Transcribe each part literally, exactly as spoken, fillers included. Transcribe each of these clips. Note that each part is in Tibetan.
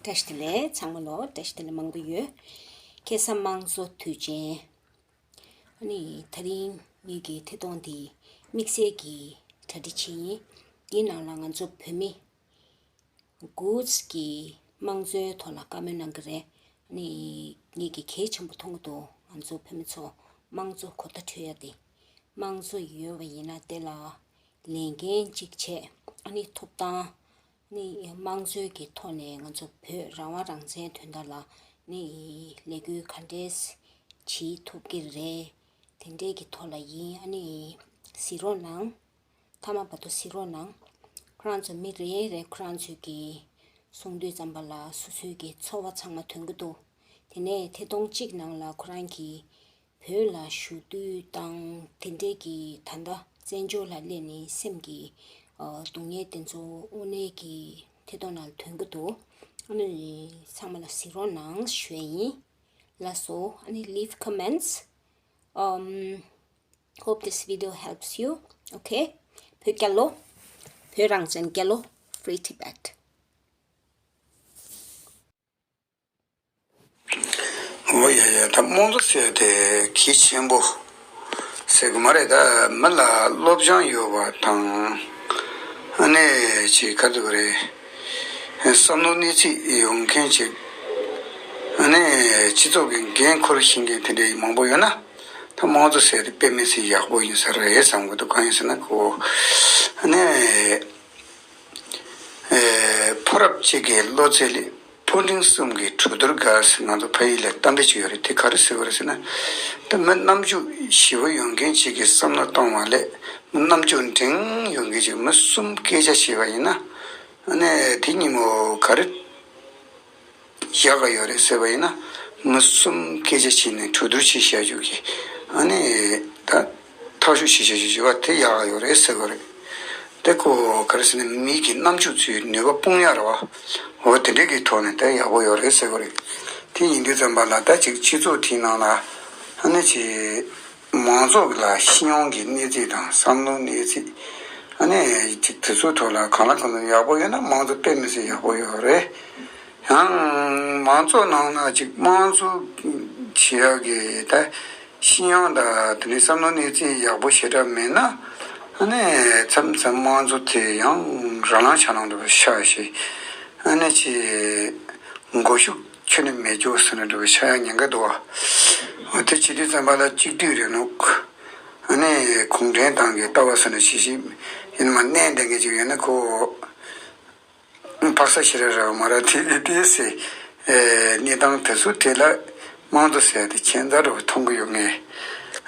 བཀྲ་ཤིས་བདེ་ལེགས་ཚང་མ་ལོ། བཀྲ་ཤིས་བདེ་ལེགས་མང་པོ་ཡོད། ཁ་སང་དམངས་གཙོ་དུས་ཆེན། ཨ་ནི་དེ་རིང་ངེད་ཀྱི་ཐད་གཏོང་འདི་དམིགས་བསལ་གྱི་གྲ་སྒྲིག་བྱས་ཡིན། འདིའི་ནང་ལ་ང་ཚོ་བོད་མི་དགུ་གི་དམངས་གཙོའི་ཐོག་ལ་བཀའ་མོལ་གནང་གི་རེད། ཨ་ནི་ངེད་ཀྱི་གལ་ཆེན་པོ་མཐོང་གི་འདུག་ང་ཚོ་བོད་མི་ཚོ་དམངས་གཙོ་གོ་བརྡ་འཕྲོད་ཡ་དེ། དམངས་གཙོ་ཡོད་པ་ཡིན་ན་དེ་ལ་ལས་འགན་གཅིག་བྱས། ཨ་ནི་ཐོབ་ཐང་། ནི་དམངས་གཙོའི་གི་ཐོག་ནས་ང་ཚོ་བོད་རང་དབང་རང་བཙན་དོན་དག་ལ་ནི་ལས་འགུལ་ག་འདྲས་བྱེད་ཐུབ་ཀྱི་རེད། དེ་འདྲས་ཀྱི་ཐོག་ལ་ཡིན། ཨ་ནི་གཟིགས་རོགས་གནང་། མཐའ་མ་བར་དུ་གཟིགས་རོགས་གནང་། ཁོ་རང་ཚོ་མི་རེ་རེ་ཁོ་རང་ཚོའི་གི་གསུང་དུས་ཙམ་པ་ལ་སོ་སོའི་གི་ཚོར་བ་ཚང་མ་ཐོན་གི་འདུག་དེ་ནས་ཐད་གཏོང་གཅིག་ནང་ལ་ཁོ་རང་གི་བོད་ལ་ཞུ་གཏུག་དང་དེ་འདྲས་ཀྱི་ད་ལྟ་བཙན་བྱོལ་ལ་སླེབས་ནས་སེམས་ཀྱི་ཨ་སྡུག་བསྔལ་དེ་ཚོ་དངོས་གནས་ཀྱི་ཐད་གཏོང་ནང་ཐོན་གྱི་འདུག་ཨ་ནི་ཚང་མ་ལ་གཟིགས་རོགས་གནང་ཞུ་ཡ་ཡིན། ལགས་སོ། ཨ་ནི་leave comments. Um, hope this video helps you. Okay. བོད་རྒྱལ་ལོ། བོད་རང་བཙན་རྒྱལ་ལོ། Free Tibet. འོ་ཡ་ཡ། ད་དམངས་གཙོ་ཟེར་དེ་གལ་ཆེན་པོ་ཟེར་གི་མ་རེད། ད་མི་ལ་སློབ་སྦྱོང་ཡོད་པ་དང་། ཨ་ནི་ཅིག་ག་རེ་ཟེར་དགོས་རེད། བསམ་བློ་གནས་ཚད་ཡོད་མཁན་ཅིག་ཨ་ནི་སྤྱི་ཚོགས་ཀྱི་འགན་འཁུར་ཤེས་མཁན་དེ་འདྲའི་མང་པོ་ཡོད་ན། ད་དམངས་གཙོ་ཟེར་དེ་དཔེ་མི་སྲིད་ཡག་པོ་ཡིན་ས་རེད་བསམ་གི་འདུག་གང་ཡིན་ཟེར་ན་ཁོ། ཨ་ནི། ཨེ། ཕོ་རབ་གཅིག་གི་བློ་རྩེ་ལས་ཕོ་འབྲིང་གསུམ་གྱི་གྲོས་བསྡུར་དགའ་ཟེར་ང་ཚོ་ཕ་ཡུལ་ལ་གཏམ་དཔེ་ཅིག་ཡོད་རེད། དེ་ག་རེ་ཟེར་བ་རེད་ཟེར་ན། ད་མི་རྣམ་དཔྱོད་ཞེ་པོ་ཡོད་མཁན་ཅིག་གིས་བསམ་བློ་གཏོང་བ་ལས་མི་རྣམ་དཔྱོད་འབྲིང་ཡོད་མཁན་ཅིག་མི་གསུམ་སྐད་ཆ་བྱས་པ་ཡིན་ན། ཨ་ནི་དེ་གཉིས་པོ་ག་རེ་ཡག་ག་ཡོད་རེད་ཟེར་བ་ཡིན་ན། མི་གསུམ་སྐད་ཆ་བྱས་ནས་གྲོས་བསྡུར་བྱེད་བྱ་རྒྱུ་གི་ཨ་ནི་ད་ཐག་གཅོད་བྱེད་བྱ་རྒྱུ་བྱེད་པ་དེ་ཡག་ག་ཡོད་རེད་ཟེར་བ་རེད། དེ་ཁོ་ག་རེ་ཟེར་ན་མི་གི་རྣམ་དཔྱོད་ཚོའི་ནུས་པ་སྤུངས་ཡ་རེད་བ། འོ་དེ་འདྲའི་གི་ཐོག་ནས་ད་ཡག་པོ་ཡོད་རེད་ཟེར་བ་རེད། དེ་ཡིན་དུས་ཙམ་པ་ལ་ད་ཅིག་སྤྱི་ཚོགས་དེའི་ནང་ལ་ཨ་ནི་ཅིག་མང་ཚོགས་ལ་ཤེས་ཡོན་གྱི་གནས་ཚད་དང་བསམ་བློ་གནས་ཚད། ཨ་ནི་ཅིག་དེ་ཚོའི་ཐོག་ལ་གང་ལ་གང་འཚམ་ཡག་པོ་ཡོད་ན་མང་གཙོ་དཔེ་མི་སྲིད་ཡག་པོ་ཡོད་རེད། ཡང་མང་ཚོགས་ནང་ན་ཅིག་དམངས་གཙོ་བྱེད་ཡག་གི་ད་ཤེས་ཡོན་དང་དེ་ནས་བསམ་བློ་གནས་ཚད་ཡག་པོ་ཞེ་དྲག་མེད་ན། ཨ་ནི་མཚམས་མཚམས་དམངས་གཙོ་དེ་ཡང་ར་ལང་ཆ་ལང་འདྲ་པོ་ཆགས་ཤིང་། ཨ་ནི་ཅིག་མགོ་གཞུག་ཁྱོན་ནས་མེད་རྒྱུ་ཟེར་ན་འདྲ་པོ་ཆགས་ཡ་ཉེན་ཁ་འདུག་བ། འོ་དེ་བྱེད་དུས་ཙམ་པ་ལ་གཅིག་སྡུད་རེད་ནོ། ཨ་ནི་གུང་ཁྲན་ཏང་གི་ལྟ་བ་ཟེར་ན་ཞིག་ཞིག་ཡིན་མ་གནས་བསྡད་མཁན་ཅིག་ཡོད་ན་ཁོ་འཕག་ས་ཞེ་དྲག་རེད་བ་མ་རེད། དེ་དེ་དེ་སེ་གནས་སྟངས་དེ་ཚོ་དེ་ལ་དམངས་གཙོ་ཟེར་ཏེ་ཁྱད་མཚར་རུ་མཐོང་གི་ཡོད་ངེས།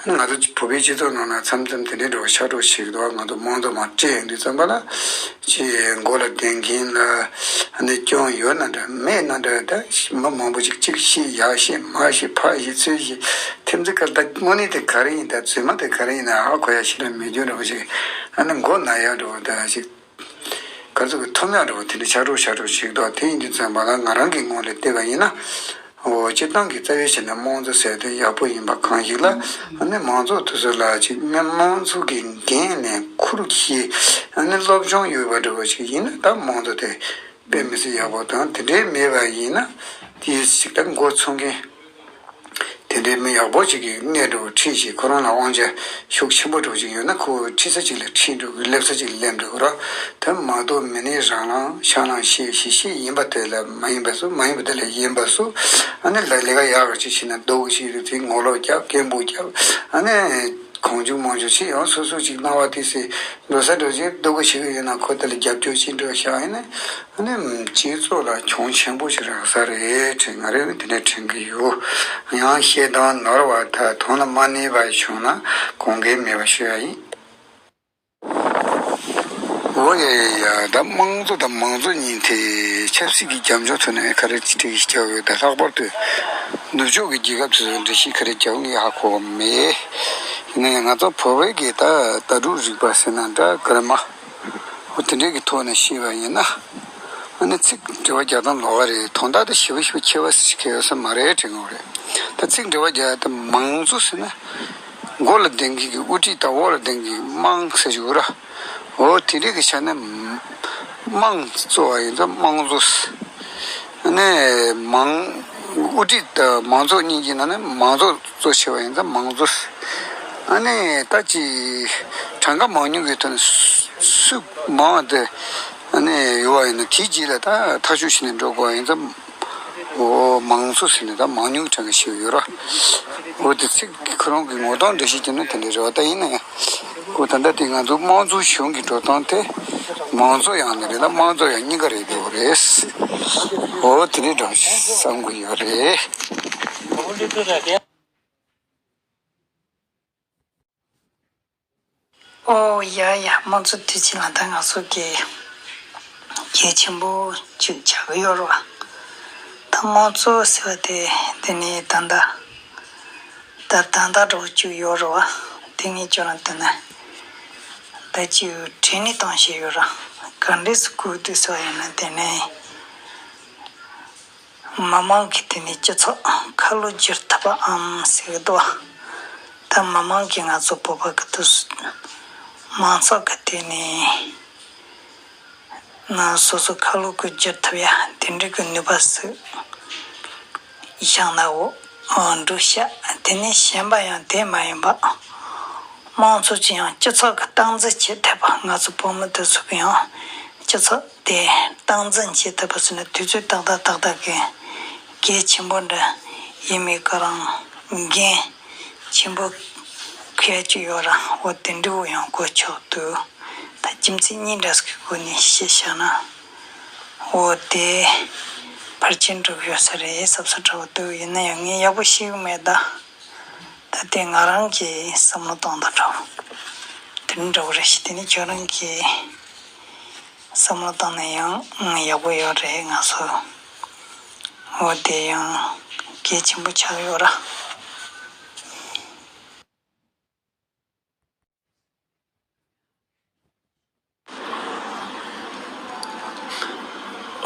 ང་ཚོ་བོད་པའི་སྤྱི་ཚོགས་ནང་ན་མཚམས་མཚམས་དེ་འདྲའི་འགྲོ་ཤག་འགྲོ་ཞིག་འདུག་ང་ཚོ་དམངས་གཙོ་མར་སྤྲད་ཡོང་དུས་ཙམ་པ་ལ་ཅི་མགོ་ལ་ལྡན་མཁན་ལ་ཨ་ནི་སྐྱོན་ཡོད་ན་འདྲ་མེད་ན་འདྲ། ད་མི་མང་པོ་ཅིག་གཅིག་ཤེས་ཡག་ཤེས་མ་ཤེས་ཕ་ཤེས་ཚུལ་ཤེས་ཐེམ་ཚིག་ག་ད་དངོས་གནས་དེ་ག་རེ་ཡིན། ད་རྫུན་མ་དེ་ག་རེ་ཡིན་ན་ཧ་གོ་ཡ་ཤེས་ར་མེད་རྒྱུ་འདྲ་པོ་ཞིག་ཨ་ནི་མགོ་ན་ཡ་འདྲ་པོ་ད་ཞིག་ག་ཚོད་ཀྱི་ཐོབ་ཡག་འདྲ་པོ་དེ་འདྲ་ཆགས་འགྲོ་ཆགས་འགྲོ་ཞིག་འདུག་དེ་ཡིན་དུས་ཙམ་པ་ལ་ང་རང་གི་ངོས་ལ་བལྟས་པ་ཡིན་ན། འོ་སྤྱིར་བཏང་གི་རྩ་བའི་ཆ་ནས་དམངས་གཙོ་ཟེར་དེ་ཡག་པོ་ཡིན་པ་གང་ཞིག་ལ། ཨ་ནི་མང་ཚོགས་དེ་ཚོ་ལ་ཅིག་མི་དམངས་གཙོ་གི་འགན་ལེན་ཁུར་གྱིས་ཨ་ནི་སློབ་སྦྱོང་ཡོད་པ་འདྲ་པོ་ཞིག་ཡིན་ན་ད་དམངས་གཙོ་དེ་དཔེ་མི་སྲིད་ཡག་པོ་དང་། དེ་འདྲའི་མེད་པ་ཡིན་ན་དེ་ཞིག་ད་མགོ་ཚོས་མཁན། དེ་འདྲའི་མི་ཡག་པོ་ཅིག་གིས་སྣེ་འདྲ་པོ་ཁྲིད་ཅིག་ཁོ་རང་ལ་དབང་ཆ་ཤུགས་ཆེན་པོ་འདྲ་པོ་ཅིག་ཡོད་ན་ཁོ་ཁྲིད་ས་ཅིག་ལ་ཁྲིད་འགྲོ་གི། སླེབས་ས་ཅིག་ལ་སླེབས་འགྲོ་གི་ར། དེ་མ་གཏོགས་མི་སྣའི་རང་ལངས་ཤ་ལངས་བཤད་བཤད་བཤད་ཡིན་པ་དེ་ལ་མ་ཡིན་པ་བཟོ། མ་ཡིན་པ་དེ་ལ་ཡིན་པ་བཟོ། ཨ་ནི་ལ་ལས་ཀ་ཡག་ག་ཅིག་བྱེད་ན་སྡུག་ག་ཅིག་རེད། དེ་ངོ་ལོག་རྒྱབ་སྐད་འབོད་རྒྱབ། ཨ་ནི་གང་བྱུང་མང་བྱུང་བྱེད་ཡང་སོ་སོ་ཅིག་སྣང་བ་དེ་སེ་འགྲོ་ས་འགྲོ་ཅིག་སྡུག་ག་བྱེད་གི་ཡོད་ན་ཁོ་དེ་ལ་རྒྱབ་སྐྱོར་བྱེད་འགྲོ་ཤག་ཡིན་ན། ཨ་ནི་སྤྱི་ཚོགས་ལ་གྱོང་ཆེན་པོ་ཞིག་རག་ས་རེད་དྲན། ང་རེ་བས་དེ་འདྲ་དྲན་གི་ཡོད། ཡང་བཤད་སྟངས་ནོར་བ་དང་དོན་ལ་མ་གནས་པ་བྱུང་ན་དགོངས་འགལ་མེད་པ་ཞུ་ཡ་ཡིན། འོ་ཡ་ཡ་ཡ། ད་དམངས་གཙོ་དང་མང་གཙོ་གཉིས་དེ་ཆབ་སྲིད་ཀྱི་རྒྱབ་ལྗོངས་ཐོག་ནས་ག་རེ་ཅི་སྤྲད་ཀྱི་བྱ་བ་ཡོད། ད་ལྷག་པར་དུ་ནུབ་ཕྱོགས་ཀྱི་རྒྱལ་ཁབ་དེ་ཚོ་འགྲེལ་བཤད་ག་རེ་རྒྱག་ངེས་ཧ་གོ་བ་མེད། ཡིན་ན་ཡང་ང་ཚོ་བོད་པའི་གི་ད་ལྟ་གྲུབ་རིག་པ་ཟེར་ན་འདྲ་ག་རེ་མ། འོ་དེ་འདྲའི་གི་ཐོག་ནས་བཤད་པ་ཡིན་ན། ཨ་ནི་ཚིག་འགྲེལ་པ་རྒྱག་སྟངས་ལོགས་ཀ་རེད། དོན་དག་དེ་ཞེ་པོ་ཞེ་པོ་ཁྱད་པར་ཞིག་ཡོད་ས་མ་རེད་དྲན་གྱི་ཡོད་རེད། ད་ཚིག་འགྲེལ་པ་རྒྱག་ཡ་དེ་མང་གཙོ་ཟེར་ན། མགོ་ལ་ལྡན་མཁན་གྱི་དབུ་ཁྲིད་དང་འོག་ལ་ལྡན་མཁན་གྱི་དམངས་ཟེར་གྱི་ཡོད་ར། འོ་དེ་འདྲའི་གི་ཆ་ནས་དམངས་གཙོ་བ་ཡིན་ཙང་དམངས་གཙོ། ནས་མང་། དབུ་ཁྲིད་དང་མང་ཚོགས་གཉིས་ཀྱི་ནང་ནས་མང་ཚོགས་གཙོ་ཆེ་བ་ཡིན་ཙང་མང་གཙོ། ཨ་ནས་ད་ཅི་གྲངས་ཀ་མང་ཉུང་གི་ཐོག་ནས་སུ་མང་བ་དེ་ཨ་ནས་ཡོད་པ་ཡིན་ན་དེའི་རྗེས་ལ་ད་ཐག་གཅོད་བྱས་ནས་འགྲོ་དགོས་པ་ཡིན་ཙང་། འོ་མང་གཙོ་ཟེར་ནས་ད་མང་ཉུང་གྲངས་ཀ་ཞིག་ཡོད་ར། འོ་དེ་ཚིག་ཁོ་རང་གི་ངོ་སྟངས་འགྲེལ་བཤད་བྱས་ན་དེ་འདྲ་རེད་བ། ད་ཡིན་ན་ཡང་། འོ་ད་ལྟ་དེ་ང་ཚོ་དམངས་གཙོ་གཞུང་གི་འགྲོ་སྟངས་དེ་མང་གཙོ་ཡང་ནི་རེད་ལ་དམངས་གཙོ་ཡང་གཉིས་ཀ་རེད་འདུག་རེད། འོ་དེ་འདྲའི་འདྲ་བ་ཞིག་བསམ་གྱི་ཡོད་རེད། ཨོ་ཡ་ཡ། དམངས་གཙོ་དུས་ཆེན་ལ་ད་ང་ཚོ་གི་གལ་ཆེན་པོ་ཅིག་ཆགས་ཀྱི་ཡོད་རེད་བ། ད་དམངས་གཙོ་ཟེར་བ་དེ་དེ་ནི་ད་ལྟ་ད་ད་ལྟ་འགྲོ་བཅུག་ཡོད་རེད་བ། དེ་ངས་ཁྱོད་རང་བསྟན་ན་ད་ཅིག་དྲན་ནས་བཏང་བཞིན་ཡོད་ར། ག་འདྲས་སུ་བཀོད་འདུག་ཟེར་བ་ཡིན་ན་དེ་ནི། མི་མང་གི་དེ་ནས་སྤྱི་ཚོགས་ཁ་ལོ་བསྒྱུར་ཐུབ་པའམ་ཟེར་གི་འདུག་ད་མི་མང་གིས་ང་ཚོ་བོད་པ་གི་དུས་སུ་མང་ཚོགས་ཀྱི་དེ་ནས་ང་སོ་སོ་ཁ་ལོ་གི་བསྒྱུར་ཐུབ་ཡ་དེ་འདྲ་གི་ནུས་པ་ཟིག་བཞག་ན་འོ་འགྲོ་ཤག་དེ་ནས་གཞན་པ་ཡང་དེ་མ་ཡིན་པ། དམངས་གཙོ་ཅི་ཡང་སྤྱི་ཚོགས་ཀྱི་སྟངས་འཛིན་བྱེད་ཐུབ་པ། ང་ཚོ་བོད་མི་དེ་ཚོ་གི་ཡང་སྤྱི་ཚོགས་དེ་སྟངས་འཛིན་བྱེད་ཐུབ་པ་ཟེར་ན་དུས་ཚོད་ཏག་ཏག་ཏག་ཏག་གི་གལ་ཆེན་པོ་འདྲ་ཡིན་མེད་ཁོ་རང་འགན་ཆེན་པོ་འཁྱེར་གྱི་ཡོད་ར། འོ་དེ་འདྲ་བོ་ཡང་གོ་ཆོག་འདུག་ད་རྒྱུ་མཚན་གཉིས་འདྲ་ཟིག་གི་སྒོ་ནས་བཤད་བཞག་ན། འོ་དེ་ཕལ་ཆེར་འགྲིག་ཡོད་ས་རེད་བསམ་ས་འདྲ་བོ་འདུག་ཡིན་ན་ཡང་ངས་ཡག་པོ་ཤེས་གི་མེད་ད། ད་ལྟའི་ང་རང་གི་བསམ་བློ་གཏོང་སྟངས་འདྲ་བོ་དེ་འདྲ་བོ་རེད་ཤག་དེ་ནི་ཁྱོད་རང་གི་བསམ་བློ་བཏང་ན་ཡང་ཡག་པོ་ཡོད་རེད། ང་ཚོ་འོ་དེ་ཡང་གལ་ཆེན་པོ་ཆགས་ཡོད་ར།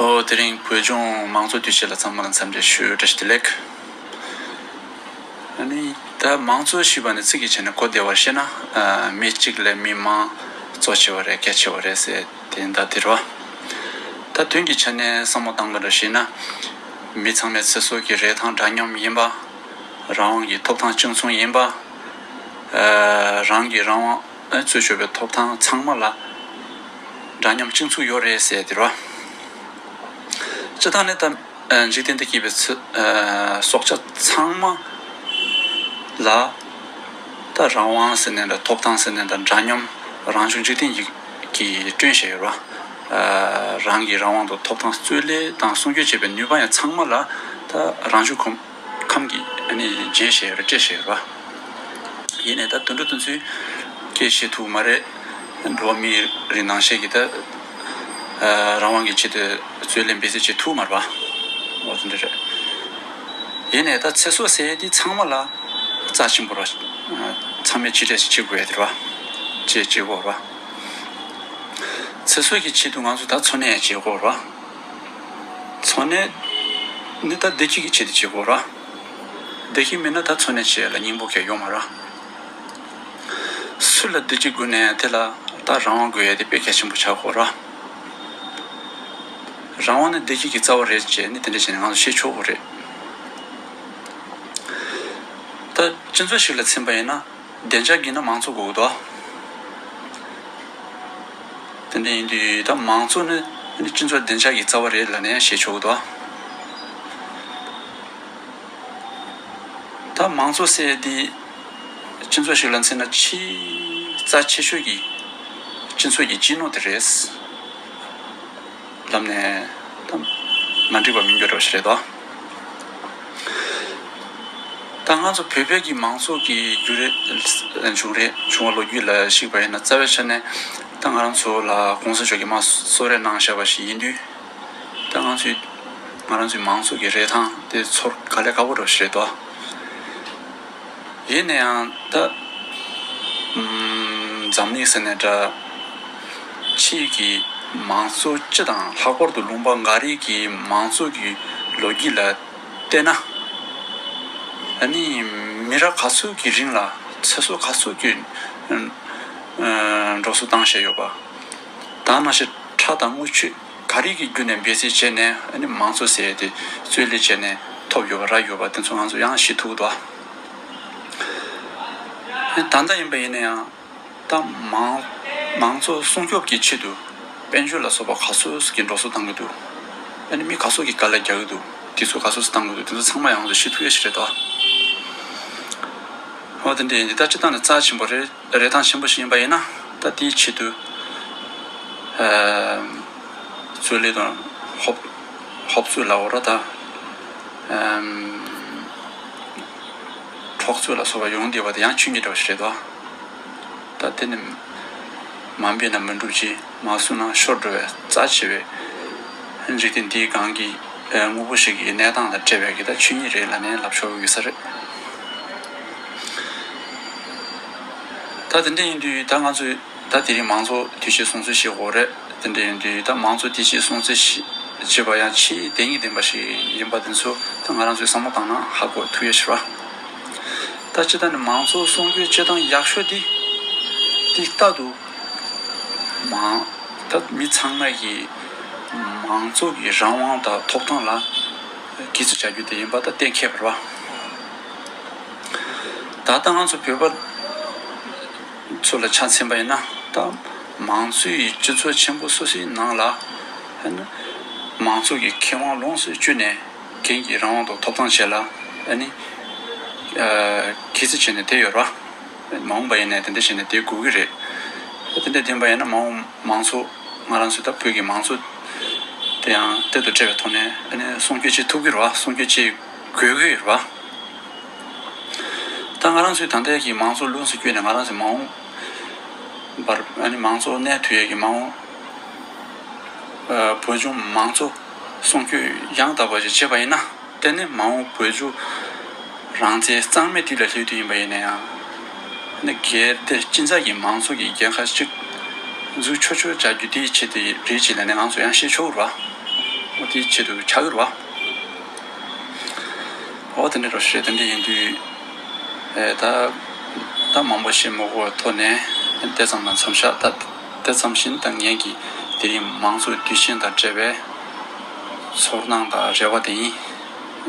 ཨོ། དེ་རིང་བོད་ལྗོངས་མང་གཙོ་དུས་ཆེན་ལ་ཚང་མ་ལ་འཚམས་འདྲི་ཞུ། བཀྲ་ཤིས་བདེ་ལེགས། ཨ་ནི་ད་མང་གཙོ་ཞེས་པ་ནི་ཚིག་གི་ཆ་ནས་གོ་བདེ་བར་བཤད་ན། ཨ། མི་གཅིག་ལས་མི་མང་གཙོ་ཆེ་བ་རེད། གལ་ཆེ་བ་རེད་ཟེར་དེ་འདྲ་དེ་རེད་བ། ད་དོན་གྱི་ཆ་ནས་བསམ་བློ་བཏང་གི་འདྲ་ཞིག་ན། མི་ཚང་མའི་ཚེ་སྲོག་གི་རེ་ཐང་འདྲ་མཉམ་ཡིན་པ། རང་དབང་གི་ཐོབ་ཐང་གཅིག་མཚུངས་ཡིན་པ། ཨ། རང་གི་རང་དབང་། ཨ། རྩོད་ཆོག་པའི་ཐོབ་ཐང་ཚང་མ་ལ་འདྲ་མཉམ་གཅིག་མཚུངས་ཡོད་རེད་ཟེར་དེ་རེད་བ། སྤྱིར་བཏང་ནས་ད། ཨ། འཇིག་རྟེན་འདིར་སྐྱེས་པའི་ཚེ། ཨ། སྲོག་ཆགས་ཚང་མ་ལ་ད་རང་དབང་ཟེར་ནས་འདྲ། ཐོབ་ཐང་ཟེར་ནས་འདྲ། འདྲ་མཉམ་རང་བྱུང་འཇིག་རྟེན་གྱིས་ཀྱིས་བསྐྲུན་བཞག་ཡོད་རེད་བ། ཨ། རང་གི་རང་དབང་དང་ཐོབ་ཐང་རྩོད་ལེན་དང་སྲུང་སྐྱོབ་བྱེད་པའི་ནུས་པ་ཡང་ཚང་མ་ལ་ད་རང་བྱུང་ཁམས། ཁམས་ཀྱིས་ཨ་ནི་བརྗེ་བཞག་ཡོད་རེད། སྤྲད་བཞག་ཡོད་རེད་བ། ཡིན་ནའི་ད་དུད་འགྲོ་དེ་ཚོས་སྐད་བཤད་ཐུབ་མ་རེད། འགྲོ་བ་མིའི་རིགས་ནང་བཞིན་གྱི་ད། ཨ། རང་དབང་གི་ཆེད་དུ་རྩོད་ལེན་འབད་བརྩོན་བྱེད་ཐུབ་མ་རེད་བ། འོ་དེ་འདྲ་རེད། ཡིན་ནའི་ད་ཚེ་སྲོག་ཟེར་ཡས་དེ་ཚང་མ་ལ་རྩ་ཆེན་པོ་རེད་བ། ཚང་མས་གཅིག་སྒྲིལ་ཞིག་བྱེད་དགོས་ཡ་དེ་རེད་བ། བྱེད་བྱེད་དགོས་རེད་བ། ཚེ་སྲོག་གི་ཆེད་དུ་ང་ཚོ་ད་འཚོ་གནས་བྱེད་དགོས་རེད་བ། འཚོ་གནས་ནི་ད་བདེ་སྐྱིད་ཀྱི་ཆེད་དུ་བྱེད་དགོས་ར། བདེ་སྐྱིད་མེད་ན་ད་འཚོ་གནས་བྱེད་ཡ་ལ་སྙིང་པོ་གང་ཡང་ཡོད་མ་རེད། སུ་ལ་བདེ་སྐྱིད་དགོས་ནའི་དེ་ལ་ད་རང་དབང་དགོས་ཡ་དེ་དཔེ་གལ་ཆེན་པོ་ཆགས་དགོས་ར། རང་དབང་ནི་བདེ་སྐྱིད་ཀྱི་རྩ་བ་རེད་ཅེས་ནི་དེ་འདྲ་བྱས་ནས་ང་ཚོ་བཤད་ཆོག་གི་རེད། ད་སྤྱི་ཚོགས་ཤིག་ལ་ཕྱིན་པ་ཡིན་ན། བདེ་འཇགས་ཀྱི་ན་མང་གཙོ་དགོས་འདུག་དེ་འདྲ་ཡིན་དུས་ད་མང་གཙོ་ནི་སྤྱི་ཚོགས་བདེ་འཇགས་ཀྱི་རྩ་བ་རེད་ལབ་ནས་བཤད་ཆོག་གི་འདུག་ད་མང་གཙོ་ཟེར་དེ་སྤྱི་ཚོགས་ཤིག་ལ་མཚོན་ན་ཆེས་རྩ་ཆེ་ཤོས་ཀྱི་སྤྱི་ཚོགས་ཀྱི་སྤྱི་ནོར་དེ་རེད། ལམ་ནས་ད་མ་འགྲིག་པ་མི་འགྱུར་རོ་ཞིག་རེད་དོ། ད་ང་ཚོ་བོད་པའི་གི་མང་ཚོགས་ཀྱི་འགྱུར་རེ་བྱུང་རེ་བྱུང་བ་ལོ་རྒྱུས་ལ་གཞིགས་པ་ཡིན་ན། རྩ་བའི་ཆ་ནས་ད་ང་རང་ཚོ་ལ་གོང་ས་མཆོག་གིས་མར་གསོལ་རས་གནང་བཞག་པ་ཞིག་ཡིན་དུས། ད་ང་ཚོའི་ང་རང་ཚོའི་མང་ཚོགས་ཀྱི་རེ་ཐང་དེ་ཚོར་དཀའ་ལས་ཁག་པོ་རོ་ཞིག་རེད་དོ། ཡིན་ན་ཡང་ད། ཨམ། འཛམ་གླིང་ཟེར་ནའི་འདྲ། ཕྱིའི་གི་མང་གཙོ་སྤྱི་དང་ལྷག་པར་དུ་ལུང་པ་འགའ་རེའི་གི་མང་གཙོ་གི་ལོ་རྒྱུས་ལ་བལྟས་ན། ཨ་ནི་མི་རབས་ག་ཚོད་ཀྱི་རིང་ལ་ཚེ་སྲོག་ག་ཚོད་ཀྱི་ཨ་འགྲོ་སོང་བཏང་བཞག་ཡོད་པ། ད་ནང་བཞིན་ཁྲག་དང་རྔུལ་ཆུ་ ག་རེ་གི་བརྒྱུད་ནས་འབད་བརྩོན་བྱས་ནས་ཨ་ནི་མང་གཙོ་ཟེར་ཡ་དེ་རྩོད་ལེན་བྱས་ནས་ཐོབ་ཡོད་པ་རག་ཡོད་པ་དེ་ཚོ་ང་ཚོ་ཡང་ཤེས་ཐུབ་ཀྱི་འདུག། ད་ལྟ་ཡིན་པ་ཡིན་ན་ཡང་ད་མང་མང་གཙོ་སྲུང་སྐྱོབ་ཀྱི་ཆེད་དུ་དཔལ་འབྱོར་ལ་སོགས་པ་ག་ཚོད་ཀྱི་འགྲོ་སོང་བཏང་གི་འདུག། ཨ་ནི་མི་ག་ཚོད་ཀྱི་དཀའ་ལས་རྒྱག་གི་འདུག། དེ་ཚོ་ག་ཚོད་བཏང་གི་འདུག། དེ་ཚོ་ཚང་མ་ཡང་ང་ཚོ་ཤེས་ཐུབ་ཡ་ཞིག་རེད་དོ། འོ་དེ་འདྲ་ཡིན་དུས་ད་སྤྱིར་བཏང་ནས་རྩ་ཆེན་པོ་རེད། རེ་ཐང་ཆེན་པོ་ཞིག་ཡིན་པ་ཡིན་ན་ད་དེའི་ཆེད་དུ་ཨ་རྩོད་ལེན་དང་ཧོབ་ཧོབ་རྩོད་ལབ་དགོས་རེད་ད། ཨམ་འཕྲོག་རྩོད་ལ་སོགས་པ་ཡོང་བསྡད་པ་དེ་ཡང་ཆོས་ཉིད་འདྲ་བ་ཞིག་རེད་དོ། ད་དེ་ནི་མ་འབད་ན་མི་འགྲུབ་ཅིང་མ་བསྲུངས་ན་ཤོར་འགྲོ་བའི་རྩ་ཆེ་བའི་འཇིག་རྟེན་འདིའི་སྒང་གི་དངོས་པོ་ཞིག་གི་གནས་སྟངས་དང་འབྲེལ་བའི་གི་ད་ཆོས་ཉིད་རེད་ལབ་ནས་ལབ་ཆོག་གི་ས་རེད། ད་དེ་འདྲ་ཡིན་དུས་ད་ང་ཚོས་ད་དེ་རིང་མང་གཙོ་དུས་ཆེན་སྲུང་བརྩི་བྱེད་དགོས་རེད། དེ་འདྲ་ཡིན་དུས་ད་མང་གཙོ་དུས་ཆེན་སྲུང་བརྩི་བྱེད་པ་ཡང་ཆེས་དེ་ཉིད་ལྡན་པ་ཞིག་ཡིན་པ་དེ་ཚོ་ད་ང་རང་ཚོས་བསམ་བློ་བཏང་ན་ཧ་གོ་ཐུབ་ཡ་ཞིག་རེད། ད་སྤྱིར་བཏང་ནས་མང་གཙོ་སྲུང་སྐྱོབ་བྱེད་སྟངས་ཡག་ཤོས་དེ་དེ་ལྟར་དུ་མང་ད་མི་ཚང་མ་གི་མང་གཙོ་གི་རང་དབང་དང་ཐོབ་ཐང་ལ་གུས་བརྩི་བྱ་རྒྱུ་དེ་ཡིན་པ་ད་གཏན་འཁེལ་བ་རེད་བ། ད་ལྟ་ང་ཚོ་བོད་པ་ཚོ་ལ་ཆ་མཚོན་པ་ཡིན་ན་ད་མང་གཙོའི་སྤྱི་ཚོགས་ཆེན་པོ་སོ་སོའི་ནང་ལ་ཨ་ནི་མང་གཙོ་གི་ཁེ་དབང་ལོངས་སུ་སྤྱོད་ནས་རྒན་གྱི་རང་དབང་དང་ཐོབ་ཐང་བཅས་ལ་ཨ་ནི་ཨ་གུས་བརྩི་བྱས་ནས་བསྡད་ཡོད་རེད་བ། མ་འོངས་པ་ཡིན་ནའི་དེ་འདྲ་བྱས་ནས་བསྡད་དགོས་ཀྱི་རེད། དེ་འདྲ་བསྟན་པ་ཡིན་ན་མ་འོངས་མང་གཙོ་ང་རང་ཚོའི་ད་བོད་ཀྱི་མང་གཙོ་དེ་ཡང་གཏེར་དུ་སྤྲད་པའི་ཐོག་ནས་ཨ་ནི་སྲུང་སྐྱོབ་བྱེད་ཐུབ་ཀྱི་རེད་བ། སྲུང་སྐྱོབ་བྱེད་དགོས་ཀྱི་རེད་བ། ད་ང་རང་ཚོའི་ད་ལྟའི་གི་མང་གཙོ་ལོངས་སུ་སྤྱོད་ནས་ང་རང་ཚོའི་མ་འོངས་པར་ཨ་ནི་མང་གཙོ་གནས་ཐུབ་ཡས་ཀྱི་མ་འོངས་ཨ་བོད་ལྗོངས་མང་གཙོ་སྲུང་སྐྱོབ་ཡང་དག་པ་ཞིག་བྱེད་པ་ཡིན་ན་དེ་ནི་མ་འོངས་བོད་ལྗོངས་རང་བཙན་གཙང་མའི་དུས་ལ་སླེབས་དུས་ཡིན་པ་ཡིན་ན་ཡང་ནི་སྒེར་སྡེ་སྤྱི་ཚོགས་ཀྱི་མང་གཙོ་གི་རྒྱལ་ཁབ་ཅིག་འཛུགས་ཆོག་ཆོག་བྱ་རྒྱུ་དེའི་ཆེད་དུ་རེད་ཅེས་ལབ་ནས་ང་ཚོ་ཡང་བཤད་ཆོག་གི་རེད་བ། འོ་དེའི་ཆེད་དུ་ཆགས་ཀྱི་རེད་བ། འོ་དེ་འདྲ་རོ་ཞེས་དེ་འདྲ་ཡིན་དུས་ཨེ་ད་ད་མང་པོ་བཤད་མི་དགོས་པའི་ཐོག་ནས་དེ་ཙམ་ལ་མཚམས་བཞག་ད་དེ་ཙམ་བཞིན་ད་ངས་ཀྱི་དེ་རིང་མང་གཙོའི་དུས་ཆེན་དང་འབྲེལ་བའི་ཚོར་སྣང་དང་རེ་བ་དེ་ཡིན།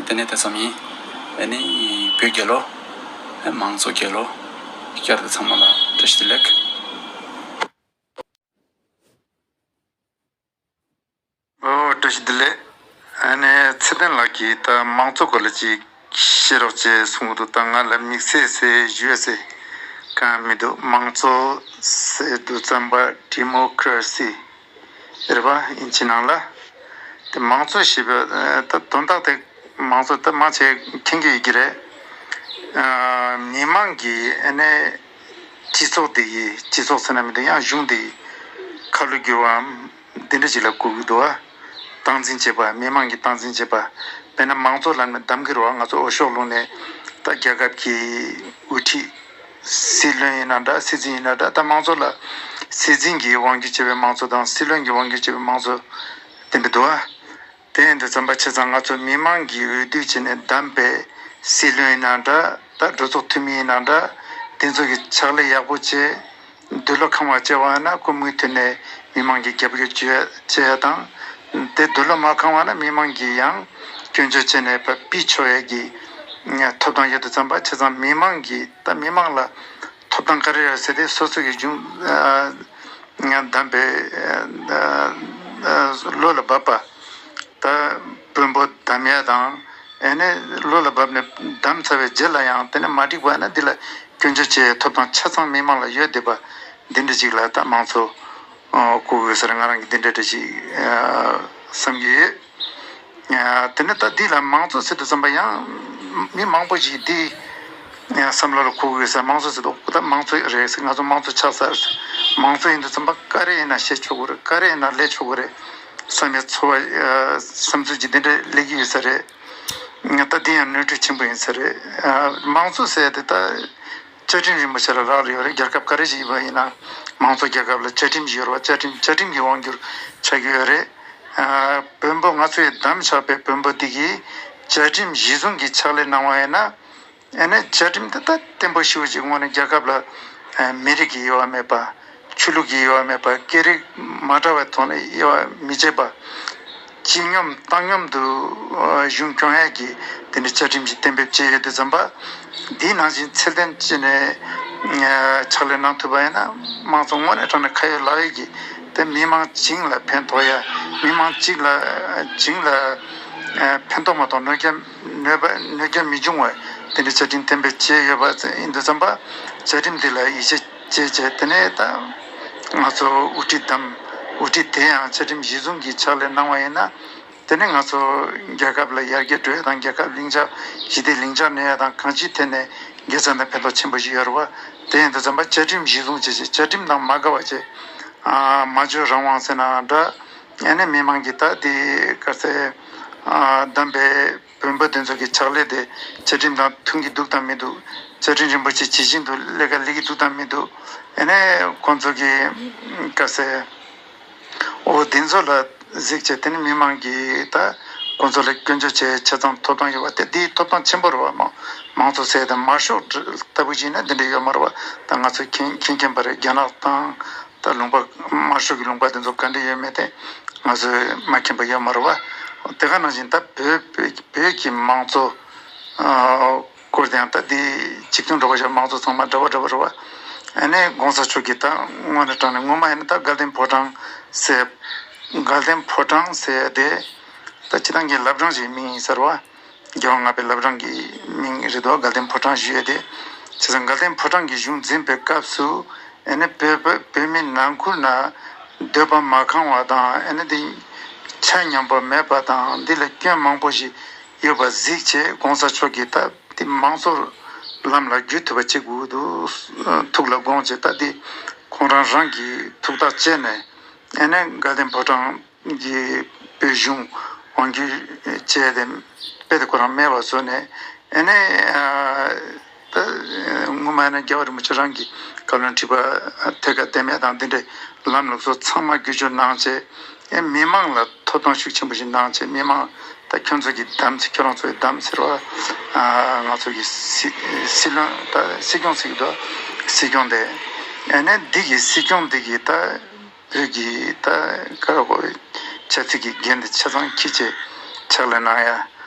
དེ་ནས་དེ་ཙམ་ཡིན། ཨ་ནི་བོད་རྒྱལ་ལོ། ཨེ་མང་གཙོ་རྒྱལ་ལོ། བསྐྱར་དུ་ཚང་མ་ལ་བཀྲ་ཤིས་བདེ་ལེགས། ཨོ་བཀྲ་ཤིས་བདེ་ལེགས། ཨ་ནི་ཚེ་བརྟན་ལགས་ཀྱིས་ད་མང་གཙོ་སྐོར་ལ་ཅིག་བཤད་རོགས་བྱས་གསུངས་འདུག། ད་ང་ལ་དམིགས་བསལ་ཟེར་ཞུ་ཡ་ཟེར་གང་མི་འདུག། མང་གཙོ་ཟེར་དུས་ཙམ་པ་ཌི་མོ་ཀ་ར་སི་རེད་པ། ཨིན་ཇི་ནང་ལ་དེ་མང་གཙོ་ཞེས་པའི་ད་དོན་དག་དེ་མང་གཙོ་ད་མང་ཆེ་མཁྱེན་གྱི་ཡོད་ཀྱི་རེད། ཨ་མི་མང་གིས་ཨ་ནི་སྤྱི་ཚོགས་དེ་ཡི་སྤྱི་ཚོགས་ཟེར་ན་མི་འདུག། ཡང་གཞུང་དེ་ཡི་ཁ་ལོ་བསྒྱུར་བའམ་འདི་འདྲ་ཞིག་ལ་གོ་གི་འདུག་བ། སྟངས་འཛིན་བྱེད་པ། མི་མང་གིས་སྟངས་འཛིན་བྱེད་པ། དཔེར་ན་མང་གཙོ་ལབ་ནས་གདམ་གྱི་རེད་བ། ང་ཚོ་འོས་ཤོག་བླུགས་ནས་ད་རྒྱལ་ཁབ་ཀྱི་དབུ་ཁྲིད་སྲིད་བློན་ཡིན་ན་འདྲ། སྲིད་འཛིན་ཡིན་ན་འདྲ། ད་མང་གཙོ་ལ་སྲིད་འཛིན་གྱིས་དབང་སྒྱུར་བྱེད་པའི་མང་གཙོ་དང་སྲིད་བློན་གྱིས་དབང་སྒྱུར་བྱེད་པའི་མང་གཙོ་དེ་འདྲ་འདུག་བ། དེ་ཡིན་དུས་ཙམ་པ་བྱས་ཙང་ང་ཚོ་མི་མང་གིས་འོས་བསྡུ་བྱས་ནས་བདམས་པའི་སྲིད་བློན་ཡིན་ན་འདྲ། ད་གྲོས་ཚོགས་འཐུས་མི་ཡིན་ན་འདྲ། དེ་ཚོ་གི་ཕྱག་ལས་ཡག་པོ་བྱས། འདོད་བློ་ཁེངས་པ་བྱས་པ་ན་ཁོ་མུ་མཐུད་ནས་མི་མང་གི་རྒྱབ་སྐྱོར་བྱེད་ཡ་བྱེད་ཡ་དང་། དེ་འདོད་བློ་མ་ཁེངས་པ་ན་མི་མང་གིས་ཡང་སྐྱོན་བརྗོད་བྱས་ནས་ཕར་ཕུད་ཆོག་ཡ་གི་ཐོབ་ཐང་ཡོད་དུས་ཙམ་པ་བྱས་ཙང་མི་མང་གིས་ད་མི་མང་ལ་ཐོབ་ཐང་ག་རེ་ཡོད་ཟེར་ཏེ་སོ་སོ་གི་གཞུང་བདམས་པའི་བློ་ལ་འབབ་པ། ད་དཔོན་པོ་བདམས་ཡ་དང་། ཨེ་ནས་བློ་ལ་བབས་ནས་བདམས་ཚར་བའི་རྗེས་ལ་ཡང་དེ་ནས་མ་འགྲིག་པ་ན་འདི་ལ་སྐྱོན་བརྗོད་བྱེད་ཡའི་ཐོབ་ཐང་ཆ་ཚང་མི་མང་ལ་ཡོད་བསྡད་པ་འདི་འདྲ་ཅིག་ལ་ད་མང་གཙོ་གོ་དགོས་ཟེར་ང་རང་གིས་འདི་འདྲ་འདྲ་ཅིག་བསམ་གྱི་ཡོད། དེ་ནས་ད་འདི་ལ་མང་གཙོ་ཟེར་དུས་ཙམ་པ་ཡང་མི་མང་པོ་ཞིག་འདི་བསམ་བློ་ལ་གོ་དགོས་ཟེར། མང་གཙོ་ཟེར་དུས་ད་མང་གཙོ་རེད་ཟེར། ང་ཚོ་མང་གཙོ་ཆགས་ཚར་ཟེར། མང་གཙོ་ཡིན་དུས་ཙམ་པ་ག་རེ་ཡིན་ན་བཤད་ཆོག་གི་རེད། ག་རེ་ཡིན་ན་ལས་ཆོག་གི་རེད་བསམ་པའི་ཚོར་བ་བསམ་ཚུལ་ཅིག་འདི་འདྲ་སླེབས་ཀྱི་ཡོད་ས་རེད། ད་འདི་ཡང་ནོར་འཁྲུལ་ཆེན་པོ་ཡིན་ས་རེད། མང་གཙོ་ཟེར་ཡ་དེ་ད་བཅའ་ཁྲིམས་རིན་པོ་ཆེ་ལ་རག་ལས་ཡོད་རེད། རྒྱལ་ཁབ་ག་རེ་ཞིག་ཡིན་པ་ཡིན་ན་མང་གཙོ་རྒྱལ་ཁབ་ལ་བཅའ་ཁྲིམས་ཤིག་ཡོད་རེད་བ། བཅའ་ཁྲིམས་བཅའ་ཁྲིམས་ཀྱི་དབང་སྒྱུར་བྱ་རྒྱུ་ཡོད་རེད། དཔོན་པོ་ང་ཚོས་བདམས་ཆགས་པའི་དཔོན་པོ་འདི་གིས་བཅའ་ཁྲིམས་གཞི་བཟུང་གི་ཕྱག་ལས་གནང་བ་ཡིན་ན། ཨ་ནི་བཅའ་ཁྲིམས་འདི་ད་བརྟན་པོ་ཞེ་པོ་ཅིག་ངོས་ནས་རྒྱལ་ཁབ་ལ་མི་རིགས་ཀྱི་དབྱེ་བ་མེད་པ། ཆོས་ལུགས་ཀྱི་དབྱེ་བ་མེད་པར་སྐད་རིགས་མ་འདྲ་བའི་ཐོག་ནས་དབྱེ་བ་མི་བྱེད་པ། སྤྱི་སྙོམས་བཏང་སྙོམས་དུ་གཞུང་སྐྱོང་ཡས་ཀྱི་དེ་འདྲའི་བཅའ་ཁྲིམས་ཀྱི་གཏན་འབེབས་བྱས་ཡོད་དུས་ཙམ་པ། འདིའི་ནང་བཞིན་ཚད་ལྡན་བྱས་ནས་ཕྱག་ལས་གནང་ཐུབ་པ་ཡིན་ན། དམངས་གཙོ་དངོས་གནས་དྲང་གནས་ཁ་ཡོད་ལག་ཡོད་ཀྱི་དེ་མི་མང་བྱིངས་ལ་ཕན་ཐོགས་ཡ། མི་མང་གཅིག་ལ་བྱིངས་ལ་ཕན་ཐོགས་མ་གཏོགས་གནོད་སྐྱོན་གནོད་པ་གནོད་སྐྱོན་མི་འབྱུང་བའི་དེ་འདྲའི་བཅའ་ཁྲིམས་གཏན་འབེབས་བྱས་ཡོད་པ་ཡིན་དུས་ཙམ་པ། བཅའ་ཁྲིམས་འདི་ལ་ཡིད་ཆེས་བྱས་བྱས། དེ་ནས་ད་ང་ཚོ་དབུ་ཁྲིད་དམ་དབུ་ཁྲིད་དེ་ཡང་བཅའ་ཁྲིམས་གཞི་བཟུང་གི་ཕྱག་ལས་གནང་བ་ཡིན་ན། དེ་ནས་ང་ཚོ་རྒྱལ་ཁབ་ལ་ཡར་རྒྱས་འགྲོ་ཡ་དང་། རྒྱལ་ཁབ་ལྷིང་འཇགས་ཞི་བདེ་ལྷིང་འཇགས་གནས་ཡ་དང་། གང་ཅིའི་ཐད་ནས་དགེ་རྩ་དང་ཕན་ཐོགས་ཆེན་པོ་ཞིག་ཡོད་རེད་བ། དེ་ཡིན་དུས་ཙམ་པ་བཅའ་ཁྲིམས་གཞི་བཟུང་བྱས་བྱས། བཅའ་ཁྲིམས་དང་མ་འགལ་བ་བྱས། ཨ་སྨྲ་བརྗོད་རང་དབང་ཟེར་ན་འདྲ། ཨ་ནི་མི་མང་གི་ད་དེ་ག་ཚད་ཨ་བདམས་པའི་བོན་པོ་དེ་ཚོ་གི་ཕྱག་ལས་དེ་བཅའ་ཁྲིམས་དང་མཐུན་གྱི་འདུག་དང་མི་འདུག་བཅའ་ཁྲིམས་རིན་པོ་ཆེ་ཇི་བཞིན་དུ་ལས་ཀ་ལས་ཀྱི་འདུག་དང་མི་འདུག་ཨ་ནི་ཁོང་ཚོ་གི་ག་ཚད། འོ་དེ་ཚོ་ལ་གཟིགས་བྱས། དེ་ནི་མི་མང་གིས་ད་ཁོང་ཚོ་ལ་སྐྱོན་བརྗོད་བྱེད་ཆ་ཚང་ཐོབ་ཐང་ཡོད་པ་དེ། འདིའི་ཐོབ་ཐང་ཆེན་པོ་རེད་བ། མང་མང་གཙོ་ཟེར་དེ། དམར་ཤོག་ལྟ་བུ་ཞིག་ན་འདི་འདྲ་ཡོད་མ་རེད་བ། ད་ང་ཚོས་མཁྱེན་མཁྱེན་མཁྱེན་པ་རེད། རྒྱ་ནག་དང་ད་ལུང་པ་དམར་ཤོག་གི་ལུང་པ་དེ་ཚོ་ག་འདྲ་ཡོད་མེད་དེ་ང་ཚོས་མ་མཁྱེན་པ་ཡོད་མ་རེད་བ། དེ་ག་ནང་བཞིན་ད་བོད་བོད་བོད་ཀྱི་མང་གཙོ་ཨ་སྐོར་དེ་ཡང་ད་འདི་ཆིག་སྟོང་འགྲོ་བ་ཞིག་མང་གཙོ་ཚང་མ་འདྲ་བ་འདྲ་བ་རེད་བ། ཨ་ནི་གོང་ས་མཆོག་གིས་ད་དངོས་གནས་དྲང་གནས་སྔོན་མ་ཡིན་ན་ད་དགའ་ལྡན་ཕོ་བྲང་ཟེར། དགའ་ལྡན་ཕོ་བྲང་ཟེར་དེ་ད་སྤྱིར་བཏང་གི་བླ་བྲང་ཞིག་མིང་ཡིན་ཟེར་བ། རྒྱལ་དབང་ལྔ་པའི་བླ་བྲང་གི་མིང་རེད་འདུག་དགའ་ལྡན་ཕོ་བྲང་ཞུ་ཡས་དེ། བྱས་ཙང་དགའ་ལྡན་ཕོ་བྲང་གི་གཞུང་འཛིན་པའི་སྐབས་སུ། ཨ་ནི་བོད་བོད་བོད་མི་ནང་ཁུལ་ན་འདོད་པ་མ་ཁེངས་པ་དང་། ཨ་ནི་དེ་ཆ་མཉམ་པོ་མེད་པ་དང་། འདི་ལ་སྐྱོན་མང་པོ་ཞིག་ཡོད་པ་གཟིགས་བྱས། གོང་ས་མཆོག་གིས་ད་དེ་མང་གཙོ་ལམ་ལ་བསྒྱུར་ཐུབ་པ་བྱེད་དགོས་འདུག་ཐུགས་ལ་དགོངས་བྱས། ད་དེ་ཁོང་རང་རང་གིས་ཐུགས་ཐག་བཅད་ནས། ཨ་ནི་དགའ་ལྡན་ཕོ་བྲང་གི་བོད་གཞུང་དབང་སྒྱུར་བྱས་ཏེ། དཔེ་དེ་ཁོ་རང་མེད་པ་བཟོས་ནས། ཨ་ནི་ཨ་ད་སྔོན་མ་ཡིན་ན་རྒྱལ་བ་རིན་པོ་ཆེ་རང་གིས་བཀའ་བློན་ཁྲི་པ་ཐད་ཀར་བསྟེན་ཡས་དང་། འདི་འདྲའི་ལམ་ལུགས་སོགས་ཚང་མ་བསྒྱུར་བཅོས་གནང་བྱས། ཨེ་མི་མང་ལ་ཐོབ་ཐང་ཤུགས་ཆེན་པོ་ཞིག་གནང་བྱས། མི་མང་ད་ཁྱོད་ཚོ་གི་བདམས་ཟེར། ཁྱོད་རང་ཚོ་གི་བདམས་ཟེར་བ། ཨ་ང་ཚོ་གི་སྲིད་སྲིད་བློན་ད་སྲིད་སྐྱོང་ཟེར་གྱི་འདུག་སྲིད་སྐྱོང་དེ། ཨ་ནི་འདི་གི་སྲིད་སྐྱོང་འདི་གི་ད་བོད་ཀྱི་ད་ག་རེ་གོ། ཆབ་སྲིད་ཀྱི་འགན་དེ་ཆ་ཚང་འཁྱེར་བྱས་ཕྱག་ལས་གནང་ཡ།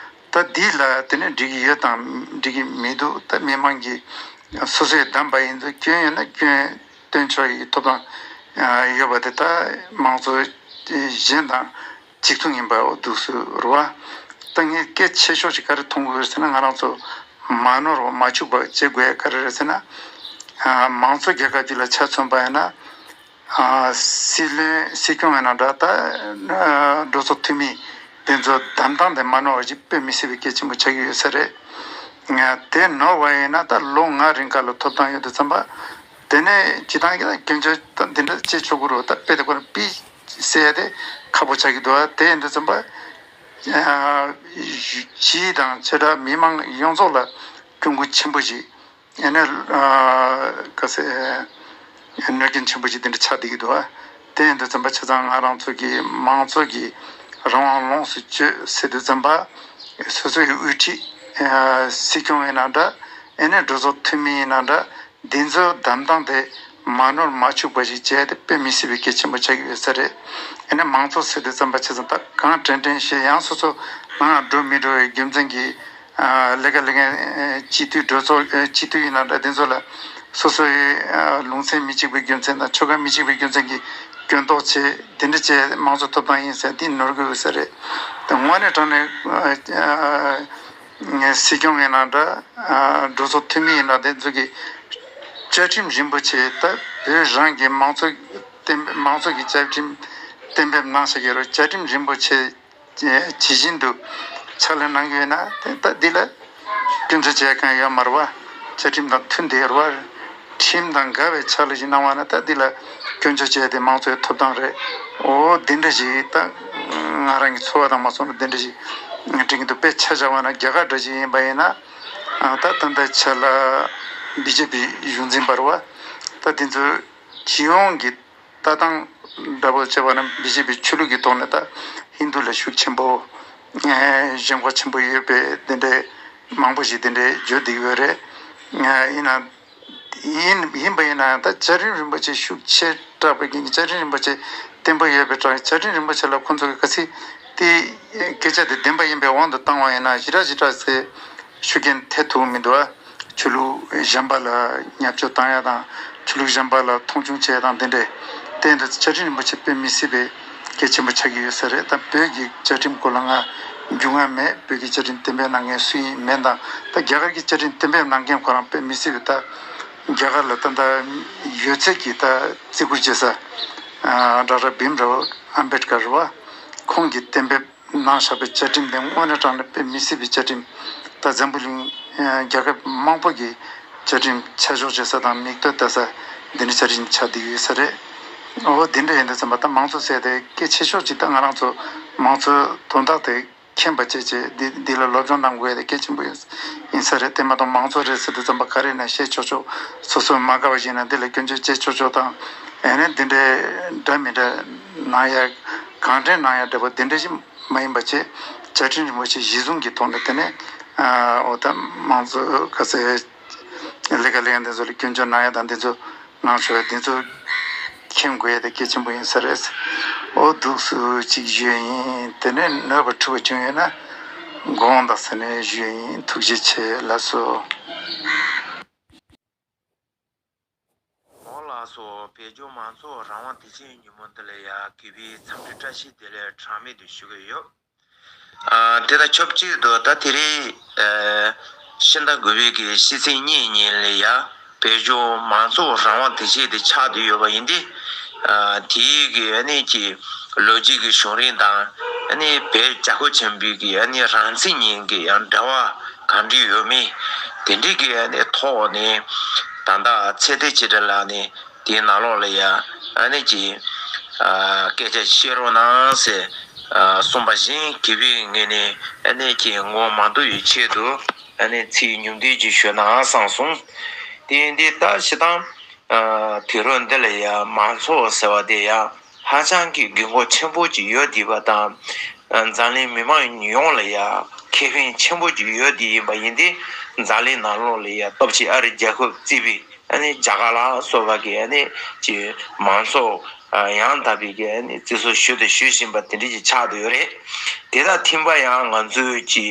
ད་འདི་ལ་དེ་ནས་འགྲིག་གི་ཡོད་དང་འགྲིག་གི་མི་འདུག་ད་མི་མང་གིས་སོ་སོས་བདམས་པ་ཡིན་ཙང་། སྐྱོན་ཡོད་ན་སྐྱོན་སྟོན་ཆོག་གི་ཐོབ་ཐང་ཡོད་པ་དེ་ད་མང་གཙོ་གཞན་དང་གཅིག་མཚུངས་ཡིན་པ་འདུག་སེ་རེད་བ། ད་ངས་སྐད་ཆེ་ཤོས་ཅིག་ག་རེ་མཐོང་གི་ཡོད་ཟེར་ན། ང་རང་ཚོ་མ་ནོར་བ་མ་འཆུག་པ་བྱེད་དགོས་ཡ་ག་རེ་རེད་ཟེར་ན། ཨ་མང་གཙོ་རྒྱལ་ཁབ་ཅིག་ལ་ཆ་མཚོན་པ་ཡིན་ན། ཨ་སྲིད་བློན་སྲིད་སྐྱོང་ཡིན་ན་འདྲ། ད་ཨ་གྲོས་ཚོགས་འཐུས་མི་དེ་ཚོ་བདམས་སྟངས་དེ་མ་ནོར་བ་ཅིག་དཔེ་མི་སྲིད་པའི་གལ་ཆེན་པོ་ཆགས་ཀྱི་ཡོད་ས་རེད། ང་དེ་ནོར་བ་ཡིན་ན་ད་ལོ་ལྔ་རིང་ག་ལ་ཐོབ་ཐང་ཡོད་དུས་ཙམ་པ། དེ་ནས་སྤྱིར་བཏང་གི་ད་སྐྱོན་བརྗོད་ད་འདི་འདྲ་བྱེད་ཆོག་གི་རེད། ད་དཔེ་དེ་ཁོ་རང་ཕི་ཟེར་ཡ་དེ་ཁག་པོ་ཆགས་ཀྱི་འདུག་དེ་ཡིན་དུས་ཙམ་པ། ཨ་སྤྱི་དང་བྱེ་བྲག་མི་མང་ཡོངས་རྫོགས་ལ་གྱོང་གུད་ཆེན་པོ་ཞིག་ཨ་ནི་ཨ་ག་ཟེར། གནོད་སྐྱོན་ཆེན་པོ་ཞིག་དེ་འདྲ་ཆགས་བསྡད་ཀྱི་འདུག་དེ་ཡིན་དུས་ཙམ་པ། བྱས་ཙང་ང་རང་ཚོ་གི་མང་གཙོ་གི་རང་དབང་ལོངས་སུ་སྤྱོད་ཟེར་དུས་ཙམ་པ། སོ་སོ་ཡི་དབུ་ཁྲིད་ཨ་སྲིད་སྐྱོང་ཡིན་ན་འདྲ། ཨ་ནི་གྲོས་ཚོགས་འཐུས་མི་ཡིན་ན་འདྲ། འདི་ཚོའི་བདམས་སྟངས་དེ་མ་ནོར་མ་འཆུག་པ་ཞིག་བྱས་ཏེ་དཔེ་མི་སྲིད་པའི་གལ་ཆེན་པོ་ཆགས་ཀྱི་ཡོད་ས་རེད། ཨ་ནི་མང་གཙོ་ཟེར་དུས་ཙམ་པ། བྱས་ཙང་ད་གང་དྲན་དྲན་བཤད། ཡང་སོ་སོ་ནང་ལ་འགྲོ་མི་འགྲོ་བའི་རྒྱུ་མཚན་གྱིས། ཨ་ལས་ཀ་ལས་མཁན་སྤྱི་འཐུས་གྲོས་ཚོགས་སྤྱི་འཐུས་ཡིན་ན་འདྲ། དེ་ཚོ་ལ་སོ་སོའི་ཨ་ལུང་ཚན་མི་གཅིག་པའི་རྒྱུ་མཚན་དང་། ཆོལ་ཁ་མི་གཅིག་པའི་རྒྱུ་མཚན་གྱིས་སྐྱོན་འདོགས་བྱས། དེ་འདྲ་བྱས་མང་གཙོ་ཐོབ་ཐང་ཡིན་ཟེར། དེ་ནོར་གི་ཡོད་ས་རེད། དེ་དངོས་གནས་དྲང་གནས་ཨ་ཨ་སྲིད་སྐྱོང་ཡིན་ན་འདྲ། ཨ་གྲོས་ཚོགས་འཐུས་མི་ཡིན་ན། དེ་ཚོ་གི་བཅའ་ཁྲིམས་རིན་པོ་ཆེ། ད་བོད་རང་གི་མང་གཙོ་གཏན་མང་གཙོ་གི་བཅའ་ཁྲིམས་གཏན་འབེབས་གནང་བཞག་གི་རེད། བཅའ་ཁྲིམས་རིན་པོ་ཆེ་ཇི་བཞིན་དུ་ཕྱག་ལས་གནང་གི་ཡོད་ན། དེ་ད་འདི་ལ་སྐྱོན་བརྗོད་བྱེད་མཁན་ཡོད་མ་རེད་བ། བཅའ་ཁྲིམས་དང་མཐུན་བསྡད་ཡོད་རེད་བ། ཁྲིམས་དང་འགལ་བའི་ཕྱག་ལས་ཤིག་གནང་བ་ན། ད་འདི་ལ་སྐྱོན་བརྗོད་བྱས་ཏེ་མང་གཙོའི་ཐོབ་ཐང་རེད། འོ་འདི་འདྲ་ཞིག་ད་ང་རང་གི་ཚོར་བ་དང་མ་སོང་ན་འདི་འདྲ་ཞིག་དྲན་གྱི་འདུག་དཔེ་ཆ་བཞག་པ་ན་རྒྱ་གར་འདྲ་ཞིག་ཡིན་པ་ཡིན་ན། ཨ་ད་ད་ལྟའི་ཆ་ལ་བི་ཇེ་པི་གཞུང་འཛིན་པ་རེད་བ། ད་འདི་ཚོའི་སྤྱི་ཡོངས་ཀྱི་ལྟ་སྟངས་འདྲ་པོ་བྱས་པ་ན། བི་ཇེ་པི་ཆོས་ལུགས་ཀྱི་ཐོག་ནས་ད་ཧིན་དུ་ལ་ཤུགས་ཆེན་པོ། ཨེ་ཞེན་ཁོག་ཆེན་པོ་ཡོད་པའི་དེ་འདྲའི་མང་པོ་ཞིག་དེ་འདྲའི་བརྗོད་བསྡད་ཡོད་རེད། ཡིན་ན་ཡིན་ཡིན་པ་ཡིན་ན་ཡང་། ད་བཅའ་ཁྲིམས་རིན་པོ་ཆེ་ཤུགས་ཆེ་ གྲགས་པའི་རྒན་གྱི་བཅའ་ཁྲིམས་རིན་པོ་ཆེ་བརྟན་པོ་ཡོད་པའི་གྲས་བཅའ་ཁྲིམས་རིན་པོ་ཆེ་ལ་ཁོང་ཚོ་གི་ག་ཚིག་དེ་སྐད་ཆ་དེ་བདེན་པ་ཡིན་པའི་དབང་དུ་བཏང་བ་ཡིན་ན་ཞེ་དྲག་ཞེ་དྲག་ཟེར་ཤུགས་རྐྱེན་ཐེབས་ཐུབ་མི་འདུག་ཨ། ཆོས་ལུགས་གཞན་པ་ལ་བརྙས་བཅོས་བཏང་ཡ་དང་ཆོས་ལུགས་གཞན་པ་ལ་མཐོང་ཆུང་བྱེད་ཡ་དང་དེ་འདྲའི་སྟེང་དུ་བཅའ་ཁྲིམས་རིན་པོ་ཆེ་དཔེ་མི་སྲིད་པའི་གལ་ཆེན་པོ་ཆགས་ཀྱི་ཡོད་ས་རེད། ད་བོད་ཀྱི་བཅའ་ཁྲིམས་སྐོར་ལ་ང་རྒྱུས་མངའ་མེད། བོད་ཀྱི་བཅའ་ཁྲིམས་གཏན་འབེབས་གནང་མཁན་སུ་ཡིན་མིན་དང་ད་རྒྱ་གར་གྱི་བཅའ་ཁྲིམས་གཏན་འབེབས་གནང་མཁན་ཁོ་རང་དཔེ་མི་སྲིད་པའི་ད་རྒྱ་གར་ལ་ད་ལྟ་ཡོད་ཚད་ཀྱི་ད་བརྩི་བཀུར་བྱེད་ས་ཌོག་ཊར་བྷིམ་རའོ་ཨམ་བེད་ཀར་རེད་བ། ཁོང་གིས་གཏན་འབེབས་གནང་བཞག་པའི་བཅའ་ཁྲིམས་དེ་དངོས་གནས་དྲང་གནས་དཔེ་མི་སྲིད་པའི་བཅའ་ཁྲིམས། ད་འཛམ་བུ་གླིང་རྒྱལ་ཁབ་མང་པོ་གི་བཅའ་ཁྲིམས་ཆ་འཇོག་བྱེད་ས་དང་མིག་ལྟོས་ལྟ་ས་འདི་འདྲའི་བཅའ་ཁྲིམས་ཆགས་བསྡད་ཡོད་ས་རེད། འོ་དེ་འདྲ་ཡིན་དུས་ཙམ་པ་ད་མང་གཙོ་ཟེར་དེ་གལ་ཆེ་ཤོས་ཅིག་ད་ང་རང་ཚོ་མང་གཙོའི་དོན་དག་དེ་མཁྱེན་པ་བཅས་བྱས་འདི་འདི་ལ་སློབ་སྦྱོང་གནང་དགོས་ཡ་དེ་གལ་ཆེན་པོ་ཡིན་ས་རེད། དེ་མ་གཏོགས་མང་གཙོ་རེད་ཟེར་དུས་ཙམ་པ་ག་རེ་ན་བཤད་ཆོག་ཆོག་སོ་སོ་མ་དགའ་བ་ཞིག་ན་འདི་ལ་སྐྱོན་བརྗོད་བྱེད་ཆོག་ཆོག་དང་ཨེ་ནས་འདི་འདྲའི་འདྲ་མི་འདྲ་གནང་ཡ་གང་དྲན་གནང་ཡ་འདྲ་པོ་འདི་འདྲ་ཞིག་མ་ཡིན་པ་བྱས་བཅའ་ཁྲིམས་རིན་པོ་ཆེ་གཞི་བཟུང་གི་ཐོག་ནས་དེ་ནས་འོ་ད་མང་གཙོ་ག་ཚད་ལས་ཀ་ལས་ཡ་འདི་ཚོ་ལ་སྐྱོན་བརྗོད་གནང་ཡ་དང་འདི་ཚོ། ནང་ཆོས་འདི་ཚོ་མཁྱེན་དགོས་ཡ་དེ་གལ་ཆེན་པོ་ཡིན་ས་རེད། འོ་འདུག་སུ་གཅིག་ཞུས་ཡིན། དེ་ནས་ནོར་བ་འཁྲུལ་བ་བྱུང་ཡོད་ན་དགོངས་དག་ཟེར་ནས་ཞུས་ཡིན། ཐུགས་རྗེ་ཆེ་ལགས་སོ། འོང་ལགས་སོ། བོད་ལྗོངས་མང་གཙོ་རང་དབང་དུས་ཆེན་ཉིན་མོ་འདི་ལ་ཡ་དགེ་བའི་འཚམས་འདྲི་བཀྲ་ཤིས་བདེ་ལེགས་གྲངས་མེད་དུ་ཞུ་གི་ཡོད། ཨ། དེ་དང་ཆབས་ཅིག་ཏུ་ད་དེ་རིང་ཨ། ཕྱི་ཟླ་དགུ་པའི་གི་ཕྱི་ཚེས་གཉིས་ཉིན་ལ་ཡ་བོད་ལྗོངས་མང་གཙོ་རང་དབང་དུས་ཆེན་དེ་ཆགས་བསྡད་ཡོད་པ་ཡིན་ཏེ། ཨ། དེའི་གི་ཨ་ནི་གི་ལོ་རྒྱུས་ཀྱི་བྱུང་རིམ་དང་ཨ་ནི་བོད་རྒྱལ་ཁབ་ཆེན་པོའི་གི་ཨ་ནི་རང་བཙན་གཉིས་ཀྱི་ཡང་འབྲེལ་བ་གང་འདྲ་ཡོད་མེད་དེ་འདྲའི་གི་ཨ་ནི་ཐོག་ནས་ད་ལྟ་ཚེ་བརྟན་ཆོས་གྲགས་ལགས་ནས། དེའི་ནང་ལོགས་ལ་ཡ་ཨ་ནི་ཀྱི་ཨ་སྐད་ཆ་བཤད་རོགས་གནང་ཟེར་ཨ་གསུངས་པ་བཞིན་དགེ་བའི་ངོས་ནས་ཨ་ནི་ཀྱི་ངོ་མ་འདུ་བའི་ཆེད་དུ་ཨ་ནི་ཚིག་ཉུང་བསྡུས་ཅིག་ཞུས་ན་བསམ་སོང་། དེ་ཡིན་དུས་ད་སྤྱིར་བཏང་ཨ་དུས་རབས་འདི་ལ་ཡ་མང་གཙོ་ཟེར་བ་དེ་ཡ་ཧ་ཅང་གི་དགོས་མཁོ་ཆེན་པོ་ཅིག་ཡོད་བསྡད་པ་དང་། ཨ་འཛམ་གླིང་མི་མང་ཡོངས་ལ་ཡ་ཁེ་ཕན་ཆེན་པོ་ཅིག་ཡོད་བསྡད་ཡིན་པ་ཡིན་ཏེ། འཛམ་གླིང་ནང་ལོགས་ལ་ཡ་སྟོབས་ཆེ་ཨ་རི་རྒྱལ་ཁབ་བརྩིས་པའི། ཨ་ནི་རྒྱ་གར་ལ་སོགས་པ་གི་ཨ་ནི་ཀྱི་མང་གཙོ་ཨ་ཡང་དག་པའི་གི་ཨ་ནི་བརྩི་སྲུང་ཞུ་དང་ཞུ་བཞིན་པ་དེ་འདྲ་ཅིག་ཆགས་བསྡད་ཡོད་རེད། དེ་དང་མཐུན་པ་ཡང་ང་ཚོའི་ཀྱི་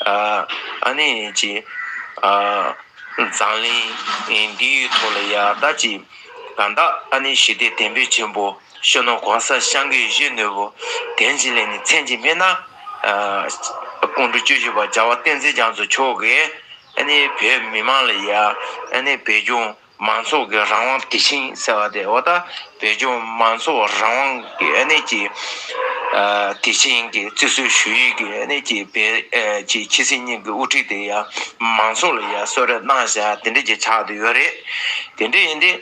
ཨ་ཨ་ནི་ཀྱི་ཨ་འཛམ་གླིང་འདིའི་ཐོག་ལ་ཡ་ད་ཅིག་གང་ལྟར་ཨ་ནི་ཞི་བདེ་ལྡན་པའི་ཆེན་པོ་སྤྱི་ནོར་གོང་ས་སྐྱབས་མགོན་ཆེན་པོ་བསྟན་འཛིན་ལགས་ནས་མཚན་གྱི་སྨན་ན་ཨ་སྐུ་ཕྲེང་བཅུ་བཞི་པ་རྒྱལ་བ་བསྟན་འཛིན་རྒྱ་མཚོ་མཆོག་གིས། ཨ་ནི་བོད་མི་མང་ལ་ཡ་ཨ་ནི་བོད་ལྗོངས་མང་གཙོ་གི་རང་དབང་དུས་ཆེན་ཟེར་བ་དེ་འོ་ད་བོད་ལྗོངས་མང་གཙོ་རང་དབང་གི་ཨ་ནི་ཀྱི་ཨ་དུས་ཆེན་གྱི་བརྩི་སྲུང་ཞུ་ཡུལ་གྱི་ཨ་ནི་ཀྱི་བོད་ཨ་ཀྱི་ཆབ་སྲིད་གཉིས་ཀྱི་དབུ་ཁྲིད་དེ་ཡ་མང་གཙོ་ལ་ཡ་གསོལ་རས་གནང་བཞག་དེ་འདྲ་ཅིག་ཆགས་བསྡད་ཡོད་རེད། དེ་འདྲ་ཡིན་དུས།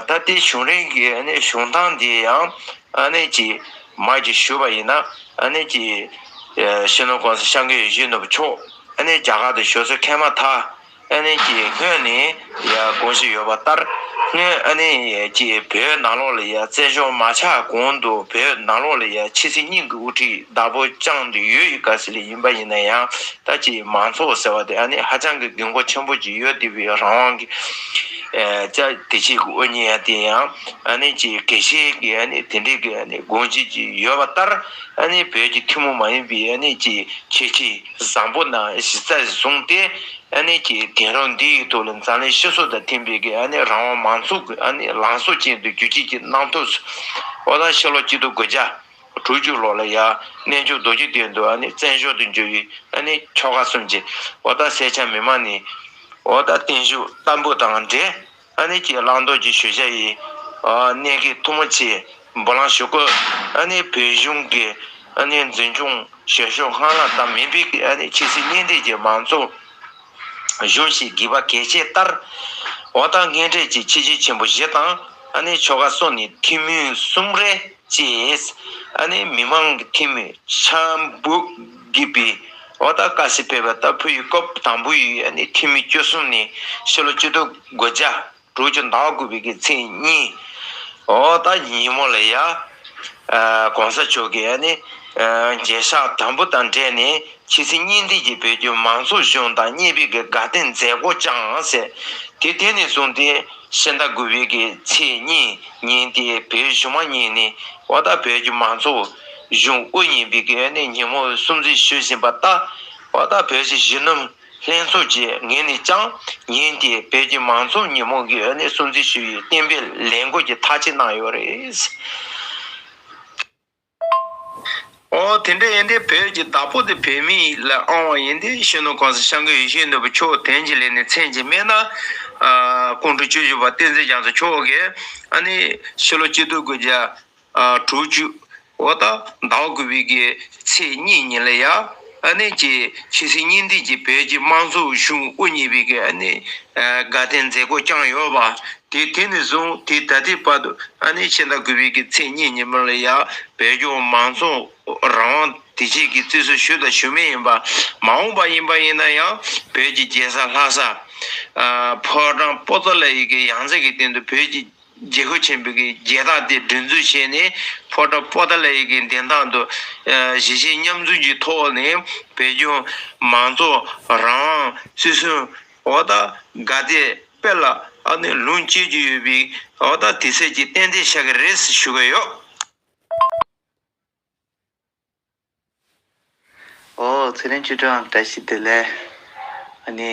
ད་ལྟའི་བྱུང་རིམ་གྱི་ཨ་ནི་བྱུང་སྟངས་འདི་ཡང་ཨ་ནི་ཀྱི་མ་གི་ཞུས་པ་ཡིན་ན་ཨ་ནི་ཀྱི་སྤྱི་ནོར་གོང་ས་སྐྱབས་མགོན་ཆེན་པོ་མཆོག་ཨ་ནི་རྒྱ་གར་དུ་བཞུགས་ས་འཁེལ་མ་ཐག་ཨ་ནི་ཀྱི་སྔོན་ནས་ཡ་དགོངས་བཞེས་ཡོད་པ་ལྟར། སྔོན་ཨ་ནི་ཀྱི་བོད་ནང་ལོགས་ལ་ཡ་བཙན་བྱོལ་མ་ཆགས་གོང་དུ་བོད་ནང་ལོགས་ལ་ཡ་ཆབ་སྲིད་གཉིས་ཀྱི་དབུ་ཁྲིད་བདག་པོ་བཅངས་ཏེ་ཡོད་ཡོད་ག་ཟེ་ལ་ཡིན་པ་ཡིན་ན་ཡང་། ད་ཅིག་མང་གཙོ་ཟེར་བ་དེ་ཨ་ནི་ཧ་ཅང་གི་དགོས་མཁོ་ཆེན་པོ་ཅིག་ཡོད་བསྡད་པའི་རང་དབང་གི་ཨེ་ཅག་དེ་ཅིག་དབུ་བརྙེས་ཡ་དེ་ཡང་ཨ་ནི་ཅིག་དགེ་བཤེས་ཀྱི་ཨ་ནི་དེ་འདྲའི་གི་ཨ་ནི་དགོངས་གཞི་ཅིག་ཡོད་པ་ལྟར། ཨ་ནི་བོད་ཀྱི་ཐུན་མོང་མ་ཡིན་པའི་ཨ་ནི་ཅིག་ཁྱད་ཆོས་བཟང་པོ་དང་གཞི་རྩ་བཟུང་སྟེ། ཨ་ནི་ཅིག་དེང་རབས་འདི་ཡི་ཐོག་ལ་འཛམ་གླིང་སྤྱི་ཚོགས་དང་མཐུན་པའི་གི་ཨ་ནི་རང་དབང་མང་གཙོ་གི་ཨ་ནི་ལངས་ཕྱོགས་ཅན་དུ་བསྒྱུར་བཅོས་ཀྱི་གནང་ཐུབ། འོ་ད་ཕྱི་ལོ་ཆིག་སྟོང་དགུ་བརྒྱ། དྲུག་ཅུ་ལོ་ལ་ཡ་རྣལ་འབྱོར་རྡོ་རྗེ་གདན་དུ་ཨ་ནི་བཙན་བྱོལ་དུ་འབྱོར་བའི་ཨ་ནི་ཆོ་ག་གསུམ་གྱི་འོ་ད་སེར་སྐྱ་མི་མང་ནི་འོ་ད་བརྟན་བཞུགས་བསྟར་འབུལ་དང་འབྲེལ། ཨ་ནི་ཀྱི་བླང་དོར་གྱི་ཞུ་བྱ་ཡི་ཨ་གནད་འགག་ཐུན་མོང་ཆེད་འབུལ་ལམ་ཞུ་སྐབས། ཨ་ནི་བོད་གཞུང་གི་ཨ་ནི་འཛིན་སྐྱོང་བྱེད་ཕྱོགས་སྔར་ལྷག་ཙམ་མིན་པའི་ཨ་ནི་ཆབ་སྲིད་གཉེན་སྒྲིག་གི་མང་གཙོ་གཞུང་ཞིག་དགོས་པ་གལ་ཆེ་ལྟར། འོ་ད་སྔོན་གྲས་ཀྱི་ཆོས་བརྒྱུད་ཆེན་པོ་བཞི་དང་ཨ་ནི་ཆོ་ག་སོ་ནི་ཐུན་མིན་གསུམ་རེ། ཅེས་ཨ་ནི་མི་མང་གི་འཐུས་མི་ཕྱག་འབུལ་དགོས་པའི་འོ་ད་བཀའ་ཞིག་ཕེབས་པ་ལྟ་བུ་ཡི་སྐབས། དང་པོ་ཡི་ཨ་ནི་འཐུས་མི་བཅུ་གསུམ་ནི་ཕྱི་ལོ་ཆིག་སྟོང་དགུ་བརྒྱ་དྲུག་ཅུ་ཟླ་དགུ་པའི་གི་ཚེས་གཉིས། འོ་ད་ཉིན་མོ་ལ་ཡ་ཨ་གོང་ས་མཆོག་གིས་ཨ་ནི་ཨ་མཇལ་ཕྱག་དམ་པོ་དང་འབྲེལ་ནས་ཆོས་སྲིད་གཉེན་སྒྲིག་གི་བོད་ཀྱི་མང་གཙོ་གཞུང་དང་མཉམ་པའི་གི་དགའ་སྟོན་མཛད་སྒོ་བསྐྱངས་ཟེར། དེ་དེ་ནས་བཟུང་སྟེ། ཤིང་རྟ་དགུ་པའི་གི་ཚེས་གཉིས་ཉིན་དེ་བོད་གཞུང་མང་གཉིས་ནས་འོ་ད་བོད་ཀྱི་མང་གཙོ་གཞུང་དབུ་བརྙེས་པའི་གི་ཨ་ནི་ཉིན་མོ་སྲུང་བརྩི་ཞུ་བཞིན་པ་ལྟ། འོ་ད་བོད་ཀྱི་གཞོན་ནུ་ལྷན་ཚོགས་ཀྱི་ངོས་ནས་ཀྱང་ཉིན་དེ་བོད་ཀྱི་མང་གཙོ་ཉིན་མོ་གི་ཨ་ནི་སྲུང་བརྩི་ཞུ་བའི་གཏན་འབེབས་ལས་འགུལ་གྱི་ཐག་བཅད་གནང་ཡོད་རེད། ཨོ་དེ་འདྲ་ཡིན་དུས་བོད་ཀྱི་བདག་པོ་དེ་བོད་མི་ལ་དབང་བ་ཡིན་དུས་གཞོན་ནུ་གོང་ས་སྐྱབས་མགོན་ཡིད་བཞིན་ནོར་བུ་མཆོག་དོན་གྱི་ལས་ནས་མཚན་གྱི་སྨད་ན། ཨ་ཁོང་ཁྲོ་བཅུ་བཞི་པ་བསྟན་འཛིན་རྒྱ་མཚོ་མཆོག་གིས་ཨ་ནི་ཕྱི་ལོ་ཆིག་སྟོང་དགུ་བརྒྱ་ཨ་དྲུག་ཅུ་འོ་ད་ཟླ་བ་དགུ་པའི་གི་ཚེས་གཉིས་ཉིན་ལ་ཡ་ཨ་ནི་ཀྱི་ཆོས་སྲིད་གཉིས་ལྡན་གྱི་བོད་ཀྱི་དམངས་གཙོ་གཞུང་དབུ་བརྙེས་པའི་གི་ཨ་ནི་ཨ་དགའ་སྟོན་མཛད་སྒོ་བསྐྱངས་ཡོད་པ། དེ་དེ་ནས་བཟུང་དེ་ད་ལྟའི་བར་དུ་ཨ་ནི་ཕྱི་ཟླ་དགུ་པའི་གི་ཚེས་གཉིས་ཉིན་མོ་ལ་ཡང་བོད་ལྗོངས་མང་གཙོ་རང་དབང་དེ་བཅས་ཀྱི་བརྩི་སྲུང་ཞུས་དང་ཞུ་མུས་ཡིན་པ། མ་འོངས་པ་ཡིན་པ་ཡིན་ན་ཡང་བོད་ཀྱི་རྒྱལ་ས་ལྷ་ས་ཨ་ཕོ་བྲང་པོ་ཏཱ་ལ་ཡི་གི་ཡང་རྩེ་གི་སྟེང་དུ་བོད་ཀྱི་རྒྱལ་ཁབ་ཆེན་པོའི་གི་རྒྱལ་དར་དེ་སྒྲེང་འཛུགས་བྱས་ནས་ཕོ་བྲང་པོ་ཏཱ་ལ་ཡི་གི་མདུན་ཐང་དུ་ཨ་གཞིས་བྱེས་མཉམ་འཛོམས་ཀྱི་ཐོག་ནས་བོད་ལྗོངས་མང་གཙོ་རང་དབང་བརྩི་སྲུང་འོ་ད་དགའ་དད་དཔེ་ལ་ཨ་ནི་ལོངས་སྤྱོད་ཀྱི་ཡོད་པའི་འོ་ད་དུས་ཚོད་ཀྱི་ཏན་ཏན་ཤར་གི་རེད་ཟེར་ཞུ་གི་ཡོད། ཨོ་ཚེ་རིང་ཆོས་སྒྲོན་བཀྲ་ཤིས་བདེ་ལེགས། ཨ་ནི་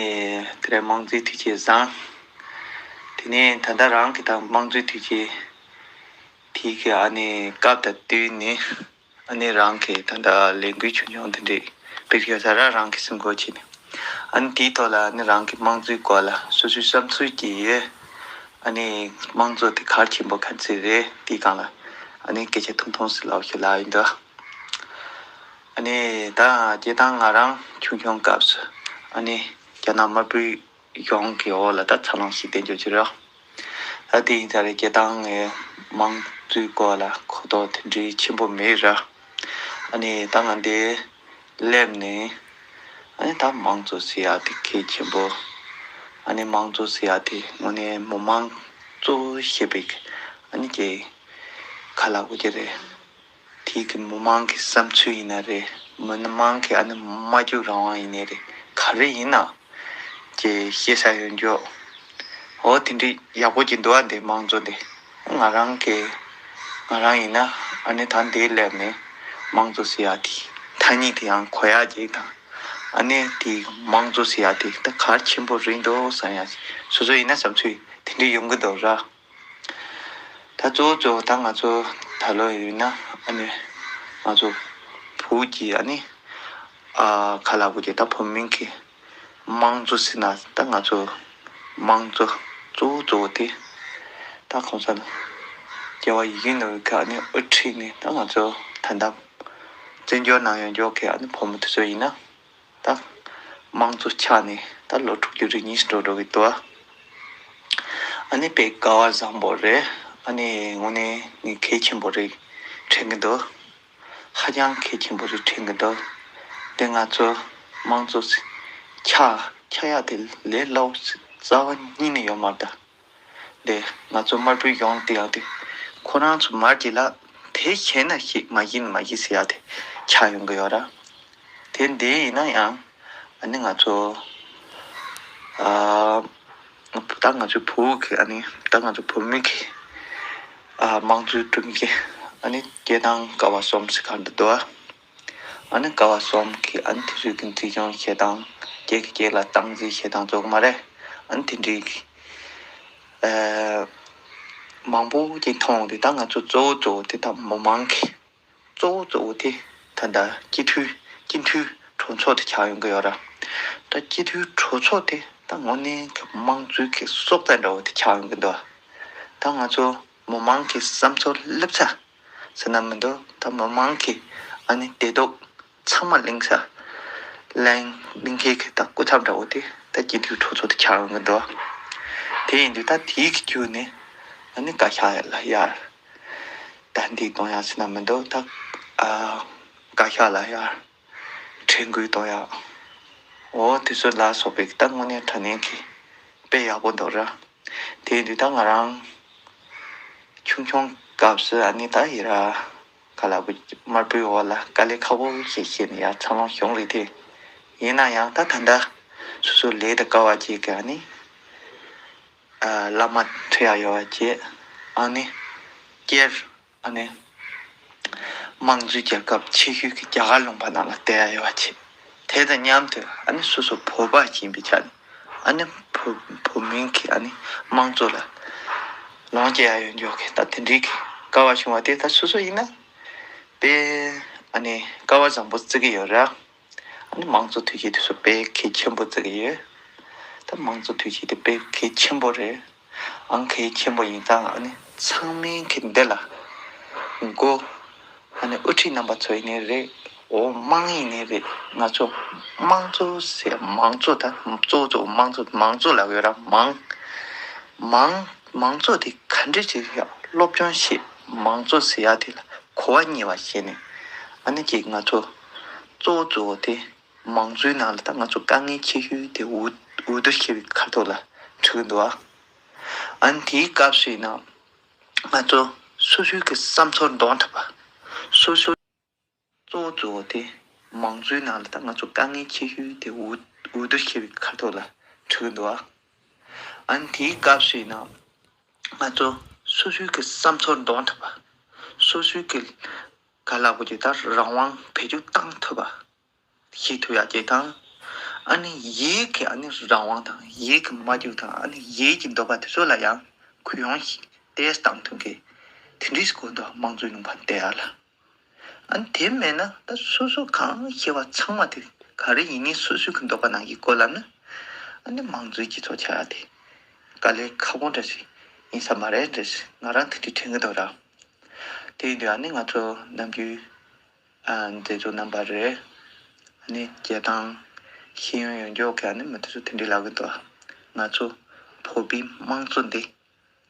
དེ་རིང་དམངས་གཙོའི་དུས་ཆེན་བཟང་། དེ་ནས་ད་ལྟ་རང་གི་དང་དམངས་གཙོའི་དུས་ཆེན་དེའི་གི་ཨ་ནི་སྐབས་དང་བསྟུན་ནས། ཨ་ནི་རང་གི་ད་ལྟ་ལས་འགུལ་ཆུང་ཆུང་འདི་འདྲས་སྤེལ་ཡོད་ས་ར་རང་གི་སེམས་ཁོང་ཆེ་ནས། ཨ་ནི་དེའི་ཐོག་ལ་ཨ་ནི་རང་གི་དམངས་གཙོའི་སྐོར་ལ་སོ་སོའི་བསམ་ཚུལ་གྱི་ཡོད། ཨ་ནི་དམངས་གཙོ་དེ་གལ་ཆེན་པོ་ག་ཚོད་རེད་དེའི་སྒང་ལ་ཨ་ནི་སྐད་ཆ་ཐུང་ཐུང་ཞིག་ལབ་ཞིག་ལབ་ཡིན་འདུག་ཨ་ནི་ད་སྤྱིར་བཏང་ང་རང་ཆུང་ཆུང་སྐབས་སུ་ཨ་ནི་རྒྱ་ནག་དམར་པོའི་གཞུང་གི་འོག་ལ་ད་འཚར་ལོངས་ཤིག་བསྟན་རྒྱུ་ཅི་རེད། ད་དེ་ཡིན་ཙང་རེད་སྤྱིར་བཏང་ངས་དམངས་གཙོའི་སྐོར་ལ་གོ་རྟོགས་དེ་འདྲའི་ཆེན་པོ་མེད་ར། ཨ་ནི་ད་ང་འདི་སླེབས་ནས་ཨ་ནི་ད་དམངས་གཙོ་ཟེར་ཡག་དེ་གལ་ཆེན་པོ། ཨ་ནི་དམངས་གཙོ་ཟེར་ཡག་དེ་དངོས་གནས་མི་མང་གཙོ་བོ་ཞེས་པའི་ཨ་ནི་ཀྱི་ག་ལ་གོ་གི་རེད། དེའི་གི་མི་མང་གི་བསམ་ཚུལ་ཡིན་ན་རེད། མི་མང་གི་ཨ་ནི་སྨྲ་བརྗོད་རང་དབང་ཡིན་ནའི་རེད། ག་རེ་ཡིན་ན་ཀྱི་ཤེས་ས་ཡོད་འཇོག་འོ་དེ་འདྲའི་ཡག་པོ་ཅིག་འདུག་ཨ་འདི་དམངས་གཙོ་འདི། ང་རང་གི་ང་རང་ཡིན་ན་ཨ་ནི་ད་འདི་སླེབས་ནས་དམངས་གཙོ་ཟེར་ཡག་དེ་ཐ་སྙད་དེ་ཡང་གོ་ཡག་ཅིག་དང་། ཨ་ནི་དེ་དམངས་གཙོ་ཟེར་ཡག་དེ་ད་གལ་ཆེན་པོ་རེད་འདུག་བསམ་ཡག་སོ་སོ་ཡིན་ན་བསམ་ཚུལ་དེ་འདྲའི་ཡོང་གི་འདུག་ར། ད་གཙོ་བོ་གཙོ་བོ་ད་ང་ཚོ་ད་ལོ་ཡིན་ན་ཨ་ནི་ང་ཚོ་བོད་ཀྱི་ཨ་ནི་ཨ་ག་ལ་བོད་ཀྱི་ད་བོད་མིང་གི་དམངས་གཙོ་ཟེར་ན་ད་ང་ཚོ་དམངས་གཙོ་གཙོ་བོ་གཙོ་བོ་དེ་ད་གོང་ས་རྒྱལ་བ་ཡིད་བཞིན་ནོར་བུའི་གི་ཨ་ནི་དབུ་ཁྲིད་ནས་ད་ང་ཚོ་ད་ལྟ་བཙན་བྱོལ་ནང་ཡོད་འཇོག་གི་ཨ་ནི་བོད་མི་དེ་ཚོ་ཡིན་ན། ད་དམངས་གཙོ་ཆགས་ནས་ད་ལོ་དྲུག་ཅུ་རེ་གཉིས་འགྲོ་འགྲོ་གི་འདུག་ཨ་ནི་དཔེ་སྐལ་བ་བཟང་པོ་རེད། ཨ་ནི་དངོས་གནས་ངས་གལ་ཆེན་པོ་རེད་དྲན་གི་འདུག་ཧ་ཅང་གལ་ཆེན་པོ་རེད་དྲན་གི་འདུག་དེ་ང་ཚོ་དམངས་གཙོ་ཆགས་ཆགས་ཡག་དེ་ལས་སླ་པོ་རྩ་བ་ཉིད་ནས་ཡོད་མ་རེད་ད། དེ་ང་ཚོ་དམར་པོའི་གཞུང་དེ་ཡང་དེ་ཁོ་རང་ཚོ་མར་གྱི་ལ་དེ་བྱས་ན་ཤིག་མ་བྱས་ན་མ་བྱས་ཟེར་ཡ་དེ་ཆགས་ཡོང་གི་ཡོད་ར། དེ་འདི་ཡིན་ན་ཡང་ཨ་ནི་ང་ཚོ་ཨ་ད་ང་ཚོའི་བོད་ཀྱི་ཨ་ནི་ད་ང་ཚོ་བོད་མི་གི་ཨ་དམངས་གཙོའི་སྒྲོམ་གྱི་ཨ་ནི་སྐད་གདངས་ཀ་བ་གསུམ་ཟེར་ག་འདི་འདུག་ཨ། ཨ་ནི་ཀ་བ་གསུམ་གྱི་ཨ་ནི་དེ་ཚོའི་གི་འཛིན་སྐྱོང་བྱེད་སྟངས་སྐད་ཀྱི་སྐད་ལ་སྟངས་འཛིན་བྱེད་སྟངས་ཚོགས་མ་རེད། ཨ་ནི་དེ་འདྲའི་གི་ཨ་མང་པོ་ཅིག་མཐོང་དེ་ད་ང་ཚོ་གཙོ་བོ་གཙོ་བོ་དེ་ད་མི་མང་གི་གཙོ་བོ་གཙོ་བོ་དེ་ད་ལྟ་སྤྱི་འཐུས་སྤྱི་འཐུས་གྲོས་ཚོགས་དེ་ཆགས་ཡོང་གི་ཡོད་ར། ད་སྤྱི་འཐུས་གྲོས་ཚོགས་དེ་ད་དངོས་གནས་གི་དམངས་གཙོའི་གི་སྲོག་རྩ་འདྲ་བོ་དེ་ཆགས་ཡོང་གི་འདུག་ད་ང་ཚོ་མི་མང་གི་བསམ་ཚུལ་སླེབས་ས་ཟེར་ན་མི་འདུག་ད་མི་མང་གི་ཨ་ནི་བདེ་སྡུག་ཚང་མ་གླེང་ས་གླེང་གླེང་མཁན་གྱི་ད་སྐུ་ཚབ་འདྲ་བོ་དེ་ད་སྤྱི་འཐུས་གྲོས་ཚོགས་དེ་ཆགས་ཡོང་གི་འདུག་དེ་ཡིན་དུས་ད་དེའི་གི་བརྒྱུད་ནས་ཨ་ནི་བཀའ་ཤག་ལ་ཡར་ད་འདི་གཏོང་ཡག་ཟེར་ན་མི་འདུག་ད་ཨ་བཀའ་ཤག་ལ་ཡར་དྲན་སྐུལ་གཏོང་ཡག་འོ་དེ་ཚོ་ལ་སོགས་པའི་ད་དངོས་གནས་དྲང་གནས་ཀྱི་དཔེ་ཡག་པོ་འདུག་ར། དེ་ཡིན་དུས་ད་ང་རང་ཆུང་ཆུང་སྐབས་སུ་ཨ་ནི་ད་ཡི་ར་ག་ལ་བུ་དམར་པོའི་འོག་ལ་དཀའ་ལས་ཁག་པོ་ཞིག་བྱས་ནས་ཡར་འཚར་ལོངས་བྱུང་རེད་དེ། ཡིན་ན་ཡང་ད་ད་ལྟ་སོ་སོ་ལས་དང་དཀའ་བ་བྱེད་གི་ཨ་ནི་ ཨ་བླ་མ་ཁྲིད་ཡག་ཡོད་པ་བྱས། ཨ་ནི་སྒེར་ཨ་ནི་དམངས་གཙོའི་རྒྱལ་ཁབ་ཆེ་ཤོས་ཀྱི་རྒྱ་གར་ལུང་པ་ནང་ལ་བསྡད་ཡག་ཡོད་པ་བྱས། དེ་དང་མཉམ་དུ་ཨ་ནི་སོ་སོ་བོད་པ་ཞིག་ཡིན་པའི་ཆ་ནས་ཨ་ནི་བོད་བོད་མིའི་གི་ཨ་ནི་དམངས་གཙོ་ལ་ལོངས་སྤྱོད་ཡག་ཡོད་འཇོག་གི་ད་དེ་འདྲའི་གི་སྐལ་བ་བྱུང་བ་དེ་ད་སོ་སོ་ཡིན་ན་དཔེ་ཨ་ནི་སྐལ་བ་བཟང་པོ་བརྩི་གི་ཡོད་ར། ཨ་ནི་དམངས་གཙོ་དུས་ཆེན་དེ་ཚོ་དཔེ་གལ་ཆེན་པོ་བརྩི་གི་ཡོད། ད་དམངས་གཙོ་དུས་ཆེན་དེ་དཔེ་གལ་ཆེན་པོ་རེད། ཨང་གལ་ཆེན་པོ་ཡིན་ཙང་ཨ་ནི་ཚང་མས་གི་འདི་ལ་མགོ་ཨ་ནི་དབུ་ཁྲིད་རྣམ་པ་ཚོ་ཡིན་ནའི་རེད། འོ་དམངས་ཡིན་ནའི་རེད། ང་ཚོ་དམངས་གཙོ་ཟེར་མང་གཙོ་ད་གཙོ་བོ་གཙོ་བོ་དམངས་གཙོ་མང་གཙོ་ལབ་ཡོད་ར། མང་མང་མང་གཙོ་དེ་ག་འདྲ་ཅིག་ཡག་སློབ་སྦྱོང་བྱེད། མང་གཙོ་ཟེར་ཡག་དེ་ལ་གོ་བ་རྙེད་པ་བྱས་ནས་ཨ་ནི་ཅིག་ང་ཚོ་གཙོ་བོ་གཙོ་བོ་དེ་མང་གཙོའི་ནང་ལ་ད་ང་ཚོ་དཀའ་ངལ་ཆེ་ཤོས་དེ་འོས་འོས་བསྡུ་བྱེད་པའི་ཁ་ཐོག་ལ་འཕྲད་ཀྱི་འདུག་ཨ། ཨ་ནི་དེའི་སྐབས་སུ་ཡིན་ན་ང་ཚོ་སོ་སོའི་གི་བསམ་ཚུལ་འདོན་ཐུབ་པ། སོ་སོ་གཙོ་བོ་གཙོ་བོ་དེ་མང་གཙོའི་ནང་ལ་ད་ང་ཚོ་དཀའ་ངལ་ཆེ་ཤོས་དེ་འོས་འོས་བསྡུ་བྱེད་པའི་ཁ་ཐོག་ལ་འཕྲད་ཀྱི་འདུག་ཨ། ཨ་ནི་དེའི་སྐབས་སུ་ཡིན་ན་ང་ཚོ་སོ་སོའི་གི་བསམ་ཚུལ་འདོན་ཐུབ་པ། སོ་སོའི་གི་ག་ལབ་དགོས་ཀྱི་ད་རང་དབང་བེད་སྤྱོད་བཏང་ཐུབ་པ་ཞིག་ཐུབ་ཡག་ཅིག་དང་། ཨ་ནི་ཡིད་ཀྱི་ཨ་ནི་རང་དབང་དང་ཡིད་ཀྱི་མ་འཇུག་དང་ཨ་ནི་ཡིད་ཀྱི་འདོད་པ་དེ་ཚོ་ལ་ཡང་གུ་ཡངས་ཤིག་ཏོག་ཙམ་བཏང་ཐུབ་མཁན་དེ་འདྲའི་སྐོར་དུ་དམངས་གཙོའི་ལུང་པར་བསྡད་ཡག་ལ། ཨ་ནི་དེ་མེད་ན་ད་སོ་སོ་གང་ཤེས་པ་ཚང་མ་དེ་ག་རེ་ཡིན་ནའི་སོ་སོའི་གི་འདོད་པ་ནང་གི་སྐོར་ལབ་ན་ཨ་ནི་དམངས་གཙོའི་སྤྱི་ཚོགས་ཆགས་ཡག་དེ་དཀའ་ལས་ཁག་པོ་འདྲ་ཞིག་ཡིན་ས་མ་རེད་འདྲ་ཞིག་ང་རང་དེ་འདྲའི་དྲན་གྱི་འདུག་ར། དེ་ཡིན་དུས་ཨ་ནི་ང་ཚོ་ནམ་རྒྱུན་ཨ་མཛད་གཙོ་རྣམ་པ་རེད། ཨ་ནི་སྐད་བཏང་ཤེས་ཡོན་ཡོད་འཇོག་གི་ཨ་ནི་མི་དེ་ཚོ་དེ་འདྲའི་ལབ་གི་འདུག་ང་ཚོ་བོད་པའི་དམངས་གཙོ་འདི་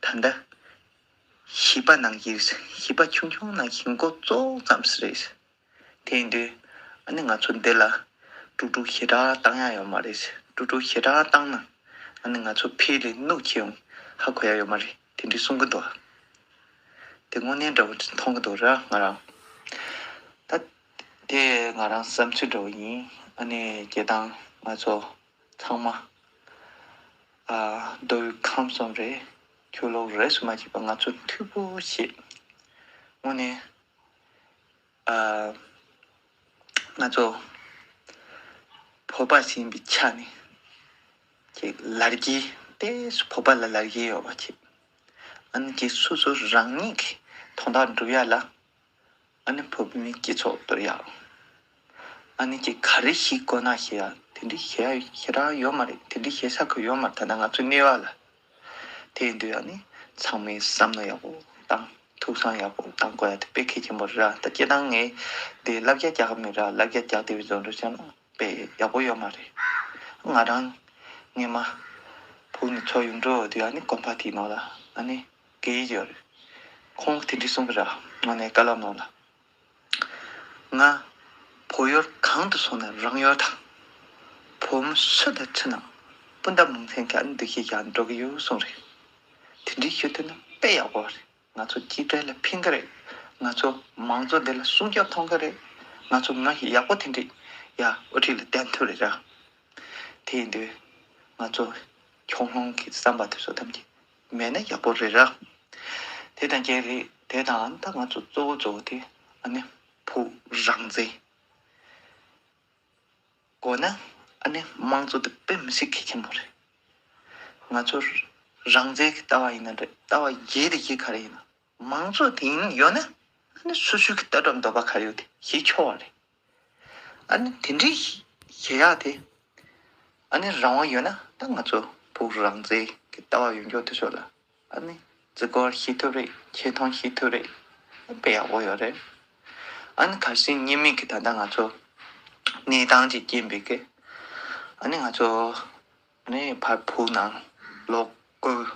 ད་ལྟ་བྱིས་པ་ནང་བཞིན་བྱིས་པ་ཆུང་ཆུང་ནང་བཞིན་མགོ་བཙུགས་ཙམ་ཞིག་རེད། དེ་ཡིན་དུས་ཨ་ནི་ང་ཚོ་འདི་ལ་དཀྲུག་དཀྲུག་ཞེ་དྲག་བཏང་ཡག་ཡོད་མ་རེད། དཀྲུག་དཀྲུག་ཞེ་དྲག་བཏང་ན་ཨ་ནི་ང་ཚོ་ཕྱི་ལ་ནུབ་ཕྱིན་ཡོང་ཧ་གོ་ཡག་ཡོད་མ་རེད། དེ་འདྲའི་གསུང་གི་འདུག་དེ་དངོས་གནས་འདྲ་བོ་མཐོང་གི་འདུག་ར་ང་རང་། ད་དེ་ང་རང་བསམ་ཚུལ་འདྲ་བོ་ཡིན། ཨ་ནི་སྐད་བཏང་ང་ཚོ་ཚང་མ་ཨ་མདོ་དབུས་ཁམས་གསུམ་རེད། ཆོས་ལུགས་རིས་སུ་མ་ཆད་པ་ང་ཚོ་མཐུན་པོ་བྱེད། དངོས་གནས་ཨ་ང་ཚོ་བོད་པ་ཞིག་ཡིན་པའི་ཆ་ནས་ཀྱི་ལ་རྒྱའི་ཏོག་ཙམ་བོད་པ་ལ་ལ་རྒྱའི་ཡོད་པ་བྱེད། ཨ་ནི་ཀྱི་སོ་སོ་རང་ཉིད་ཀྱི་དོན་དག་འགྲུབ་ཡག་ལ་ཨ་ནི་བོད་མིའི་སྤྱི་ཚོགས་གཏོར་ཡག་ཨ་ནི་ཀྱི་ག་རེ་ཞིག་དགོས་ན་ཞེས་ཡག་དེ་འདྲའི་ཞེ་ཡག་ཞེ་དྲག་ཡོད་མ་རེད། དེ་འདྲའི་ཞེ་ས་ཁོ་ཡོད་མ་རེད། ད་ལྟ་ང་ཚོའི་གནས་བབ་ལ། དེ་ཡིན་དུས་ཨ་ནི་ཚང་མས་བསམ་བློ་ཡག་པོ་བཏང་། ཐུགས་བསམ་ཡག་པོ་བཏང་དགོས་ཡག་དེ་དཔེ་གལ་ཆེན་པོ་རེད་ར། ད་སྤྱིར་བཏང་ངས་འདི་བསླབ་བྱ་རྒྱག་གི་མེད་ར། བསླབ་བྱ་རྒྱག་བསྡད་པའི་བཟོ་འདྲ་བྱས་ན་དཔེ་ཡག་པོ་ཡོད་མ་རེད། ང་རང་སྔོན་མ་བུ་ནི་ཚོ་ཡོང་འགྲོ་དུས་ཨ་ནི་དགོན་པ་དེའི་ནང་ལ་ཨ་ནི་དགེ་བའི་ཡོད་རེད། ཁོང་གིས་དེ་འདྲའི་གསུང་གི་ར། ང་ནས་བཀའ་སློབ་གནང་ལ། ང་བོད་ཡུལ་གང་དུ་སོང་ན་རང་ཡུལ་དང་། བོད་མི་སུ་དང་འཕྲད་ན་སྤུན་ཟླ་མིང་སྲིང་གི་ཨ་ནི་འདུ་ཤེས་ཀྱང་འགྲོ་གི་ཡོད་གསུངས་རེད། དེ་འདྲའི་ཞུ་ཐུབ་ན་དཔེ་ཡག་པོ་རེད། ང་ཚོ་གཅིག་སྒྲིལ་ལ་ཕན་གི་རེད། ང་ཚོ་མང་གཙོ་འདི་ལ་སྲུང་སྐྱོབ་ཐོབ་གི་རེད། ང་ཚོ་མི་ཡག་པོ་དེ་འདྲས་ཡ་དབུ་ཁྲིད་ལ་བསྟེན་ཐུབ་རེད་ར། དེ་ཡིན་དུས་ང་ཚོ་ཁྱོད་རང་གི་བསམ་པ་དེ་ཚོ་ཐམས་ཅད་མེད་ན་ཡག་པོ་རེད་ར། དེ་དང་གཅིག་རེད། དེ་དང་ད་ང་ཚོ་གཙོ་བོ་གཙོ་བོ་དེ་ཨ་ནི་བོད་རང་བཙན་དགོས་ན་ཨ་ནི་དམངས་གཙོ་དེ་དཔེ་མི་སྲིད་གལ་ཆེན་པོ་རེད། ང་ཚོ་རང་བཙན་གྱི་ལྟ་བ་ཡིན་ན་རེད། ལྟ་བ་གཞི་དེ་གཞི་ག་རེ་ཡིན་ན་མང་གཙོ་དེ་ཡིན་ཡོད་ན་ཨ་ནི་སོ་སོའི་གི་ལྟ་གྲུབ་འདོད་པ་ག་རེ་ཡོད་དེ་བྱེད་ཆོག་པ་རེད། ཨ་ནི་དེ་འདྲའི་བྱེད་ཡག་དེ་ཨ་ནི་རང་དབང་ཡོད་ན་ད་ང་ཚོ་བོད་རང་བཙན་གྱི་ལྟ་བ་ཡོད་མཁན་དེ་ཚོ་ལ་ཨ་ནི་བརྩི་བཀུར་ཞུ་ཐུབ་རེད། ཆེ་མཐོང་ཞུ་ཐུབ་རེད། དཔེ་ཡག་པོ་ཡོད་རེད། ཨ་ནི་གལ་སྲིད་ཉེས་མེད་ཀྱི་ད་ལྟ་ང་ཚོ་གནས་སྟངས་ཅིག་རྐྱེན་པས་ཀྱི་ཨ་ནི་ང་ཚོ་ཨ་ནི་ཕར་བོད་ནང་ལོག་དགོས།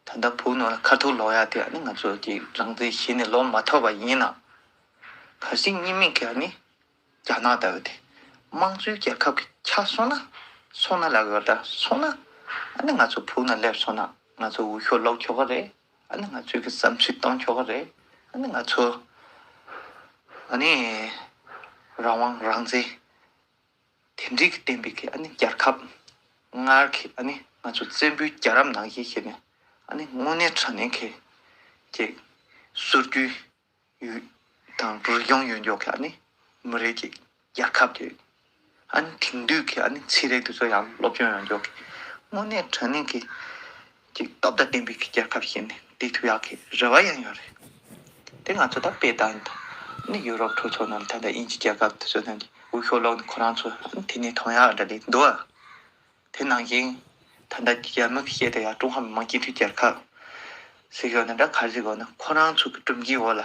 ད་ལྟ་བོད་ནང་ལ་ཁ་ཐུག་ལོག་ཡག་དེ་ཨ་ནི་ང་ཚོ་གི་རང་བཙན་གཞི་ནས་ལོག་མ་ཐུབ་པ་ཡིན་ན། གལ་སྲིད་ཉེས་མེད་ཀྱི་ཨ་ནི་རྒྱ་ནག་ལྟ་བུ་དེ་དམངས་གཙོའི་རྒྱལ་ཁབ་ཀྱི་ཆགས་སོང་ན། སོང་ན་ལབ་དགོས་རེད་ད། སོང་ན་ཨ་ནི་ང་ཚོ་བོད་ནང་སླེབས་སོང་ན་ང་ཚོ་འོས་ཤོག་སློག་ཆོག་གི་རེད། ཨ་ནི་ང་ཚོའི་གི་བསམ་ཚུལ་གཏོང་ཆོག་གི་རེད། ཨ་ནི་ང་ཚོ་ཨ་ནི་རང་དབང་རང་བཙན་དེ་འདྲའི་གི་བསྟན་པའི་གི་ཨ་ནི་རྒྱལ་ཁབ་སྔར་གི་ཨ་ནི་ང་ཚོ་བཙན་པོའི་རྒྱལ་རབས་ནང་བཞིན་བྱས་ནས་ ཨ་ནི་དངོས་གནས་དྲང་གནས་ཀྱི་ཅིག་སྲོལ་རྒྱུན་ཡོད་དང་རིག་གཞུང་ཡོད་མགྱོགས་ཀྱི་ཨ་ནི་མི་རིགས་ཀྱི་རྒྱལ་ཁབ་ཅིག་ཨ་ནི་དེང་དུས་ཀྱི་ཨ་ནི་ཚན་རིག་དེ་ཚོ་ཡང་སློབ་སྦྱོང་ཡོད་མགྱོགས་ཀྱི་དངོས་གནས་དྲང་གནས་ཀྱི་ཅིག་སྟོབས་དང་ལྡན་པའི་གི་རྒྱལ་ཁབ་ཞིག་ནས་བསྡད་ཐུབ་ཡག་གི་རེ་བ་ཡང་ཡོད་རེད། དེ་ང་ཚོ་ད་དཔེ་བཏང་ཡིན་ད། ཨ་ནི་ཡུ་རོབ་གྲོས་ཚོགས་ནང་ལ་ད་ལྟ་དབྱིན་ཇི་རྒྱལ་ཁབ་དེ་ཚོ་ནང་གི་འོས་ཤོག་སློག་ནས་ཁོ་རང་ཚོ་ཨ་ནི་དེ་ནས་མཐོང་ཡག་འདྲ་ལས་འདུག་ཨ། དེ་ནང་བཞིན་ད་ལྟ་རྒྱ་མི་གི་བཤད་དེ་ཡང་ཀྲུང་ཧྭ་མི་དམངས་སྤྱི་མཐུན་རྒྱལ་ཁབ་ཟེར་གྱི་ཡོད་ན་འདྲ་ག་རེ་ཟེར་གྱི་ཡོད་ན་ཁོ་རང་ཚོ་གི་སྒྲོམ་གཞིའི་འོག་ལ་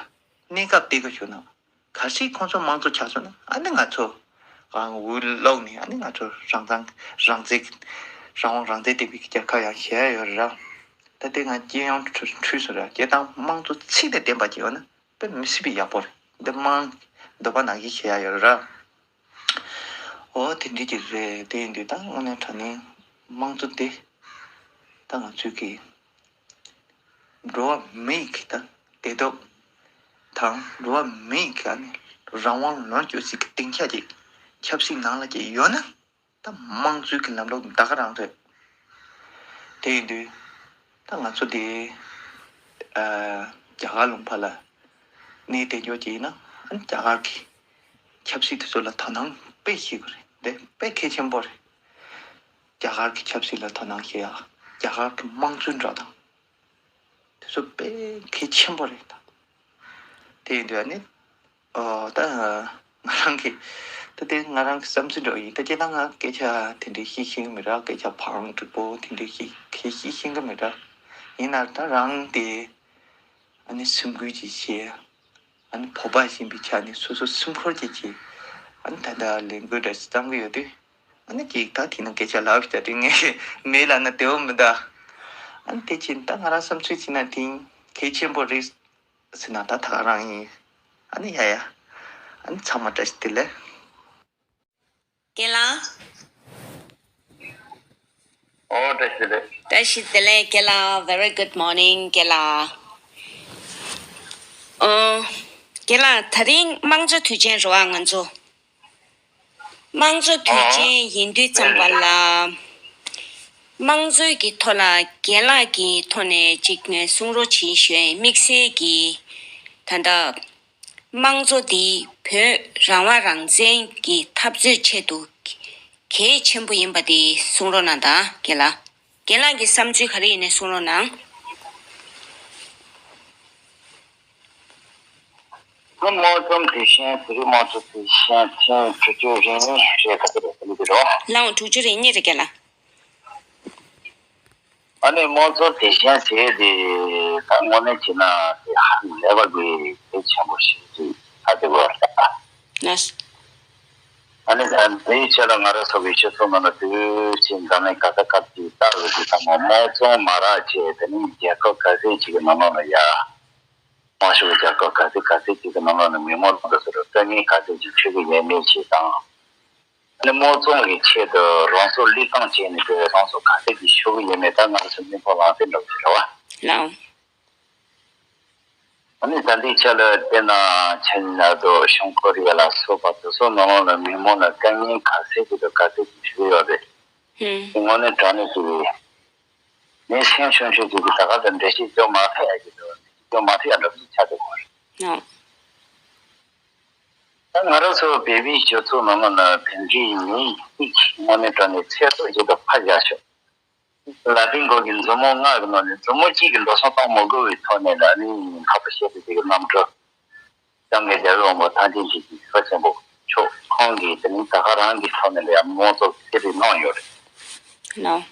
གནས་སྐབས་དེ་གི་བྱུང་ན་གལ་སྲིད་ཁོང་ཚོ་དམངས་གཙོ་ཆགས་སོང་ན་ཨ་ནི་ང་ཚོ་གང་འོས་བླུགས་ནས་ཨ་ནི་ང་ཚོ་རང་བཙན་རང་བཙན་རང་དབང་རང་བཙན་ལྡན་པའི་རྒྱལ་ཁབ་ཡང་བྱེད་ཡ་ཡོད་རེད་ར། ད་དེ་ང་རྒྱལ་ཡོངས་འཁྲུལ་འཁྲུལ་སོང་ར་སྐད་དང་དམངས་གཙོ་ཚིག་དང་ལྡན་པ་ཅིག་ཡོད་ན་དཔེ་མི་སྲིད་པའི་ཡག་པོ་རེད། འདི་དམངས་འདོད་པ་ནང་བཞིན་བྱེད་ཡ་ཡོད་རེད་ར། འོ་དེ་འདྲ་ཅིག་རེད། དེ་ཡིན་དུས་ད་དངོས་གནས་དྲང་གནས་དམངས་གཙོ་དེ་ད་ང་ཚོས་ཀྱི་འགྲོ་བ་མི་ཡི་གི་ད་བདེ་སྡུག་དང་འགྲོ་བ་མི་ཡི་གི་ཨ་ནི་རང་དབང་ལོངས་སྤྱོད་སའི་གི་སྡིངས་ཆ་ཅིག་ཆབ་སྲིད་ནང་ལ་ཅིག་ཡོད་ན་ད་དམངས་གཙོའི་གི་ལམ་ལུགས་ད་ག་རང་རེད། དེ་ཡིན་དུས་ད་ང་ཚོ་དེ་ཨ་རྒྱ་གར་ལུང་པ་ལ་གནས་བསྡད་རྒྱུ་ཅིག་ཡིན་ན་ཨ་ནི་རྒྱ་གར་གི་ཆབ་སྲིད་དེ་ཚོ་ལ་དོ་སྣང་དཔེ་བྱེད་དགོས་རེད། དེ་དཔེ་གལ་ཆེན་པོ་རེད། རྒྱ་གར་གྱི་ཆབ་སྲིད་ལ་དོ་སྣང་བྱེད་ཡག་རྒྱ་གར་གྱི་དམངས་གཙོའི་འགྲོ་སྟངས་དེ་ཚོ་དཔེ་གལ་ཆེན་པོ་རེད་ད། དེ་ཡིན་དུས་ཨ་ནི་ཨོ་ད་ང་རང་གི་ད་དེ་ང་རང་གི་བསམ་ཚུལ་འདྲ་བོ་ཡིན། ད་སྤྱིར་བཏང་ང་སྐད་ཆ་དེ་འདྲའི་བཤད་ཤེས་ཀྱི་མི་རག་སྐད་ཆ་བང་འགྲིག་པོ་དེ་འདྲའི་བཤད་གལ་བཤད་ཤེས་ཀྱི་མི་རག་ཡིན་ན་ད་རང་དེ་ཨ་ནི་སེམས་འགུལ་ཅིག་བྱས། ཨ་ནི་བོད་པ་ཡིན་པའི་ཆ་ནས་སོ་སོ་སེམས་ཁུར་གྱིས་ཀྱིས་ཨ་ནི་ད་ལྟ་ལས་འགུལ་འདྲ་ཞིག་བརྩམས་ཀྱི་ཡོད་དུས་ཨ་ནི་ཅིག་ད་དེ་ནང་སྐད་ཆ་ལབ་ཤིག་ད་དེ་ངས་མེད་ལབ་ན་བདེ་བོ་མི་འདུག་ཨ་ནི་དེ་ཕྱིན་ད་ང་རང་བསམ་ཚུལ་བྱས་ན་དེ་གལ་ཆེན་པོ་རེད་ཟེར་ན་ད་ད་ག་རང་ཡིན། ཨ་ནི་ཡ་ཡ། ཨ་ནི་ཚང་མ་བཀྲ་ཤིས་བདེ་ལེགས། རྒན་ལགས། ཨོ་བཀྲ་ཤིས་བདེ་ལེགས། བཀྲ་ཤིས་བདེ་ལེགས་རྒན་ལགས། Very good morning རྒན་ལགས། ཨོ། རྒན་ལགས་ད་རིང་དམངས་གཙོ་དུས་ཆེན་རེད་བ་ང་ཚོ། དམངས་གཙོ་དུས་ཆེན་ཡིན་དུས་ཙམ་པ་ལ། དམངས་གཙོའི་གི་ཐོག་ལ་རྒན་ལགས་ཀྱི་ཐོག་ནས་ཅིག་ངས་གསུང་རོགས་བྱེད་ཞུ་ཡ་ཡིན། དམིགས་བསལ་གྱི་ད་ལྟ་དམངས་གཙོ་འདི་བོད་རང་དབང་རང་བཙན་གྱི་འཐབ་རྩོད་ཆེད་དུ་གལ་ཆེན་པོ་ཡིན་པ་དེ་གསུང་རོགས་གནང་དང་རྒན་ལགས། རྒན་ལགས་ཀྱི་བསམ་ཚུལ་ག་རེ་ཡིན་ནའི་གསུང་རོགས་གནང་། དམངས་གཙོ་དེ་བཞིན་དེ་རིང་དམངས་གཙོ་དེ་བཞིན་ཐེངས་དྲུག་ཅུ་རེ་གཉིས་རེད་ག་ཚོད་རེད་ཟེར་གྱི་རོ། ལའང་དྲུག་ཅུ་རེ་གཉིས་རེད་རྒན་ལགས། ཨ་ནི་དམངས་གཙོ་དེ་བཞིན་ཟེར་དེ་ད་དངོས་གནས་བྱས་ན་དེ་ཧ་ལས་པ་གི་གལ་ཆེན་པོ་ཞིག་རེད་ཧ་དེ་བར་ད། ལགས། ཨ་ནི་ད་དེའི་ཆེད་ལ་ང་རང་ཚོ་གི་སྤྱི་ཚོགས་ནང་ལ་དུས་ཕྱིན་འཛམ་གླིང་ག་ས་ག་ཅིག་ལྟ་བའི་དུས་ཚང་མ་དམངས་གཙོ་མ་རག་བྱས་དེ་ནི་རྒྱལ་ཁབ་ག་ཚད་ཅིག་གི་ནང་ལོགས་ལ་ཡ། དམངས་གཙོ་རྒྱལ་ཁབ་ག་ཚད་ག་ཚད་ཅིག་གི་ནང་ལོགས་ལ་མི་མང་ལ་འདི་ཚོར་དཀའ་ངལ་ག་ཚད་ཅིག་འཕྲད་ཀྱི་ཡོད་མེད་ཅིག་དང་། ཨ་ནི་དམངས་གཙོ་གི་ཆེད་དུ་རང་སྲོག་བློས་བཏང་བྱས་ནས་དེ་རང་སྲོག་ག་ཚད་ཅིག་ཤོར་གྱི་ཡོད་མེད་ད་ང་ཚོ་སེམས་ཁོང་ལངས་ཏེ་འགྲོ་གི་རེད་བ། ལའང་། ཨ་ནི་ད་ལྟའི་ཆ་ལ་དཔེར་ན་ཆ་ན་ད་བྱང་ཀོ་རི་ཡ་ལ་སོགས་པ་དེ་ཚོ་ནང་ལོགས་ལ་མི་མང་ལ་དཀའ་ངལ་ག་ཚད་ཅིག་དང་ག་ཚད་ཅིག་འཕྲད་ཀྱི་ཡོད་རེད། ཧུམ། དངོས་གནས་དྲང་གནས་ཀྱི་ངས་སེམས་ཆུང་ཆུང་ཅིག་གིས་ད་ག་དང་འགྲེལ་བཤད་རྒྱག་མ་ཐུབ་ཡ་གི་འདུག་རྒྱག་མ་ཐུབ་ཡ་འདྲ་པོ་ཅིག་ཆགས་འདུག་གོ། ཨ། ད་ང་རང་ཚོ་བོད་པའི་སྤྱི་ཚོགས་ནང་ལ་དེ་འདྲའི་མི་ཡི་ཚིག་དངོས་གནས་དྲང་གནས་ཚད་མཐོ་ཞིག་ཏུ་ཕར་བཞག་ཤོག་ལ་ཏིང་གོ་གི་མཛུབ་མོ་ལྔ་གི་ནང་ནས་མཛུབ་མོ་གཅིག་གིས་འགྲོ་སོང་གཏོང་མི་དགོས་པའི་ཐོག་ནས་ལ་ནི་འཕགས་པ་ཞེས་པའི་དེ་གི་རྣམ་གྲོལ། སྐྱབས་མགོན་རྒྱལ་བའི་དབང་པོ་ཐམས་ཅད་མཁྱེན་ཅིང་མཁྱེན་པ་ཆེན་པོ་མཆོག་ཁོང་གིས་དེ་ནི་ད་ག་རང་གི་ཐོག་ནས་ལ་ཡང་དམངས་གཙོ་གསལ་བསྒྲགས་གནང་ཡོད་རེད། ལགས།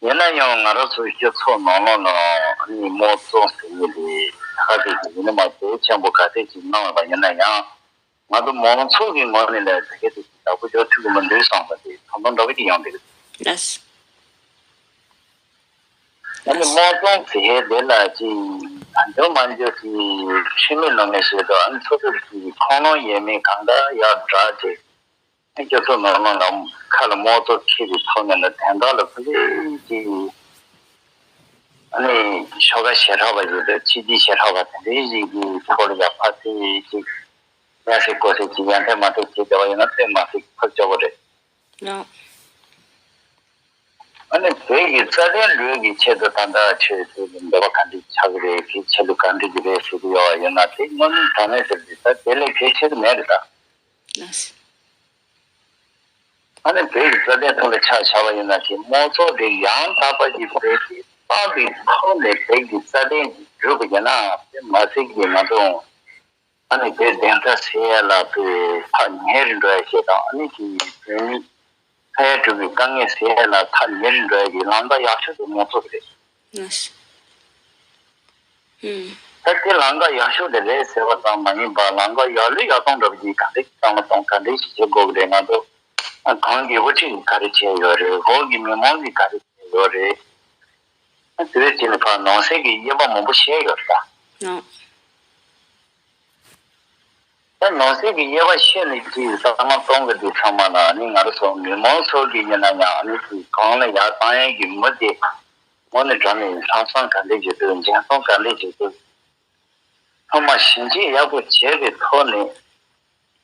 ཡིན་ན་ཡང་ང་རང་ཚོའི་སྤྱི་ཚོགས་ནང་ལོགས་ལ་ཨ་ནི་དམངས་གཙོ་ཟེར་མཁན་དེ་ད་ག་དེ་ཡིན་ན་མ་གལ་ཆེན་པོ་ག་ཚད་ཅིག་གནང་བ་ཡིན་ན་ཡང་ང་ཚོ་མང་ཚོགས་ཀྱི་ངོས་ནས་ལ་ད་ག་དེ་བདག་པོ་རྒྱག་ཐུབ་ཀྱི་མི་འདུག་བསམ་པ་དེ་ཐོག་མ་འདྲ་བོ་ཅིག་ཡོང་བསྡད་ཀྱི་འདུག་ལགས། ཨ་ནི་དམངས་གཙོ་དེ་དེ་ལ་ཅིག་འཇོན་མ་འཇོན་གྱི་ཁྲིམས་མེད་ལུགས་མེད་བྱེད་དུ་ཨ་ནི་སོ་སོ་ཀྱི་ཁུངས་ལུང་ཡོད་མེད་གང་ལྟར་ཡར་བསྒྲགས་ཏེ་ཨ་ནི་སྤྱི་ཚོགས་ནང་ལ་ཁ་ལ་དམངས་གཙོ་འཁེལ་བའི་ཐོག་ནས་ལ་དོན་དག་ལ་ཕུ་ལེ་ཅིག་ཨ་ནི་ཤོག་ཁ་ཞེ་དྲག་པ་ཡོད་པའི་ཕྱི་རྒྱལ་ཞེ་དྲག་པ་དེ་འདྲའི་ཞིག་གི་ཐོག་ལ་ཡར་ཕར་ཚུར་ཅིག་ཡར་སེ་ཀོ་སེ་ཅིག་ཡར་འཐེན་མར་འཐེན་བྱེད་བསྡད་པ་ཡིན་ན་དཔེ་མ་སྲིད་ཕར་སྐྱོ་པོ་རེད། ལགས། ཨ་ནི་བོད་ཀྱི་རྩ་དོན་ལུས་ཀྱི་ཆེད་དུ་ད་ལྟ་ཆོས་ཚོ་གི་འདོད་པ་ག་འདྲ་ཆགས་ཀྱི་རེད། གི་ཆེད་དུ་ག་འདྲ་གི་རེད་ཟེར་གྱི་ཡོད་པ་ཡིན་ན། དེ་དངོས་གནས་དྲང་གནས་ཟེར་གྱི་ད་དེ་ལས་གལ་ཆེ་གི་མེད་རེད་ད། ལགས། ཨ་ནི་བོད་ཀྱི་རྩ་དོན་ཐོག་ལ་ཆ་བཞག་པ་ཡིན་ན། གི་དམངས་གཙོ་དེ་ཡང་དག་པ་གི་བོད་ཀྱི་བཏང་བའི་ཐོག་ནས་བོད་ཀྱི་རྩ་དོན་གྱི་བརྗོད་པ་ཡིན་ན། དེ་མ་ཟད་ཀྱི་ང་ཚོ་ཨ་ནི་དེ་བདེན་མཐའ་གསལ་ཡ་ལ་དེ་ཐག་ཉེ་རུ་འགྲོ་ཡ་ཞིག་དང་། ཨ་ནི་དེ་བོད་མི་ཕ་ཡུལ་གྲུ་པའི་དཀའ་ངལ་སེལ་ཡ་ལ་ཐག་ཉེ་རུ་འགྲོ་ཡ་གི་ལམ་ཁ་ཡག་ཤོས་དེ་དམངས་གཙོ་རེད། ལགས། ཧུམ། ད་དེ་ལམ་ཁ་ཡག་ཤོས་དེ་རེད་ཟེར་བ་ཙམ་མ་ཡིན་པར། ལམ་ཁ་ཡག་ལུགས་ཡག་སྟངས་འདྲ་པོ་ཅིག་ག་འདྲ་ཅིག་བཏང་ལ་གཏོང་། ག་འདྲ་ཞིག་བྱེད་དགོས་ཀྱི་རེད། ང་ཚོ་གང་གི་དབུ་ཁྲིད་ཀྱིས་ག་རེ་བྱས་ཡོད་རེད། འོག་གི་མི་མང་གིས་ག་རེ་བྱས་ཡོད་རེད། དེ་བས་དེ་ལ་ཕར་ནང་གསེས་ཀྱི་དབྱེ་བ་མང་པོ་བཤད་ཡོད་རེད་ད། ནོ། ད་ནང་གསེས་ཀྱི་དབྱེ་བ་ཤེས་ནས་ཀྱི་བསམ་བློ་གཏོང་གི་དུས་ཚང་མ་ལ་ནི། ང་རང་ཚོ་མི་མང་ཚོ་གི་ཡིན་ན་ཡང་ནི་གང་ལ་ཡར་བཏང་ཡས་ཀྱི་མི་དེ་དངོས་གནས་དྲང་གནས་ལྷག་བསམ་ག་འདྲས་ཀྱི་འདུག་འཇོན་ཐང་ག་འདྲས་ཀྱི་འདུག་ཚང་མ་ཞིབ་འཇུག་ཡག་པོ་བྱས་པའི་ཐོག་ནས།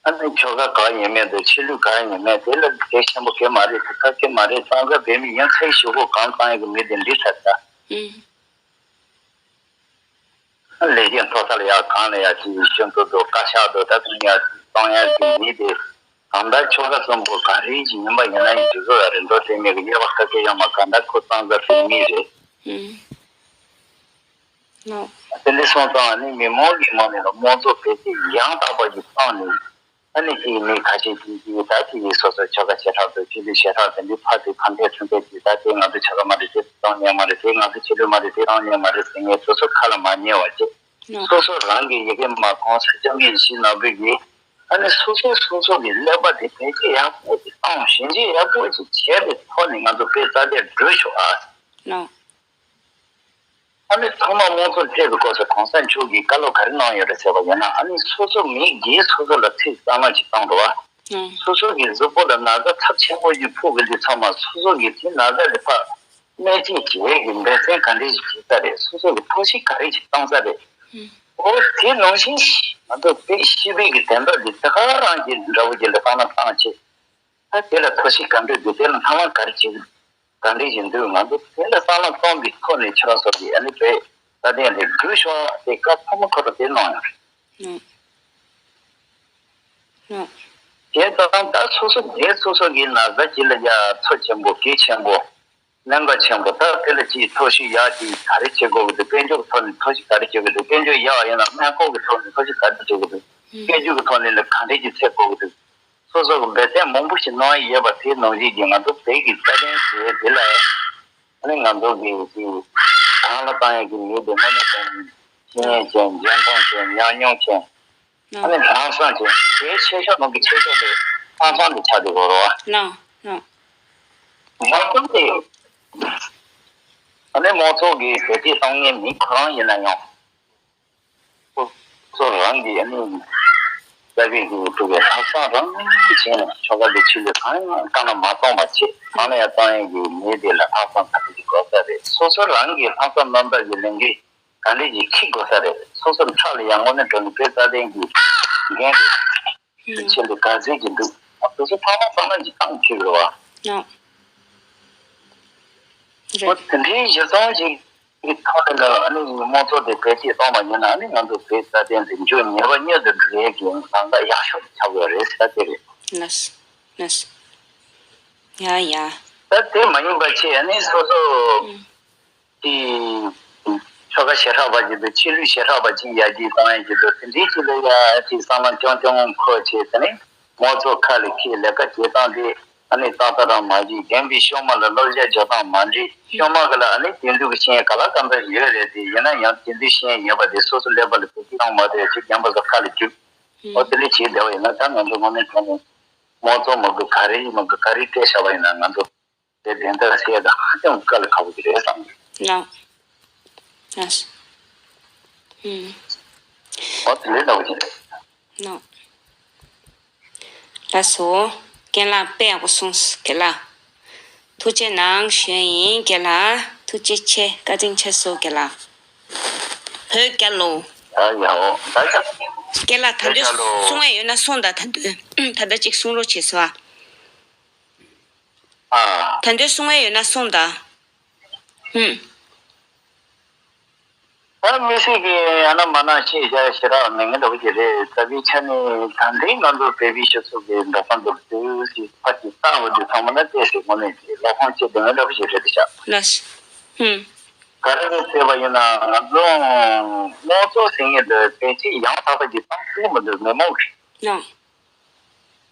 ཨ་ནི་ཆོལ་ཁ་ག་ཡིན་མིན་དང་ཆོས་ལུགས་ག་ཡིན་མིན་དེ་ལ་གལ་ཆེན་པོ་གལ་མ་རེད། དེ་ག་གལ་མ་རེད། གཙང་སྦྲ་བོད་མི་ཡིན་ཚད་ཞུ་སྒོ་གང་བཏང་ཡས་ཀྱི་མི་དེ་འདི་ཚར་ད། ཨུམ། ལས་ཀའི་མཐོ་ས་ལ་ཡ་གང་ལ་ཡ་ཅིག་ཞུ་འདུག་འདུག་བཀའ་ཤག་འདུག་ད་དུང་ཡ་གཏོང་ཡ་གི་མི་དེ་གང་ལྟར་ཆོལ་ཁ་གསུམ་པོ་ག་རེ་ཅིག་ཡིན་པ་ཡིན་ན་ཡང་དེ་ཚོ་ཡ་རེ་འདོད་དེ་མེད་གི། དབྱེ་བ་ཁ་ཁ་ཡ་མ་གང་ལྟར་ཁོ་གཙང་སྦྲ་བོད་མི་རེད། ཨུམ། ནོ། དེ་འདྲ་སོང་ཙང་ནི་མི་མང་གི་ངོས་ནས་ལ་དམངས་གཙོ་བེད་སྤྱོད་ཡང་དག་པ་ཞིག་བཏང་ནས། ཨ་ནི་ཅིག་མི་ཁ་ཤས་ཀྱིས་ཀྱིས་ད་ཅིག་སོ་སོའི་ཆོལ་ཁ་བྱེ་བྲག་དང་ཆོས་ལུགས་བྱེ་བྲག་དེ་འདྲའི་ཕར་ཚུར་ཕར་འཐེན་ཚུར་འཐེན་ཀྱིས། ད་དེ་ང་ཚོ་ཆོལ་ཁ་མ་རེད། དེ་བཏང་ཉན་མ་རེད། དེ་ང་ཚོ་ཆོས་ལུགས་མ་རེད། དེ་བཏང་ཉན་མ་རེད་ཟེར་མཁན་སོ་སོ་ཁ་ལ་མ་ཉན་པ་བྱེད། ནོ། སོ་སོ་རང་གི་ཡི་གེ་མ་གོང་ས་སྐྱབས་མགོན་ཡིད་བཞིན་ནོར་བུ་གིས་ཨ་ནི་སོ་སོ་སོ་སོ་གི་ཀླད་པ་དེ་བེད་སྤྱོད་ཡག་པོ་ཅིག་བཏང་། ཞིབ་འཇུག་ཡག་པོ་ཅིག་བྱས་པའི་ཐོག་ནས་ང་ཚོ་དཔེ་རྩ་དེར་འགྲོ་ཤོག་ཨ། ནོ། ཨ་ནི་ཚང་མ་དམངས་གཙོ་སྤྲད་པའི་སྐབས་སུ་གོང་ས་མཆོག་གིས་བཀའ་སློབ་ག་རེ་གནང་ཡོད་རེད་ཟེར་བ་ཡིན་ན། ཨ་ནི་སོ་སོ་མི་སྒེར་སོ་སོ་ལ་ཚིག་གཙང་མ་ཅིག་བཏང་འདུག་བ། ཨང་། སོ་སོ་གི་གཟུགས་པོ་ལ་ན་ཚ་ཚབས་ཆེན་པོ་ཅིག་ཕོག་གི་འདུག་ཚང་མ་སོ་སོ་གི་དེ་ན་ཚ་དེ་ཕར་སྨན་བཅོས་བྱེད་ཡས་ཀྱི་འབད་བརྩོན་ག་འདྲས་ཤིག་བྱེད་ས་རེད། སོ་སོ་གི་ཐབས་ཤེས་ག་རེ་ཞིག་བཏང་ས་རེད། ཨང་། འོ་དེ་ནང་བཞིན་ང་ཚོ་དཔེ་ཤེས་པའི་གི་དོན་དག་འདི་ད་ག་རང་གི་འདྲ་བོ་ཅིག་ལ་བཏང་ན་བཏང་ཆེ། ད་དེ་ལ་ཐབས་ཤེས་ག་འདྲ་འདུག་དེ་ལ་སྣང་བ་ག་རེ་བྱེད། ག་འདྲ་ཞིག་འདུག་ང་ཚོ་དེ་ལ་བསམ་བློ་གཏོང་བའི་ཐོག་ནས་ཁྱེད་རང་ཚོ་གིས་ཨ་ནི་དཔེ་རྩ་དོན་ལས་འགུལ་ཤོག་དེ་སྐབས་ཐོག་མ་ཁོ་རང་དེ་གནང་ཡོད་རེད། ཨང་། ཨང་། དེ་ཙང་ད་སོ་སོ་སྒེར་སོ་སོ་གི་ན་ཚ་ཅིག་ལ་ཡ་ཚོ་ཆེན་པོ་གལ་ཆེན་པོ་གནད་འགག་ཆེན་པོ། ད་དེ་ལ་ཅིག་ཐབས་ཤེས་ཡག་ཅིག་ག་རེ་བྱེད་དགོས་ཀྱི་འདུག་དཔལ་འབྱོར་ཐོག་ནས་ཐབས་ཤེས་ག་རེ་བྱེད་དགོས་འདུག་དཔལ་འབྱོར་ཡག་ཡིན་ན་སྨན་ཁང་གི་ཐོག་ནས་ཐབས་ཤེས་ག་རེ་བྱེད་དགོས་འདུག་སྐད་སྒྱུར་གྱི་ཐོག་ནས་ལ་ག་འདྲས་ཀྱི་ཚད་དགོས་ཀྱི་འདུག་སོ་སོ་གི་འབད་བརྩོན་མང་པོ་ཞིག་གནང་ཡས་ཡོད་པ་དེ་ནང་བཞིན་གྱི་ང་ཚོ་བོད་ཀྱི་རྩ་དོན་ཟེར་དེ་ལ་ཨ་ནི་ང་ཚོ་གི་གི་གང་ལ་བཏང་ཡས་ཀྱི་མི་དེ་དངོས་གནས་དྲང་གནས་ཤེས་ཡོན་ཅན། འཇོན་ཐང་ཅན། ཉམས་མྱོང་ཅན། ཨ་ནི་ལྷག་བསམ་ཅན། དེའི་ཆེ་ཤོས་ནང་གི་ཆེ་ཤོས་དེ་ལྷག་བསམ་དེ་ཆགས་བསྡད་དགོས་རེད་བ། ལྷག་བསམ་དེ། ཨ་ནི་དམངས་གཙོ་གི་བོད་སྐད་གཏོང་མཁན་མི་ཁོ་རང་ཡིན་ན་ཡང་། ཁོ་ཚོ་རང་གི་ཨ་ནི་རྩ་བའི་གི་ཐུག་པའི་ལྷག་བསམ་རང་བྱས་ནས་ཆོལ་ཁ་དེ་ཆོས་ལུགས་གང་ཡང་བཏང་ན་མ་གཏོང་བ་བྱེད། གང་ལ་ཡང་གཏོང་ཡས་ཀྱི་མི་དེ་ལ་ལྷག་བསམ་ག་འདྲ་ཞིག་དགོས་ས་རེད། སོ་སོ་རང་གི་ལྷག་བསམ་རྣམ་དག་གི་ལས་འགན་ག་འདྲ་ཞིག་འཁྱེར་དགོས་ས་རེད། སོ་སོར་ཕྲག་ལ་ཡང་དངོས་གནས་དྲང་གནས་དཔེ་རྩ་དོན་གྱི་འགན་དེ་ཆེད་དུ་ག་ཚོད་ཀྱི་འདུག་སོ་སོ་ཕྲག་ལ་བསམ་བློ་ཞིག་བཏང་ཐུབ་རེད་བ། ཨོ། རེད། འོ་དེ་འདྲའི་གཞི་བཟུང་ཞིག་གི་ཐོག་ནས་ལ་ཨ་ནི་དམངས་གཙོ་དེ་བེད་སྤྱོད་བཏང་བ་ཡིན་ན། ཨ་ནི་ང་ཚོ་བོད་རྩ་དོན་དེ་མཇུག་ཉེ་བ་མྱུར་དུ་འགྲོ་ཡས་ཀྱི་ལམ་ཁ་ཡག་ཤོས་ཆགས་ཡོད་རེད་ཟེར་དེ་རེད། ལགས། ལགས། ཡ་ཡ། ད་དེ་མ་ཡིན་པ་ཆེ་ཨ་ནི་སོ་སོ་ཨུམ། དེ་ཆོལ་ཁ་ཞེ་དྲག་པ་ཅིག་དང་ཆོས་ལུགས་ཞེ་དྲག་པ་ཅིག་ཡར་རྒྱས་གཏོང་ཡས་ཀྱི་འདུག་དེ་འདྲའི་ཅིག་ལ་ཡ་དེ་བསམ་བློ་རྐྱང་རྐྱང་འཁོར་བྱས་ཟེར་ནས། དམངས་གཙོ་ཁ་ལ་འཁྱེར་ལས་ཀ་བྱེད་སྟངས་དེ་ཨ་ནི་ཏག་ཏག་རང་མ་བྱེད། རྒན་པའི་གཤོག་མ་ལ་བསླབ་བྱ་འཇོག་སྟངས་མ་འགྲིག་གཤོག་མ་གི་ལ་ཨ་ནི་དེང་དུས་ཀྱི་ཤེས་ཡོན་ག་ལ་གང་འདྲ་ཡོད་རེད་དེ། ཡིན་ན་ཡང་དེང་དུས་ཤེས་ཡོན་ཡོད་པ་དེ་སོ་སོ་ཀླད་པ་ལ་བེད་སྤྱོད་བཏང་མ་ཐུབ་ཅིག་རྒན་པ་ཚོ་ཁ་ལ་རྒྱུག་ཨོ་དེ་འདྲ་བྱས་བསྡད་པ་ཡིན་ན། ད་ང་ཚོ་དངོས་གནས་དྲང་གནས་དམངས་གཙོ་མ་དགོས་ག་རེ་མ་དགོས་ག་རེ་སྤྲད་བཞག་པ་ཡིན་ན་ང་ཚོ་དེ་བདེན་མཐའ་གསལ་དང་ཧ་ཅང་དཀའ་ལས་ཁག་པོ་ཞིག་རེད་བསམ་གི། ལགས། ལགས། ཨུམ། ཨོ་དེ་འདྲ་འདྲ་བོ་ཞིག་རེད། ནོ། ལགས་སོ། རྒན་ལགས་དཔེ་ཡག་པོ་གསུངས་སོང་རྒན་ལགས། ཐུགས་རྗེ་གནང་ཞུ་ཡ་ཡིན་རྒན་ལགས། ཐུགས་རྗེ་ཆེ། བཀའ་དྲིན་ཆེ་སོང་རྒན་ལགས། བོད་རྒྱལ་ལོ། ཡ་ཡ་འོ་ད་ཡ། རྒན་ལགས་ད་འདོད་བོད་རྒྱལ་ལོ། གསུང་ཡ་ཡོད་ན་གསུངས་དང་། ད་འདོད་ད་ལྟ་ཅིག་གསུང་རོགས་བྱེད་སོ་ཨ། ཨ། ད་འདོད་གསུང་བ་ཡོད་ན་གསུང་དང་། ཧུམ། ད་མི་སེར་གྱི་ཡང་ན་མ་ན་ཤེས་བྱ་ཞེ་དྲག་མེད་ངེས་འདྲ་བོ་ཅིག་རེད། རྩ་བའི་ཆ་ནས་ད་ལྟའི་ང་ཚོ་བོད་པའི་སྤྱི་ཚོགས་ཀྱི་འགྲོ་སྟངས་འདུག་དུས་སུ་ཕར་གྱི་ལྟ་བ་འདི་ཚང་མ་ན་བལྟས་སྲིད་དངོས་གནས་ཀྱི་བློ་ཕམ་བྱེད་དེ་ངེས་འདྲ་བོ་ཞིག་རེད་ཤག་ལགས། ཧུམ། ག་རེ་རེད་ཟེར་བ་ཡིན་ན་ང་ཚོ་དམངས་གཙོ་ཟེར་མཁན་འདི་བེད་སྤྱོད་ཡང་དག་པ་ཅིག་གཏོང་ཐུབ་ཀྱི་མི་འདུག་མི་མང་གིས། ལགས།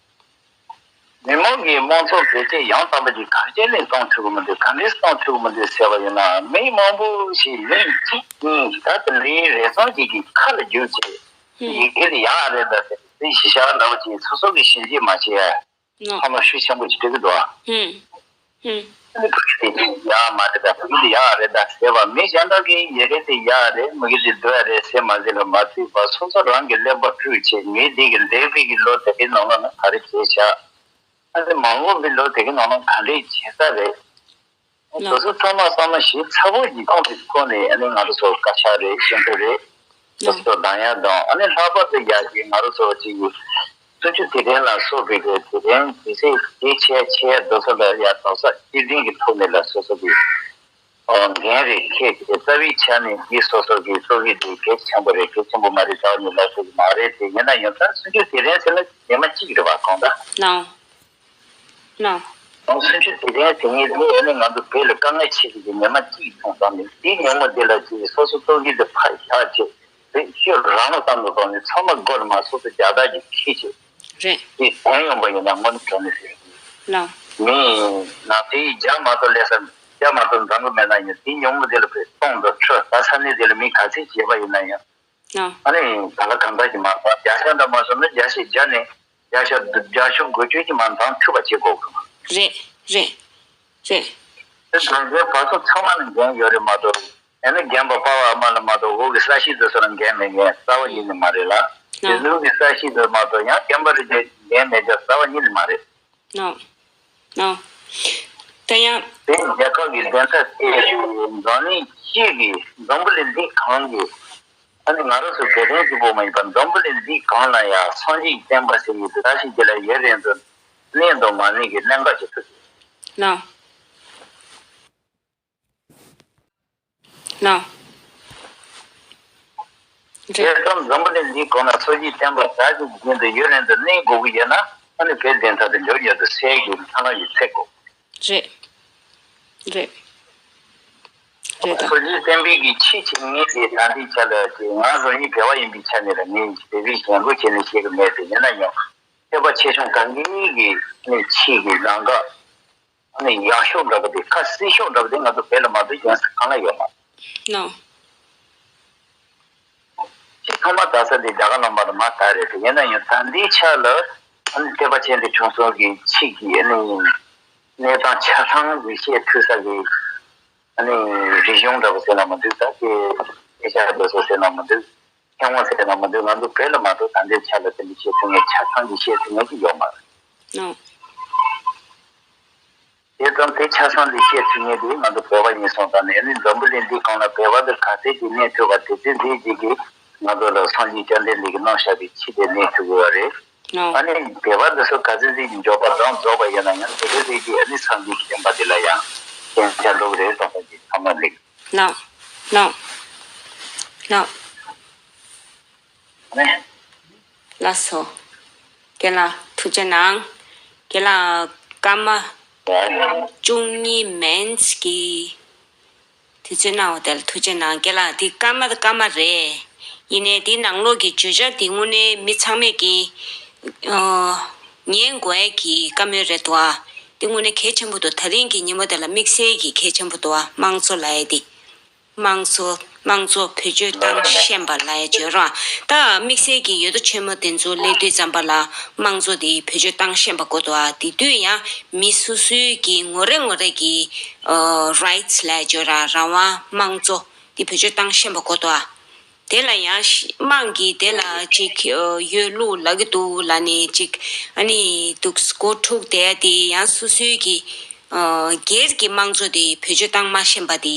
མི་མང་གིས་དམངས་གཙོ་བེད་སྤྱོད་ཡང་དག་པ་ཅིག་ག་རེ་ལས་གཏོང་ཐུབ་ཀྱི་མི་འདུག་ག་འདྲས་གཏོང་ཐུབ་ཀྱི་མི་འདུག་ཟེར་བ་ཡིན་ན། མི་མང་པོ་ཞིག་མི་གཅིག་གཉིས་ད་དེ་འདྲའི་རེ་ཟུང་ཅིག་གི་ཁ་ལ་རྒྱུག་བྱས། ཧུམ། ཡི་གེ་དེ་ཡག་རེད་ད་ཟེར་དེ་གཞི་བཞག་འདྲ་བོ་ཅིག་སོ་སོ་གིས་ཞིབ་འཇུག་མ་བྱས་ཡ། ལགས། ཚང་མ་ཤུགས་ཆེན་པོ་ཅིག་སྤྲད་ཀྱི་འདུག་ཨ། ཧུམ། ཧུམ། ཨ་ནི་བོད་སྐད་དེ་ཡག་མ་རེད་ད། བོད་སྐད་དེ་ཡག་རེད་ད་ཟེར་བ། མི་གཞན་དག་གིས་ཡི་གེ་དེ་ཡག་རེད། མི་གི་དེ་སྡུག་རེད་ཟེར་མ་ཟེར་ལ་མ་ཚུད་པ། སོ་སོ་རང་གི་ཀླད་པ་དཀྲུགས་བྱས། ངས་འདི་གི་འདས་པའི་གི་ལོ་དེ་གའི་ནང་ལོགས་ན་ག་རེ་བྱས་བཞག་ཨ་ནི་མ་འོངས་པའི་ལོ་དེ་གའི་ནང་ལོགས་ག་འདྲས་བྱེད་ས་རེད། ལགས། དེ་ཚོ་ཚང་མ་ཚང་མ་ཞིབ་ཚགས་པོ་ཞིག་གཏོང་དུས་ཁོ་ནས་ཨ་ནི་ང་རང་ཚོ་བཀའ་ཤག་རེད། སྤྱི་འཐུས་རེད། སོ་སོ་གདམ་ཡག་དང་། ཨ་ནི་ལྷག་པར་དུ་ཡག་གི་ང་རང་ཚོ་གཅིག་གི་སུམ་ཅུ་དུས་དྲན་ལ་སོགས་པའི་གི་དུས་དྲན་དུས་ཚིགས་དེ་ཆེ་ཆེ་རྡོ་སོ་ལ་ཡ་རྡོག་རྩ་གཅིག་སྒྲིལ་གྱི་ཐོག་ནས་ལ་སོ་སོ་གི་འགན་རེ་འཁྱེར་ཏེ། རྩ་བའི་ཆ་ནས་འདི་སོ་སོ་གི་གཙོ་གི་འདི་གལ་ཆེན་པོ་རེད། གལ་ཆེན་པོ་མ་རེད་ཟེར་བ་ནི་ལབ་ཐུབ་ཀྱི་མ་རེད་དེ། ཡིན་ན་ཡང་ད་སུམ་ཅུ་དུས་དྲན་ཟེར་ན་ཉི་མ་གཅིག་རེད་བ། གང་ལྟར། ལགས། ལགས། ཨང་། སུམ་ཅུ་དུས་དྲན་དེ་ཉིད་ལས་ནི་ང་ཚོ་བོད་ལ་དཀའ་ངལ་ཆེ་ཤོས་ཀྱི་ཉི་མ་གཅིག་སོང་ཙང་ནི། དེའི་ཉིན་མོ་འདི་ལ་ཅིག་སོ་སོ་སྟོབས་ཤུགས་དེ་ཕར་བཞག་བྱས། བོད་སྤྱི་རང་ལ་བསམ་བློ་བཏང་ནས་ཚང་མ་སྒོ་ལ་མ་སོ་སོ་རྒྱ་སྟག་གིས་ཁྱེར་བྱས། རེད། དེ་དོན་ཡོང་པ་ཡིན་ན་དངོས་གནས་དྲང་གནས་ཟེར་གྱི། ལགས། མི་ནང་དེའི་རྒྱ་མ་གཏོགས་ལས་ས་རྒྱ་མ་གཏོགས་འཛམ་བུ་མེད་ན་ཡང་དེའི་ཉིན་མོ་འདི་ལ་བོད་སྟོང་དང་ཁྲི་ད་ས་གནས་དེ་ལ་མི་ག་ཚད་བྱས་པ་ཡིན་ན་ཡང་། ཨ། ཨ་ནི་ག་ལ་གང་འདྲ་ཞིག་མ་གཏོགས་བརྒྱ་ཆ་འདྲ་མ་སོང་ན་བརྒྱ་ཞིག་བརྒྱ་ནས་བརྒྱ་ཆ་བརྒྱ་ཆ་དགུ་བཅུ་ཞིག་མ་འདང་ཐུབ་པ་བྱེད་དགོས་གི། རེད། རེད། རེད། དེ་དོན་ཚན་བར་གསུམ་ཚང་མ་ལ་འགན་ཡོད་རེད་མ་གཏོགས། ཡང་ན་རྒན་པ་པ་ཕ་མ་ལ་མ་གཏོགས་འོག་གི་ས་གཞི་དེ་ཚོ་ལ་འགན་མེད་མཁན་རྩ་བ་ཉིད་ནས་མ་རེད་ལ། དེ་ནང་གི་ས་གཞི་དེ་མ་གཏོགས་ཡང་རྒན་པ་རེ་འགན་མེད་ཀྱང་རྩ་བ་ཉིད་ནས་མ་རེད། ནོ། ནོ། ད་ཡང་། དེ་རྒྱལ་ཁབ་ཀྱི་བདེན་མཐའ་གསལ་ཞིང་། འཛམ་གླིང་སྤྱི་གི་འཛམ་བུ་གླིང་འདི་གང་གི། ཨ་ནི་ང་རང་ཚོ་དེ་རིང་གཅིག་པོ་མ་ཡིན་པར་འཛམ་བུ་གླིང་འདི་གང་ལ་ཡང་སངས་རྒྱས་བསྟན་པ་ཟེར་ཡོད་དེ། ད་ཞིག་རྒྱུ་ལ་ཡོད་རེད་འདུག་གནས་དང་མ་གནས་ཀྱི་གནད་འགག་ཅིག་ཐུག་ནོ། ནོ། རེད། དེ་ཙམ་འཛམ་བུ་གླིང་འདིའི་སྒང་ལ་སངས་རྒྱས་བསྟན་པ་ཟེར་གྱི་རྒྱུན་དུ་ཡོད་རན་དུ་གནས་དགོས་ཀྱི་ཡོད་ན། ཨ་ནི་བོད་བདེན་མཐའ་དེ་འབྱོར་ཡོད་དུ་སའི་གི་ཐ་ན་ཡི་ཚེ་དགོས། རེད། རེད། རེད་ད། སངས་རྒྱས་བསྟན་པའི་གི་ཆེད་ཅིག་ངས་དེ་ད་ལྟའི་ཆ་ལ་དེ་ང་རང་ཉིད་བོད་པ་ཡིན་པའི་ཆ་ནས་ལ་ངས་བོད་པའི་ཞེན་ཁོག་བྱས་ནས་བཤད་གི་མེད་དེ། ཡིན་ན་ཡང་བོད་པ་ཆེ་ཆུང་གང་གིས་གི་ནི་ཆེད་ཀྱི་རང་དགའ། ཨ་ནི་ཡག་ཤོས་འདྲ་པོ་དེ། ཁ་གསལ་ཤོས་འདྲ་པོ་དེ་ང་ཚོ་བོད་ལ་མ་གཏོགས་གཞན་ས་གང་ལ་ཡོད་མ་རེད། ནོ། ཅིག་ཚང་མ་དག་ས་དེ་རྒྱ་གར་ལམ་བར་དུ་མ་དར་རེད་དེ། ཡིན་ན་ཡང་ད་ལྟའི་ཆ་ལ་ཨ་ནི་བསྟན་པ་ཆེན་པོ་བྱུང་སོང་གི་ཆེད་ཀྱི་ཨ་ནི་གནས་སྟངས་ཆ་ཚང་གི་བཤད་ཐུབ་ས་གི་ཨ་ནི་རིག་གཞུང་འདྲ་པོ་ཟེར་ན་མི་འདུག་ད་དེ་སྐད་ཆ་འདྲ་པོ་ཟེར་ན་མི་འདུག་མཁས་དབང་ཟེར་ན་མི་འདུག་ང་ཚོ་བོད་ལ་མ་གཏོགས་ད་ལྟའི་ཆ་ལ་དེ་འདྲ་བཤད་ཐུབ་མཁན་ཆ་ཚང་གི་བཤད་ཐུབ་མཁན་ཅིག་ཡོད་མ་རེད། ཨོ། དེ་ཙམ་དེ་ཆ་ཚང་གི་བཤད་ཐུབ་མཁན་དེ་ང་ཚོ་བོད་པ་ཡིན་སོང་ཙང་ནས། ཨ་ནི་འཛམ་བུ་གླིང་འདིའི་སྒང་ལ་བོད་པ་དེ་ག་ཚད་ཅིག་གནས་ཐུབ་པ་དེ་ཚོད་འདི་ཅིག་གིས་ང་ཚོ་ལ་སངས་རྒྱས་བཅོམ་ལྡན་འདས་ཀྱིས་གནང་བཞག་པའི་ཆེད་དུ་གནས་ཐུབ་དགོས་པ་རེད། ཨོ། ཨ་ནི་བོད་པ་འདི་ཚོ་ག་ཚོད་ཅིག་འབྱོར་པ་དང་རྫོགས་པ་ཡིན་ན་ཡང་། དེ་ག་ཚོད་ཅིག་ཨ་ནི་སངས་རྒྱས་ཀྱི་བསྟན་པ་འདི་ལ་ཡང་ཞེན་ཆགས་འགྲོ་གི་རེད་བསམ་པ་ཅིག་ཚང་མ་ལེགས། ནོ། ནོ། ནོ། ལགས་སོ། རྒན་ལགས་ཐུགས་རྗེ་གནང་། རྒན་ལགས་སྐར་མ་བཅུ་གཉིས་མིན་གྱི་དུས་ཚོད་གནང་བ་དེ་ལ་ཐུགས་རྗེ་གནང་། རྒན་ལགས་འདི་སྐར་མ་དང་སྐར་མ་རེད། ཡིན་ནའི་འདི་ནང་ལོགས་ཀྱི་བརྗོད་བྱ་འདི་དངོས་གནས་མི་ཚང་མས་ཀྱི་ཨ་ཉན་དགོས་ཀྱི་བཀའ་མོལ་རེད་འདུག་ཨ། འདི་དངོས་གནས་གལ་ཆེན་པོ་འདུག་ད་རིང་གི་ཉིན་མོ་དེ་ལ་དམིགས་བསལ་གྱི་གལ་ཆེན་པོ་འདུག་ཨ། དམངས་གཙོ་ལབ་ཡ་འདི། དམངས་གཙོ། དམངས་གཙོ་བེད་སྤྱོད་བཏང་ཤེས་པ་ལབ་ཡ་བརྗོད་རོགས། ད་དམིགས་བསལ་གྱི་ཡོད་དོ་ཆེན་མོ་དེ་ཚོ་སླེབས་དུས་ཙམ་པ་ལ་དམངས་གཙོ་དེ་བེད་སྤྱོད་བཏང་ཤེས་པ་དགོས་འདུག་ཨ། དེ་དུས་ཡང་མི་སོ་སོའི་གི་ངོ་རེ་ངོ་རེ་གི་ཨ་རའིཊ་སི་ལབ་ཡ་བརྗོད་ར་རང་དབང་དམངས་གཙོ་དེ་བེད་སྤྱོད་བཏང་ཤེས་པ་དགོས་འདུག་ཨ། དེ་ལ་ཡང་ཤི་དམངས་ཀྱིས་དེ་ལ་ཅིག་ཨ་ཡོད་ལུགས་ལབ་ཀྱི་འདུག་ལབ་ནས་ཅིག་ཨ་ནི་འདུག་སྒོ་འཁྲུག་བསྡད་དེ། ཡང་སོ་སོའི་གི་ཨ་སྒེར་གྱི་དམངས་གཙོ་དེ་བེད་སྤྱོད་བཏང་མ་ཤེས་པ་དེ་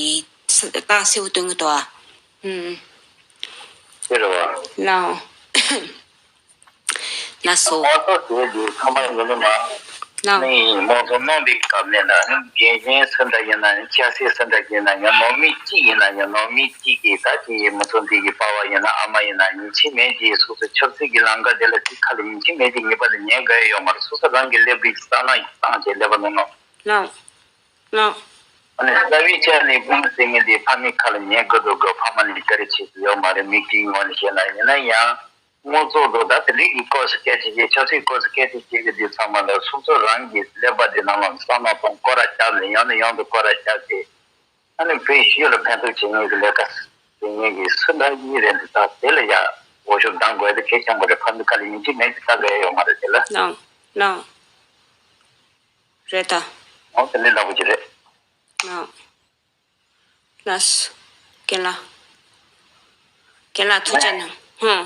རྟགས་གསལ་པོ་སྟོན་གྱི་འདུག་ཨ། ཨུམ། དེ་རེད་བ། ལའོ། ལགས་སོ། དམངས་གཙོ་ཟེར་དེ་ཚང་མ་ཡིན་ནི་མ། ལགས། ནི་མང་ཚོགས་གནང་པའི་སྐབས་ནས་ན་རྒན་གཞོན་སུ་འདྲ་ཡིན་ན་ཡང་། སྐྱ་སེར་སུ་འདྲ་ཡིན་ན་ཡང་། ནང་མི་གཅིག་ཡིན་ན་ཡང་། ནང་མི་གཅིག་གིས་ད་ཅི་ཡིན་མི་ཚོ་འདི་གི་པ་ཕ་ཡིན་ན་ཨ་མ་ཡིན་ན་ཡིན་གཅིག་མིན་གཅིག་སོ་སོ་ཆབ་སྲིད་ཀྱི་ལམ་ཁ་དེ་ལ་ཅིག་ཁ་ལ་ཡིན་གཅིག་མིན་གཅིག་ངེས་པར་དུ་ཉན་དགོས་ཡོད་མ་རེད། སོ་སོ་རང་གི་སླེབས་དུས་ཀྱི་བསམ་བློ་བཏང་བྱས་སླེབས་པ་ནང་ནང་། ལགས། ལགས། ཨ་ནི་རྩ་བའི་ཆ་ནས་བུ་མོ་ཟེར་མཁན་དེ་ཕ་མའི་ཁ་ལ་ཉན་དགོས་འདུག་གོ། ཕ་མ་ནས་བཀའ་དྲིན་ཆེ་ཟེར་ཡོད་མ་རེད། མི་གཅིག་ངོས་ནས་བཤད་ན། ཡིན་ན་ཡང་དངོས་ཐོག་ཏུ་ད་དེ་འདྲའི་གི་སྐབས་སུ་སྐད་ཆ་བཤད། ཆབ་སྲིད་སྐབས་སུ་སྐད་ཆ་བཤད་གི་དུས་ཚང་མ་ལ་སོ་སོ་རང་གི་ཀླད་པ་དེ་ནང་ལ་བསམ་བློ་གཏོང་། སྐོར་ར་བརྒྱབ་ནས་ཡང་ནས་ཡང་དུ་སྐོར་ར་བརྒྱབ་སྟེ། ཨ་ནི་བོད་ཡུལ་ལ་ཕན་ཐོགས་བྱེད་མཁན་གྱི་ལས་ཀ་བྱེད་མཁན་གྱི་སུ་འདྲ་ཡིན་རེད་འདུག་ད་དེ་ལ་ཡ་འོས་ཤོག་བདམས་དགོས་དེ་གལ་ཆེན་པོ་རེད། ཕ་མའི་ཁ་ལ་ཡིན་གཅིག་མིན་གཅིག་ལྟ་དགོས་ཡོད་མ་རེད་དེ་ལ། ལགས། ལགས། རེད་ད། འོ་དེ་འདྲའི་འདྲ་པོ་ཅིག་རེད། ལགས། ལགས་སོ། རྒན་ལགས། རྒན་ལགས་ཐུགས་རྗེ་གནང་། ཧུམ།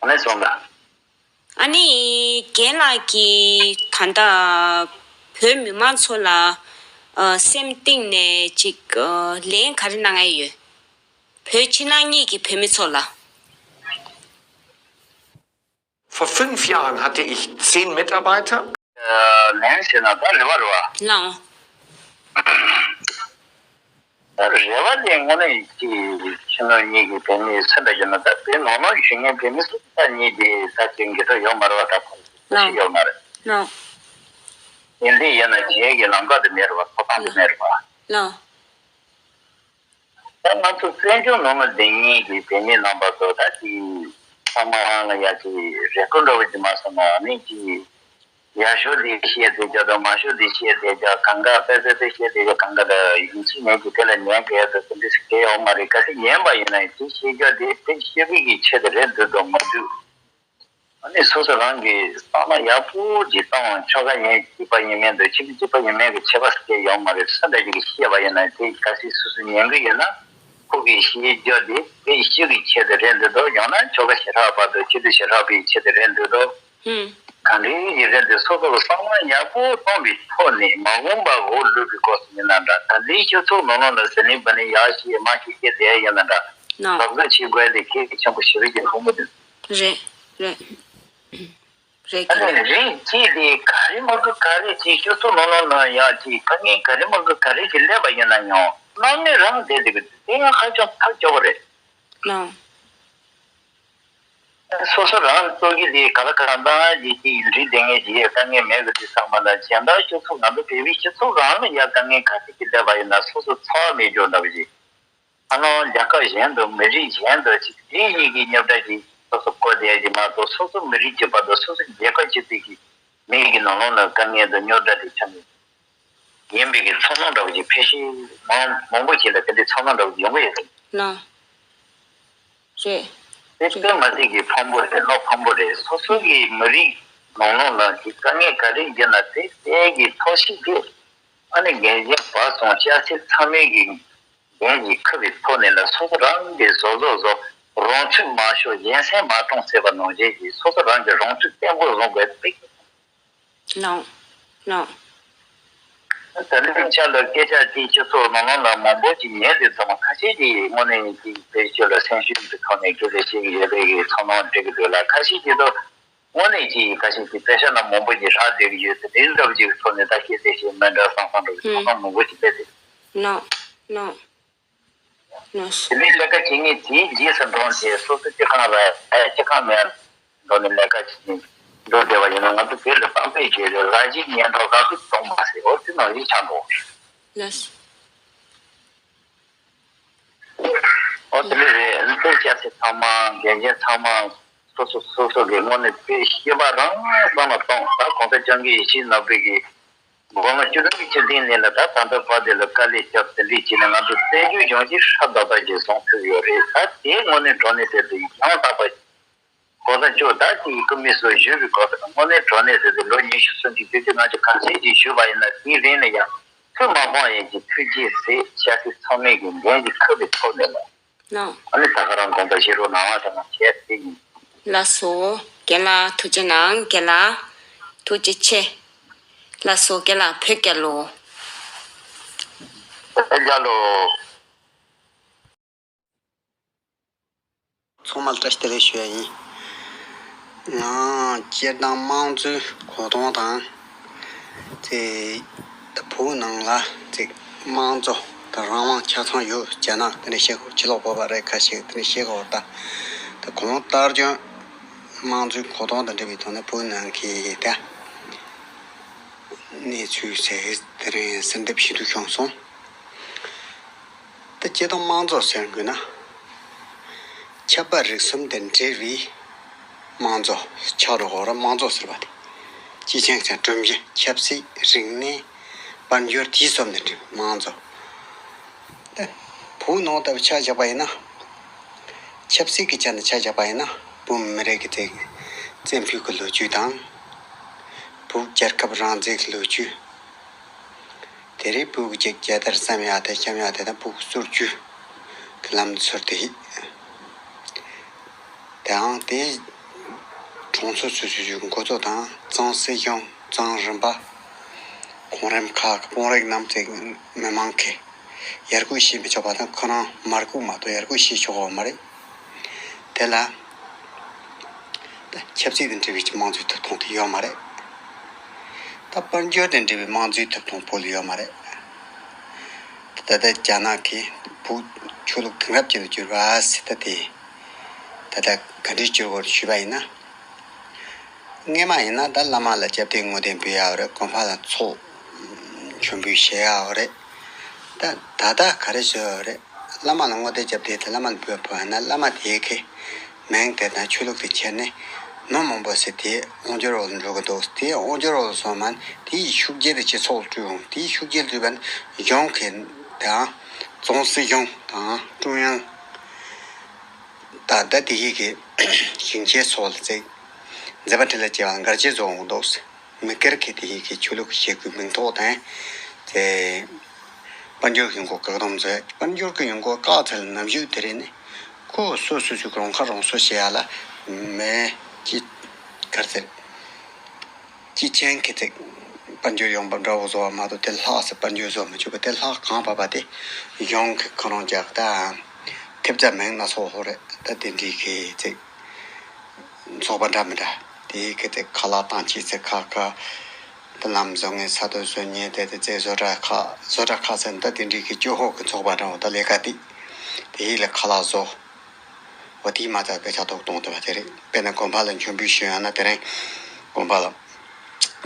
ཨ་ནི་སོང་ད། ཨ་ནི་རྒན་ལགས་ཀྱིས་ད་ལྟ་བོད་མི་མང་ཚོ་ལ་ཨ་སེམས་གཏིང་ནས་ཅིག་ཨ་ལན་ག་རེ་གནང་ཡ་ཡོད། བོད་ཕྱི་ནང་གཉིས་ཀྱི་བོད་མི་ཚོ་ལ། Vor fünf Jahren hatte ich zehn Mitarbeiter. ལན་ཟེར་ན་ད་རེ་བ་རེ་བ། ལགས། ད་རེ་བ་དེ་དངོས་གནས་ཀྱི་ཕྱི་ནང་གཉིས་ཀྱི་བོད་མི་སུ་འདྲ་ཡིན་ན། ད་བོད་ནང་ལོགས་བཞུགས་མཁན་བོད་མི་སུ་ད་གཉིས་དེ་ད་ཅིག་འགྱུར་ཐབས་ཡོད་མ་རེད་བ། ད་ཁོང་ཚོ་ཤི་ཡོད་མ་རེད། ལགས། ཡིན་དེ་ཡིན་ན་བྱེད་ཀྱི་ལམ་ཁ་དེ་མེད་རེད་བ། ཐོབ་ཐང་དེ་མེད་རེད་བ། ལགས། ད་ང་ཚོ་བཙན་བྱོལ་ནང་ལ་བསྡད་མཁན་གྱི་བོད་མི་རྣམ་པ་ཚོ་ད་ཅིག་ཚང་མ་རང་ལ་ཡ་ཅིག་རེ་སྐུལ་འདྲ་བོ་ཅིག་མ་སོང་ན། ཨ་ནི་ཅིག་ཡག་ཤོས་དེ་བཤད་བསྡད་རྒྱུ་དང་མང་ཤོས་དེ་བཤད་བསྡད་རྒྱུ། གང་ག་དཔེ་དཔེ་དཔེ་བཤད་བསྡད་རྒྱུ། གང་ག་ལ་ཡིན་གཅིག་མིན་གཅིག་དེ་ལ་ཉན་དགོས་དང་དེ་འདྲ་ཞིག་དེ་ཡོད་མ་རེད། གལ་སྲིད་ཉན་པ་ཡིན་ན་ཡང་དེ་བཤད་རྒྱུ་དེ་དེ་བཤད་པའི་གི་ཆེད་དུ་རེད་འདུག་དང་མ་འདུག་ཨ་ནི་སོ་སོ་རང་གི་བསམ་བློ་ཡག་པོ་ཅིག་བཏང་། ཆོལ་ཁ་ཡིན་གཅིག་པ་ཡིན་མིན་དང་ཆོས་ལུགས་གཅིག་པ་ཡིན་མིན་གྱི་ཁྱད་པར་ཅིག་ཡོད་མ་རེད། སུ་འདྲ་ཞིག་གིས་བཤད་པ་ཡིན་ན་དེ་གལ་སྲིད་སོ་སོ་ཉན་གི་ཡོད་ན་ཁོ་གིས་བཤད་རྒྱུ་དེ་བོད་གཞིས་བྱེས་ཀྱི་ཆེད་དུ་རེད་འདུག་དང་། ཡང་ན་ཆོལ་ཁ་ཞེ་དྲག་བར་དུ་ཆེད་དུ་ཞེ་དྲག་པའི་ཆེད་དུ་རེད་འདུག་དང་། ཧུམ། གང་འདྲའི་ཡིན་རེད་འདུག་སོ་སོ་གི་བསམ་བློ་ཡག་པོ་བཏང་བའི་ཐོག་ནས་མ་འོངས་པ་འོག་ལུས་པའི་སྐབས་སུ་ཡིན་ན་འདྲ། ད་ལྟའི་སྤྱི་ཚོགས་ནང་ལོགས་ལ་ཟི་ལིང་བ་ནི་ཡག་ཤེས་མ་ཤེས་བཤད་བསྡད་ཡིན་ན་འདྲ། ལགས། ལག་བཟོ་བྱེད་དགོས་དེ་གལ་ཆེན་པོ་ཞེ་པོ་ཅིག་མཐོང་གི་འདུག་རེད། རེད། རེད་ཀྱི་རེད། ཨ་ནི་རིགས་གཅིག་དེ་ག་རེ་མ་དགོས་ག་རེ་ཅིག་སྤྱི་ཚོགས་ནང་ལོགས་ན་ཡང་ཅིག་དཀའ་ངལ་ག་རེ་མ་དགོས་ག་རེ་ཅིག་སླེབས་པ་ཡིན་ན་ཡང་སྣང་མེད་རང་བསྡད་བསྡད་ཀྱི་འདུག་དེ་ཡང་ཧ་ཅང་ཐབས་སྐྱོ་བོ་རེད། ལགས། སོ་སོ་རང་ལ་སྤྲོ་སྐྱིད་དེ་ག་ལ་གང་འདྲ་ཅིག་ཅིག་འགྲིག་བསྡད་མཁན་ཅིག་ཡོད། དཀའ་ངལ་མེད་གི་དུས་ཚང་མ་ལ་གཞན་དག་སྤྱི་ཚོགས་ང་ཚོ་བོད་པའི་སྤྱི་ཚོགས་རང་ལ་ཡང་དཀའ་ངལ་ག་ཚོད་ཅིག་སླེབས་པ་ཡིན་ན་སོ་སོ་ཚ་བ་མེད་འགྱོ་འདྲ་བ་ཅིག་ཨ་ནི་རྒྱལ་ཁབ་གཞན་དུ་མི་རིགས་གཞན་དུ་ཅིག་དེ་གཉིས་ཀྱི་རྙོག་དྲ་ཅིག་སོ་སོ་བཀོད་བསྡད་ཀྱི་མ་གཏོགས། སོ་སོ་མི་རིགས་གཅིག་པ་དང་སོ་སོ་རྒྱལ་ཁབ་གཅིག་པའི་གི་མི་གི་ནང་ལོགས་ལ་དཀའ་ངལ་དང་རྙོག་དྲ་དེ་ཆགས་ནས་ཡིན་པའི་གི་ཚོར་སྣང་འདྲ་བོ་ཅིག་ཕལ་ཆེར་མང་མང་པོ་ཞིག་ལ་དེ་འདྲའི་ཚོར་སྣང་འདྲ་བོ་ཅིག་ཡོང་གི་ཡོད་རེད། ལགས། རེད། དེ་དཔེ་མ་སྲིད་ཀྱི་ཕངས་པོ་རེད། བློ་ཕངས་པོ་རེད། སོ་སོ་གི་མི་རིགས་ནང་ལོགས་ལ་ཅིག་དཀའ་ངལ་ག་རེ་ཡིན་ན་དེ་དེ་གི་ཐོག་ཤིག་དེ་ཨ་ནི་རྒན་གཞོན་བར་གསུམ་སྐྱ་སེར་ཚང་མས་གི་འགན་གྱིས་འཁུར་བའི་ཐོག་ནས་ལ་སོ་སོ་རང་གིས་བཟོ་བཟོ་བཟོ། རང་ཚུགས་མ་ཤོར་གཞན་སེམས་མ་གྲོངས་ཟེར་བ་ནང་བཞིན་གྱི་སོ་སོ་རང་གིས་རང་ཚུགས་བརྟན་པོ་བཟུང་དགོས་པའི། ལགས། ལགས། ད་ལྟའི་ཆ་ལ་སྐད་ཆ་དེ་སྤྱི་ཚོགས་ནང་ལོགས་ལ་མང་པོ་ཅིག་ཉན་དུས་ཙམ་ཁ་ཤས་ཀྱིས་དངོས་གནས་ཀྱི་བེད་སྤྱོད་ལ་སེམས་ཤུགས་ཀྱི་ཐོག་ནས་དགེ་ལས་བྱེད་ཀྱི་ཡོད་པའི་གི་ཚོར་སྣང་སྤྲད་ཀྱི་འདུག་ལ། ཁ་ཤས་ཀྱིས་དོ་དངོས་གནས་ཀྱི་ཁ་ཤས་ཀྱིས་དཔེ་ཆ་ནང་མང་པོ་ཅིག་རག་བསྡད་ཀྱི་ཡོད་ཚེ་དེ་འདྲ་བོ་ཅིག་གི་ཐོག་ནས་ད་ཤེས་ཚད་ཤེས་མི་འདྲ་བསམ་བསམ་འདྲ་བོ་ཅིག་ཚོར་སྣང་མང་པོ་ཅིག་སྤེལ་ཏེ། ལགས། ལགས། ལགས་སོ། དེ་ནས་ལས་ཀ་བྱེད་མཁན་དེའི་རྗེས་སུ་འབྲངས་ཏེ་སོ་སོ་སྤྱི་ཁང་ལ་ཨེ་སྤྱི་ཁང་མེད་འགྲོ་ནས་ལས་ཀ་བྱེད་ནས་འགྲོ་བསྡད་པ་ཡིན་ན། ང་ཚོ་བོད་ལ་གཏམ་དཔེ་བརྗོད་རེད། ར་བཞིན་ཉལ་འགྲོ་ར་ཁུག་གཏོང་མ་ཟེར། འོ་དེ་ནང་བཞིན་ཆགས་འགྲོ། ལགས་སོ། འོ་དེ་འདྲ་རེད། ཨ་ནི་དཔེ་སྐྱ་སེར་ཚང་མ་རྒན་གཞོན་ཚང་མ་སོ་སོ་སོ་སོ་གི་དངོས་གནས་དཔེ་ཤེས་པ་རང་རང་ལ་གཏོང་། ད་གོང་ས་སྐྱབས་མགོན་ཡིད་བཞིན་ནོར་བུ་གི་དགུང་ལོ་བཅུ་དྲུག་གི་བཅུ་བདུན་ནས་ལ་ད་ད་ལྟ་བར་དེ་ལ་དཀའ་ལས་བརྒྱབ་དེ་འདྲས་བྱས་ནས་ང་ཚོ་བཙན་བྱོལ་ལྗོངས་ཀྱི་ཧྲ་ཏག་ཏག་ཅིག་བཟུང་ཐུབ་ཡོད་རེད། ད་དེའི་དངོས་གནས་དྲང་གནས་ཟེར་དུས་ཡང་དག་པ་གོང་ས་མཆོག་ད་ཅིག་སྐུ་མི་སོ་བཞུགས་པའི་སྐབས་སུ་དངོས་གནས་དྲང་གནས་ཟེར་དུས་ལོ་ཉི་ཤུ་སུམ་ཅུ་བཅུ་བཅུ་ལྔ་བཅུ་གང་ཟེར་ཅིག་བཞུགས་པ་ཡིན་ན་དེའི་རིང་ལ་ཡང་ཐུགས་མ་ཕངས་ཡིན་གྱི་ཐུགས་རྗེ་ཟེར་སྐྱ་སེར་ཚང་མས་ཀྱི་འགན་ཅིག་འཁུར་བའི་ཐོག་ནས་ལ། ལགས། ཨ་ནི་ད་ག་རང་དགོངས་པ་བཞེས་རོགས་གནང་བ་དང་བྱས་ཏེ་ཡིན། ལགས་སོ། རྒན་ལགས་ཐུགས་རྗེ་གནང་། རྒན་ལགས་ཐུགས་རྗེ་ཆེ། ལགས་སོ། རྒན་ལགས་བོད་རྒྱལ་ལོ། བོད་རྒྱལ་ལོ། ཚང་མ་ལ་བཀྲ་ཤིས་བདེ་ལེགས་ཞུ་ཡ་ཡིན། ང་སྤྱིར་བཏང་དམངས་གཙོའི་གོ་སྟངས་དང་། དེ་ད་བོད་ནང་ལ་དེ་དམངས་གཙོ་དང་རང་དབང་ཆ་ཚང་ཡོད་རྒྱ་ནག་དེ་འདྲ་བཤད་དགོས། ཕྱི་ལོགས་བོད་པ་རེད་ཁ་ཤས་དེ་འདྲ་བཤད་དགོས་པ། ད་ད་གོང་ལྟར་བྱུང་དམངས་གཙོའི་གོ་སྟངས་དང་འབྲེལ་བའི་ཐོག་ནས་བོད་ནང་གི་ད་གནས་ཚུལ་ཟེར་དེ་རིང་གསལ་འདེབས་ཞུ་འདོད་བྱུང་སོང་། ད་སྤྱིར་བཏང་དམངས་གཙོ་ཟེར་དགོས་ན། ཆབ་དཔལ་རིག་གསུམ་དང་འབྲེལ་བའི་དམངས་གཙོ་ཆགས་འགྲོ་གི་ཡོད་རེད། དམངས་གཙོ་ཟེར་བ་དེ་སྤྱི་ཆིངས་དང་སྒྲོམ་གཞི། ཆབ་སྲིད། རིག་གནས། དཔལ་འབྱོར། དེ་གསུམ་དང་འབྲེལ་བའི་དམངས་གཙོ། ད་བོད་ནང་ལྟ་བུ་ཆ་བཞག་པ་ཡིན་ན། ཆབ་སྲིད་ཀྱི་ཆ་ནས་ཆ་བཞག་པ་ཡིན་ན། བོད་མི་རིགས་ཀྱི་དེ་བཙན་ཕུད་ཀྱི་ལོ་རྒྱུས་དང་། བོད་རྒྱལ་ཁབ་རང་བཙན་གྱི་ལོ་རྒྱུས། དེ་རིང་བོད་ཀྱི་རྒྱལ་དར་བསམ་ཡག་དེ་འཁྱམ་ཡག་དེ་དང་བོད་ཀྱི་སྲོལ་རྒྱུན་གྱི་ལམ་སྲོལ་དེ། དེའང་དེ་གྲོང་ཚོ་སོ་སོའི་འགོ་གཙོ་དང་གཙང་སྲིད་གཞུང་། གཙང་རིམ་པ། གོང་རིམ་ཁག་གི་དཔོན་རིགས་རྣམས་ཀྱིས་མི་མང་གིས་ཡར་སྐུལ་བྱེད་མི་ཆོག་པ་དང་། ཁོ་རང་མར་སྐུལ་མ་གཏོགས་ཡར་སྐུལ་བྱེད་ཆོག་གི་མ་རེད། དེ་ལ་ད་ཆབ་སྲིད་དང་འབྲེལ་བའི་དམངས་གཙོའི་ཐོབ་ཐང་དེ་ཡོད་མ་རེད། ད་དཔལ་འབྱོར་དང་འབྲེལ་བའི་དམངས་གཙོའི་ཐོབ་ཐང་བོད་ལ་ཡོད་མ་རེད། ད་ལྟ་རྒྱ་ནག་གིས་བོད་ཆོས་ལུགས་དེང་རབས་ཅན་དུ་བསྒྱུར་བ་ཟེར། ད་དེ་ད་ལྟ་ག་འདྲས་བསྒྱུར་དགོས་ཞུས་པ་ཡིན་ན། སྔས་མ་ཡིན་ན་ད་བླ་མ་ལ་སྐྱབས་རྟེན་བསྔོ་རྟེན་འབུལ་ཡག་རེད། དགོན་པ་ལ་ཚོགས་མཆོད་འབུལ་བྱེད་ཡག་རེད། ད་ད་ལྟ་ག་རེ་བཟོས་ཡོད་རེད། བླ་མ་ལ་བསྔོ་རྟེན་སྐྱབས་རྟེན་དེ་བླ་མ་ལ་འབུལ་བ་ཕོད་ན། བླ་མ་དེ་གའི་མིང་དེ་དང་ཆོས་ལུགས་དེ་ཁྱེར་ནས་མི་མང་པོ་ཞིག་དེའི་དབང་སྒྱུར་འོག་ལ་འགྲོ་གི་འདུག་དེའི་དབང་སྒྱུར་འོག་ལ་སོང་མ་ནས་དེའི་ཤུགས་རྐྱེན་དེ་སྤྱི་ཚོགས་ལ་སྤྲོད་ཡོང་། དེའི་ཤུགས་རྐྱེན་སྤྲོད་པ་ནི་གཞུང་གི་དང་། གཙང་སྲིད་གཞུང་དང་ཀྲུང་དབྱང་། ད་ལྟ་དེ་ཡི་གི་ཞིང་ཆེན་སོགས་ལ་བརྩི། མཛད་པ་འཕྲིན་ལས་ཅན་ལ་འགལ་རྐྱེན་བཟོ་འོང་འདུག་མི་སྒེར་གྱི་དེ་ཡི་གི་ཆོས་ལུགས་ཀྱི་བྱེད་སྒོའི་མིང་ཐོག་དང་། དེ་དཔལ་འབྱོར་གྱི་ཡོང་སྒོ་བཀག་སྡོམ་བཟོས། དཔལ་འབྱོར་གྱི་ཡོང་སྒོ་བཀག་ཚར་ནམ་རྒྱུན་དེ་རིང་ནི་ཁོ་སོ་སོ་སོ་རང་ཁ་རང་གསོ་བྱེད་ཡག་ལ་མི་གཅིག་ག་རེ་ཟེར། སྤྱི་ཆིངས་ཀྱི་ཚིག་དཔལ་འབྱོར་ཡོང་འབབ་འདྲ་བོ་བཟོ་བ་མ་གཏོགས་དེ་ལྷག་ཟེར་དཔལ་འབྱོར་བཟོ་མི་ཆོག་པ། དེ་ལྷག་གང་བབས་པ་དེ་གཞུང་གི་ཁོ་རང་ཅག་དང་ཐེབས་རྩ་མིང་སྣ་ཚོགས་ཧོ་རེད། ད་དེ་འདྲའི་གི་ཚིག་ཚོགས་པ་འདྲ་མི་འདྲ་དེའི་གི་ཚིག་ཁ་ལག་བཏང་ཆེད་ཚིག་ཁ་ཁ་ད་ལམ་བཟོ་མཁན་ས་རྡོ་བཟོ་མཁན་དེ་དེ་ཚེ་བཟོ་གྲྭ་ཁག་བཟོ་གྲྭ་ཁག་ཟེར་ན་ད་དེ་འདྲའི་གི་ཅོ་ཧོ་གི་ཚོགས་པ་འདྲ་བོ་ད་ལས་ཀ་དེ་དེའི་ལ་ཁ་ལག་བཟོ། འོ་དེའི་མ་ཚད་དཔེ་ཆ་ཐོག་གཏོང་ཐུབ་པ་དེ་རེད། དཔེར་ན་དགོན་པ་ལ་མཆོད་འབུལ་ཞུ་ཡང་ན་དེ་རིང་དགོན་པ་ལ་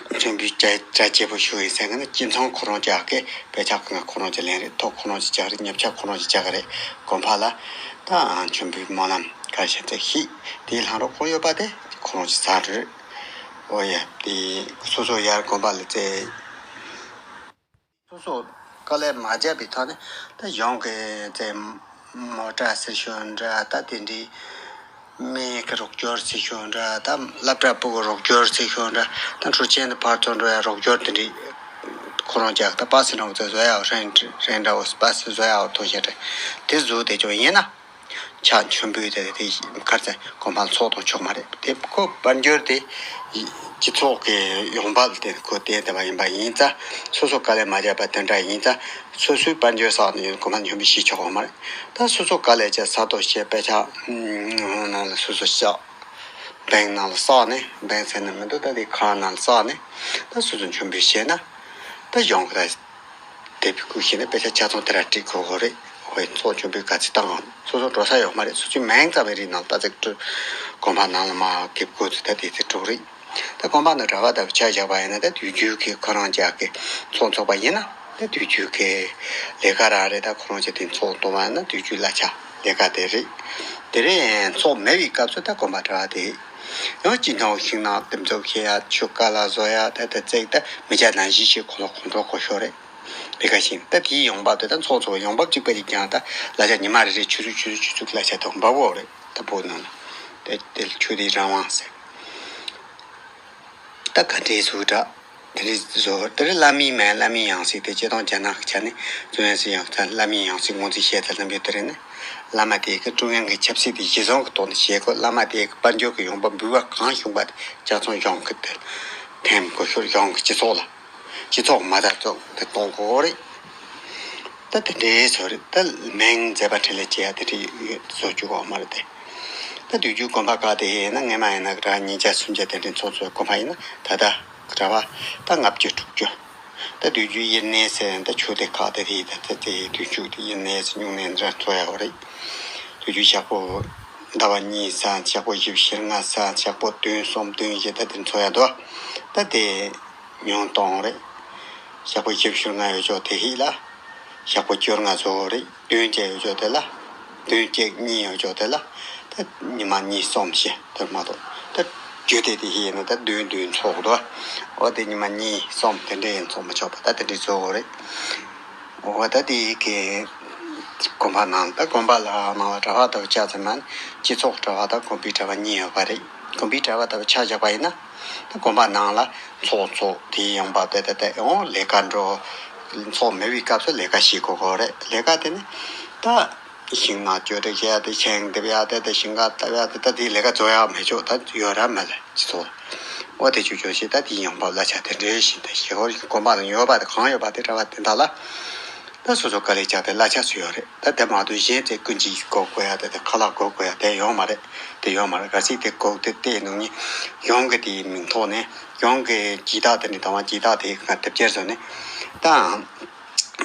མཆོད་འབུལ་གྲ་གྲ་རྒྱས་པོ་ཞུ་ཡིན་ཟེར་མཁན་ན་སྤྱི་ཚང་ཁོ་རང་ཅག་གི་དཔེ་ཆ་ཁོ་རང་ཅག་ལེན་རེད། ཐོ་ཁོ་རང་ཅག་རྒྱག་རེད། མཉམ་ཆ་ཁོ་རང་ཅག་རྒྱག་གི་རེད། དགོན་པ་ལ་ད་མཆོད་འབུལ་སྨོན་ལམ་ག་རེ་བྱས་ཚེ་ཤིག་དེའི་ལྷང་རོགས་ཁོ་ཡོད་པ་དེ་ཁོ་རང་ཅག་ཟ་རེད། འོ་ཡ་དེ་སོ་སོ་ཡར་དགོན་པ་ལ་བཙལ། སོ་སོ་དཀའ་ལས་མ་བརྒྱབ་པའི་ཐོག་ནས་ད་གཞུང་གི་དེ་མོ་ཊ་ཟེར་ཤོག་འདྲ། ད་དེ་འདྲའི་མི་གི་རོགས་སྐྱོར་ཟེར་ཤོག་འདྲ། ད་སློབ་གྲྭ་ཕྲུ་གུ་རོགས་སྐྱོར་ཟེར་ཤོག་འདྲ། ད་འཕྲུལ་ཆས་འདི་ཕར་ཚུར་འགྲོ་ཡ་རོགས་སྐྱོར་དེ་འདྲའི་ཁོ་རང་ཅག་ད་པ་སེ་འདྲ་བོ་ཚོ་བཟོ་ཡ་རེད། རེད་འདྲ་བོ་པ་སེ་བཟོ་ཡ་ཐུགས་བཞེད་རེད། དེ་བཟོ་དེ་ཅོ་ཡིན་ན། ཕྱག་མཆོད་འབུལ་དེ་དེ་གར་ཚེ་དགོན་པ་ལ་ཚོགས་གཏོང་ཆོག་མ་རེད། དེ་ཁོ་དཔལ་འབྱོར་དེ་སྤྱི་ཚོགས་ཀྱི་ཡོང་འབབ་དེ་ཁོ་བརྟེན་བསྡད་པ་ཡིན་པ་ཡིན་ཙང་། སོ་སོ་དཀའ་ལས་མ་བརྒྱབ་པ་དེ་འདྲ་ཡིན་ཙང་། སོ་སོའི་དཔལ་འབྱོར་བསགས་ནས་དགོན་པ་ལ་མཆོད་འབུལ་བྱེད་ཆོག་གི་མ་རེད། ད་སོ་སོ་དཀའ་ལས་བྱས་ས་རྡོ་བྱས་དཔེ་ཆ་ནང་ལ་སོ་སོ་བཞག་བེང་ནང་ལ་བསགས་ནས། བེང་ཟེར་ན་མི་འདུག་ད་དེ་ཁང་ནང་ལ་བསགས་ནས་ད་སོ་སོ་མཆོད་འབུལ་བྱས་ན། ད་གཞུང་གི་ད་དེབ་བསྐུར་ཤེས་ན་དཔེ་ཆ་ཆ་ཚང་དེ་ར་བྲིས་དགོས་དགོས་རེད། ཧོꯏ་ཚོགས་ཆུང་པོའི་ག་ཚོད་བཏང་ང་སོ་སོ་འགྲོ་ས་ཡོད་མ་རེད། སོ་སོའི་མིང་ཙམ་ཡིན་རིགས་ནང་ལ་ད་ཅིག་སྤྲོད། དགོན་པ་ནང་ལ་མ་དེབ་བསྐུར་ཚོད་ད་དེ་ཚོད་འགྲོ་གི་རེད། ད་དགོན་པ་ནང་གྲྭ་པ་ད་ཆ་བཞག་པ་ཡིན་ན་ད་དུས་རྒྱུན་གྱི་ཁོ་རང་ཅག་གི་ཚོགས་འཚོགས་པ་ཡིན་ན་ད་དུས་རྒྱུན་གྱི་ལས་ཀ་རང་རེད། ད་ཁོ་རང་ཅག་དེ་ཚོགས་གཏོང་བ་ཡིན་ན་དུས་རྒྱུན་གླ་ཆ་ལས་ཀ་དེ་རེད། དེ་རིང་ཚོགས་མེད་པའི་སྐབས་སུ་ད་དགོན་པ་གྲྭ་པ་དེ། ཡང་སྤྱི་ནང་ཤིང་ནགས་འདེབས་འཛུགས་བྱེད་ཡ། ཆུ་ཀ་ལ་བཟོ་ཡ། ད་ལྟ་བརྩེགས་ད་མི་སྐྱ་ནང་བཞིན་ཞིག་ཁོ་ལ་ཁོང་ཁྲོ་གོ་ཤོར་རེད། དེ་ག་བཞིན་ད་དེའི་ཡོང་འབབ་དེ་ད་ཚོགས་ཚོགས་ཡོང་འབབ་གཅིག་པ་ཅིག་ཀྱང་ད་གླ་ཆ་ཉི་མ་རེ་རེ་ཆུ་ཚོད་ཆུ་ཚོད་ཆུ་ཚོད་གླ་ཆ་དང་འབབ་འོག་རེད། ད་བོད་ནང་ལ་དེ་དེ་ཆོས་དད་རང་དབང་ཟེར། ད་ག་འདྲའི་བཟོ་འདྲ། དེ་རིང་བཟོ་དེ་རིང་བླ་མའི་མིང་བླ་མའི་ཡང་སྲིད་དེ་སྤྱིར་བཏང་རྒྱ་ནག་གི་ཆ་ནས་ཙུང་ཡང་སྲིད་ཡང་ས་བླ་མའི་ཡང་སྲིད་ངོས་འཛིན་བྱས་ཚར་ལམ་ཡོད། དེ་རིང་ནི་བླ་མ་དེ་གི་ཀྲུང་དབྱང་གི་ཆབ་སྲིད་དེ་གཞི་བཟུང་གི་ཐོག་ནས་བྱེད་དགོས། བླ་མ་དེ་གི་དཔལ་འབྱོར་གྱི་ཡོང་འབབ་འབུལ་བ་གང་བྱུང་བ་དེ་ལྕགས་ཚང་གཞུང་གི་དེ་འཐེན་དགོས་ཤོར་གཞུང་གི་སྤྱི་ཚོགས་ལ། སྤྱི་ཚོགས་མ་དར་ཚོགས་དེ་གཏོང་དགོས་རེད། ད་དེ་འདྲའི་བཟོ་རེད། ད་མིང་མཛད་པ་འཕྲིན་ལས་བྱེད་ཡ་དེ་འདྲའི་བཟོ་བཅུག་གོ་མ་རེད་དེ། ད་དུས་རྒྱུན་དགོན་པ་ཁག་དེ་ཡིན་ན་སྔས་མ་ཡིན་ན་གྲྭ་ཉིས་བརྒྱ་སུམ་བརྒྱ་དེ་འདྲའི་ཚོགས་ཚོགས། དགོན་པ་ཡིན་ན་ད་ལྟ་གྲྭ་པ་ད་ལྔ་བཅུ་དྲུག་ཅུ། ད་དུས་རྒྱུན་དབྱེར་གནས་ཟེར་ད་ཆོས་སྡེ་ཁག་དེ་དེ་ད་ད་དེ་དུས་རྒྱུན་དེ་དབྱེར་གནས་ཟེར་སྨྱུང་གནས་འདྲ་ཚོགས་ཡག་རེད། དུས་རྒྱུན་ཞག་པོ་ཟླ་བ་གཉིས་ཙམ། ཞག་པོ་བཞི་བཅུ་ཞེ་ལྔ་ཙམ། ཞག་པོ་བདུན་གསུམ་བདུན་བཞི་ད་དེ་ཚོགས་ཡག་འདུག་ད་དེ་ཉུང་གཏོང་རེད། ཞག་པོ་བཞི་བཅུ་ཞེ་ལྔ་ཡོད་ཆོག་དེ་ཞིག་ལ། ཞག་པོ་བཅོ་ལྔ་བཟོ་རེད། བདུན་བཅུ་ཡོད་ཆོག་དེ་ལ། བདུན་བཅུ་གཉིས་ཡོད་ཆོག་དེ་ལ། ད་ཉི་མ་གཉིས་གསུམ་བཞི་དེ་མ་གཏོགས། ད་རྒྱུན་དེ་དེ་ཞིག་ཡིན་ན་ད་བདུན་བདུན་ཚོགས་འདུག་འོ་དེ་ཉི་མ་གཉིས་གསུམ་དེ་འདྲ་ཡིན་ཚོགས་མི་ཆོག་པ་ད་དེ་འདྲ་བཟོ་དགོས་རེད། འོ་ད་དེ་གི་དགོན་པ་ནང་ད་དགོན་པ་ལ་ནང་ལ་གྲྭ་པ་དང་ཆ་ཚང་མ་སྤྱི་ཚོགས་གྲྭ་པ་དང་དགོན་པའི་གྲྭ་པ་གཉིས་ཡོད་པ་རེད། དགོན་པའི་གྲྭ་པ་དང་ཆ་བཞག་པ་ཡིན་ན། ད་དགོན་པ་ནང་ལ་ཚོགས་འཚོགས་དེའི་ཡོང་འབབ་དེ་དེ་དེ་ཡང་ལས་ཀ་འགྲོ། ཚོགས་མེད་པའི་སྐབས་སུ་ལས་ཀ་བྱེད་དགོས་དགོས་རེད། ལས་ཀ་དེ་ནི་ད་ཤིང་ནགས་གཅོད་འབྲེག་བྱེད་ཡ་དེ། ཤིང་འདེབས་ཡ་དེ་དེ། ཤིང་ཁ་བཏབ་ཡ་དེ། ད་དེའི་ལས་ཀ་བཟོ་ཡ་མེད་ཆོག་ད་ཡོད་ར་མེད་ལ་སྤྱི་ཚོགས་འོ་དེ་ཆུ་ཆུ་ཞིག་ད་དེའི་ཡོང་འབབ་གླ་ཆ་དེ་འདྲའི་ཞིག་ད་ཞེ་ཧོར་གྱི་དགོན་པ་ནང་ཡོད་པ་དེ་གང་ཡོད་པ་དེ་གྲྭ་པ་དེ་དག་ལ། ད་སོ་སོ་དཀའ་ལས་བརྒྱབ་སྟེ་གླ་ཆ་སུ་ཡོད་རེད། ད་དེ་མ་གཏོགས་གཞན་ཚོས་ཀུན་གྱིས་དགོས་དགོས་ཡ་དེ་དེ་ཁ་ལག་དགོས་དགོས་ཡ་དེ་ཡོད་མ་རེད། དེ་ཡོད་མ་རེད། གལ་སྲིད་དེ་དགོས་དེ་བལྟས་འདུག་ནི་གཞུང་གི་དེའི་མིང་ཐོག་ནས། གཞུང་གི་སྤྱི་རྟགས་དེ་ནི་དང་བ་སྤྱི་རྟགས་དེ་ག་དེབ་སྐྱེལ་བཟོ་ནས་ད་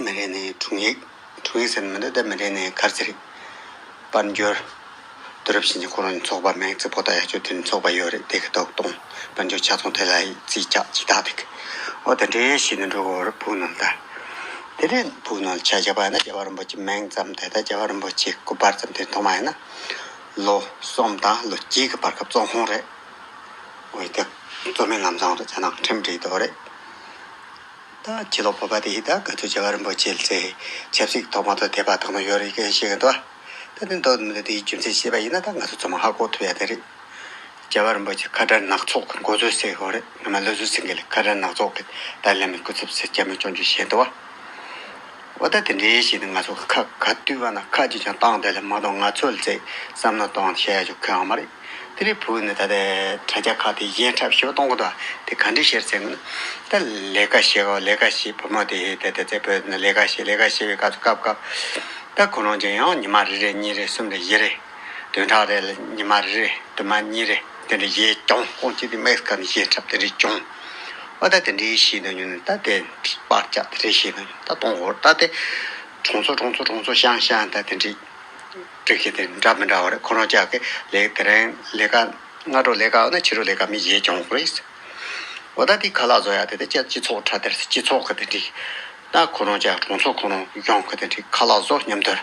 མི་རེ་ནས་དྲུང་ཡིག་དྲུང་ཡིག་ཟེར་ནི་མི་འདུག་ད་མི་རེ་ནས་ག་རེ་ཟེར་རེད། དཔལ་འབྱོར། དུས་རབས་ཕྱིན་ཅི་ཁོ་རང་ཚོགས་པ་མིང་རྩིས་པོ་ཏ་ཡག་ཤོས་དེ་ཚོགས་པ་ཡོད་རེད། དེ་གི་ཐོག་གཏོང་། དཔལ་འབྱོར་ཆ་ཚང་དེ་ལ་རྩིས་རྒྱག་ཅི་ད་དེ་གི་འོ་དེ་འདྲའི་ཞིག་ནི་འགྲོ་གི་ཡོད་རེད། བོད་ནང་ལ་ད་དེ་རིང་བོད་ནང་ལ་ཆ་བཞག་པ་ཡིན་ན་རྒྱལ་བ་རིན་པོ་ཆེ་མིང་ཙམ་དེ་ད་རྒྱལ་བ་རིན་པོ་ཆེ་སྐུ་པར་ཙམ་དེ་མཐོང་བ་ཡིན་ན་ལོ་གསུམ་དང་ལོ་བརྒྱད་ཀྱི་བར་སྐབས་བཙོན་ཁང་རེད། འོ་དེ་བཙོན་མའི་ལམ་སང་རེད། ཇ་ནག་ཁྲིམས་སྒྲིག་འདུག་རེད། ད་ཕྱི་ལོགས་བོད་པ་དེ་ཡིས་ད་ག་ཚོད་རྒྱལ་བ་རིན་པོ་ཆེ་ལ་ཚེ་ཆབ་སྲིད་ཐོག་མ་ཐོག་དད་པ་དག་ནོ་ཡོད་རེད་སྐད་བཤད་གི་འདུག་ད་དེ་འདོད་མི་འདོད་དེའི་རྒྱུ་མཚན་བཤད་པ་ཡིན་ན་ད་ང་ཚོ་ཚང་མ་ཧ་གོ་ཐུབ་ཡ་དེ་རེད། རྒྱལ་བ་རིན་པོ་ཆེ་ཁ་བྲལ་ནག་ཚོགས་ཀྱི་འགོ་གཙོ་ཟེར་གོ་རེད། ང་མ་བློ་བཟང་སེང་གེ་ལ་ཁ་བྲལ་ནག་ཚོགས་ཀྱི་ཏཱ་ལའི་བླ་མའི་སྐུ་ཚབ་ཟེར་རྒྱ་མི་སྐྱོང་རྒྱུ་བཤད་འདུག་བ། འོ་ད་དེ་འདྲའི་ཞིག་ནི་ང་ཚོ་ཁ་ག་དུས་བ་ན་ཁ་ཅིག་ཀྱང་བཏང་བསྡད་ལ་མ་གཏོགས་ང་ཚོ་ལ་ཚེ་བསམ་བློ་གཏོང་བཤད་ཡ་ཅིག་གང་ཡང་མ་རེད། དེ་རིང་བོད་ནི་ད་ལྟའི་དྲ་རྒྱ་ཁག་དེ་ཡན་འཁྲབ་ཞེ་པོ་གཏོང་གི་འདུག་དེ་ག་འདྲ་བཤད་ཟེར་ན། ད་ལས་ཀ་བྱེད་གོ་ལས་ཀ་བྱེད། བུ་མོ་དེ་ཡིས་དེ་དེ་ཚེ་བོད་ནི་ལས་ཀ་བྱེད། ལས་ཀ་བྱེད་པའི་སྐབས་སུ་སྐབས་སྐབས་ད་ཁོ་རང་ཅན་ཡང་ཉི་མ་རེ་རེ་གཉིས་རེ་གསུམ་རེ་བཞི་རེ་བདུན་ཕྲག་རེ་ལ་ཉི་མ་རེ་རེ་དུ་མ་གཉིས་རེ་དེ་འདྲ་ཡས་ཀྱང་ཁོང་གཅིག་དེ་མེག་སི་ཀ་ནས་ཡས་འཁྲབ་དེ་འདྲ་ཀྱང་། འོ་ད་དེ་འདྲའི་བྱེད་འདོད་ཉུང་ནི་ད་དེ་པར་ལྕག་དེ་འདྲ་བྱེད་འདོད་ཉུང་ད་གཏོང་དགོས། ད་དེ་གྲོང་ཚོ་གྲོང་ཚོ་གྲོང་ཚོ་ཤང་ཤང་ད་དེ་འདྲའི་སྒྲིག་གཞི་དེ་འདྲ་མི་འདྲ་བ་རེད། ཁོ་རང་ཅག་གི་ལས་དེ་རིང་ལས་ཀ་སྔ་དྲོ་ལས་ཀ་འོ་ན་ཕྱི་དྲོ་ལས་ཀ་མི་ཡས་ཀྱང་དགོས་རེད། འོ་ད་དེ་ཁ་ལག་བཟོ་ཡ་དེ་དེ་སྤྱི་སྤྱི་ཚོགས་ཁྲ་དེར་སྤྱི་ཚོགས་ཀྱི་དེ་འདྲའི་ད་ཁོ་རང་ཅག་གྲོང་ཚོ་ཁོ་རང་གཞུང་གི་དེ་འདྲའི་ཁ་ལག་བཟོ་མཉམ་དུ།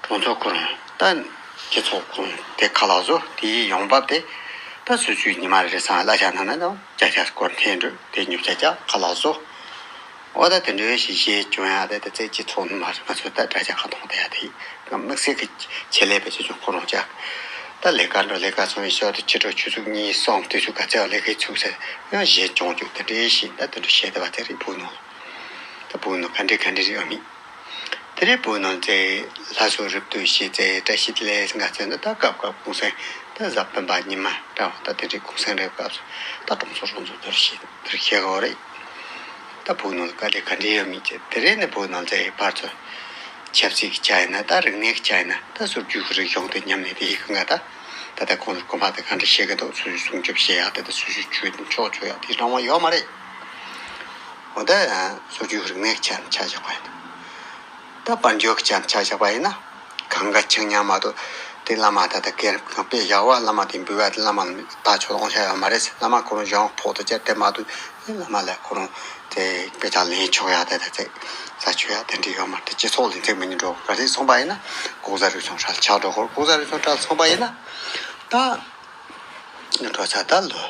གྲོང་ཚོ་ཁོ་རང་ད་སྤྱི་ཚོགས་ཁོ་རང་དེ་ཁ་ལག་བཟོ། དེའི་ཡོང་འབབ་དེ་ད་སོ་སོའི་ཉི་མ་རེ་རེ་སང་གླ་ཆ་ནང་ན་ནང་བརྒྱ་ཆ་སྐོར་འཐེན་འགྲོ། དེ་ཉོ་ཆ་རྒྱག་ཁ་ལག་བཟོ། འོ་ད་དེ་འདྲའི་ཞིག་གཞས་སྐྱོན་ཡ་དེ་དེ་ཚེ་སྤྱི་ཚོགས་ནང་མ་རེད། ང་ཚོ་ད་དྲ་རྒྱ་ཁ་གཏོང་བསྡད་ཡ་དེ་ཡིན། དམིགས་བསལ་གྱི་ཆེད་ལས་པའི་ཆེ་ཆུང་ཁོ་རང་ཅག་ད་ལས་ཀ་འགྲོ། ལས་ཀ་སོང་བའི་ཞོར་དུ་ཕྱི་དྲོ་ཆུ་ཚོད་གཉིས་གསུམ་དུས་ཚོད་ག་ཚད་ལས་ཀའི་ཚུགས་ཟེར་ཡང་གཞས་སྐྱོང་རྒྱུ་དེ་འདྲའི་ཞིག་ད་དེ་འདྲ་བཤད་བསྡད་པ་དེ་རེད། བོད་ནང་ད་བོད་ནང་ག་འདྲ་ག་འདྲ་རེད་ཨ་མི། དེ་རིང་བོད་ནང་ཚེ་ལྷ་སོ་རིབ་ཏུ་ཤེས་ཚེ་བཀྲ་ཤིས་བདེ་ལེགས་ང་ཚོས་ནི་ད་སྐབས་སྐབས་གུང་སེང་ད་གཟའ་སྤེན་པ་ཉི་མ་འདྲ་བ་ད་དེ་རིང་གུང་སེང་རེད། སྐབས་སུ་ད་གྲོང་ཚོ་གྲོང་ཚོ་དེར་ཤེས་དེར་ཤེས་གོ་རེད། ད་བོད་ནང་དཀའ་ལས་ག་འདྲ་ཡོད་མིན་ཅེས། དེ་རིང་ནི་བོད་ནང་ཚེ་ཕར་ཚུར་ཆབ་སྲིད་ཀྱི་ཆ་ཡིན་ན་ད་རིག་གནས་ཀྱི་ཆ་ཡིན་ན་ད་སོར་རྒྱུག་གི་རིག་གཞུང་དེ་ཉམས་ནས་དེ་ཡི་གི་ང་ད་ད་ལྟ་ཁོང་ཚོ་དགོན་པ་དེ་ག་འདྲ་བཤད་གི་འདུག་སོ་སོའི་སྲུང་སྐྱོབ་བྱེད་ཡག་དེ་ད་སོ་སོའི་ཆོས་དེ་ཕྱོགས་ཆོས་ཡག་དེ་རང་དབང་ཡོད་མ་རེད། འོ་ད་སོར་རྒྱུག་རིག་གནས་ཀྱི་ཆ་ཆ་བཞག་པ་ཡིན་ན། ད་དཔལ་འབྱོར་གྱི་ཆ་ཆ་བཞག་པ་ཡིན་ན། གང་ག་ཆིང་ཉག་མ་གཏོགས་དེ་བླ་མ་ད་ལྟ་སྒེར་གང་དཔེ་བཞག་པ་བླ་མ་དེ་འབུལ་བ་དེ་བླ་མ་ལ་ད་ཆོག་ལོང་བྱ་ཡོད་མ་རེད། བླ་མ་ཁོ་རང་གཞུང་ཕོགས་དུ་བཅར་དེ་མ་གཏོགས་བླ་མ་ལ་ཁོ་རང་དེ་དཔེ་ཆ་ལེན་ཆོག་ཡག་དེ་ད་ཚེ་ས་ཆོད་ཡག་དེ་འདྲ་ཡོད་མ་རེད། སྤྱི་ཚོགས་ལ་འཛེགས་མི་ཉན་འགྲོ། ག་རེ་སོང་པ་ཡིན་ན་ལྐོག་ཟ་རུལ་སུངས་ཧྲལ་ཆགས་འགྲོ། ལྐོག་ཟ་རུལ་སུངས་ཧྲལ་སོང་པ་ཡིན་ན་ད་འགྲོ་ས་ད་ལོ་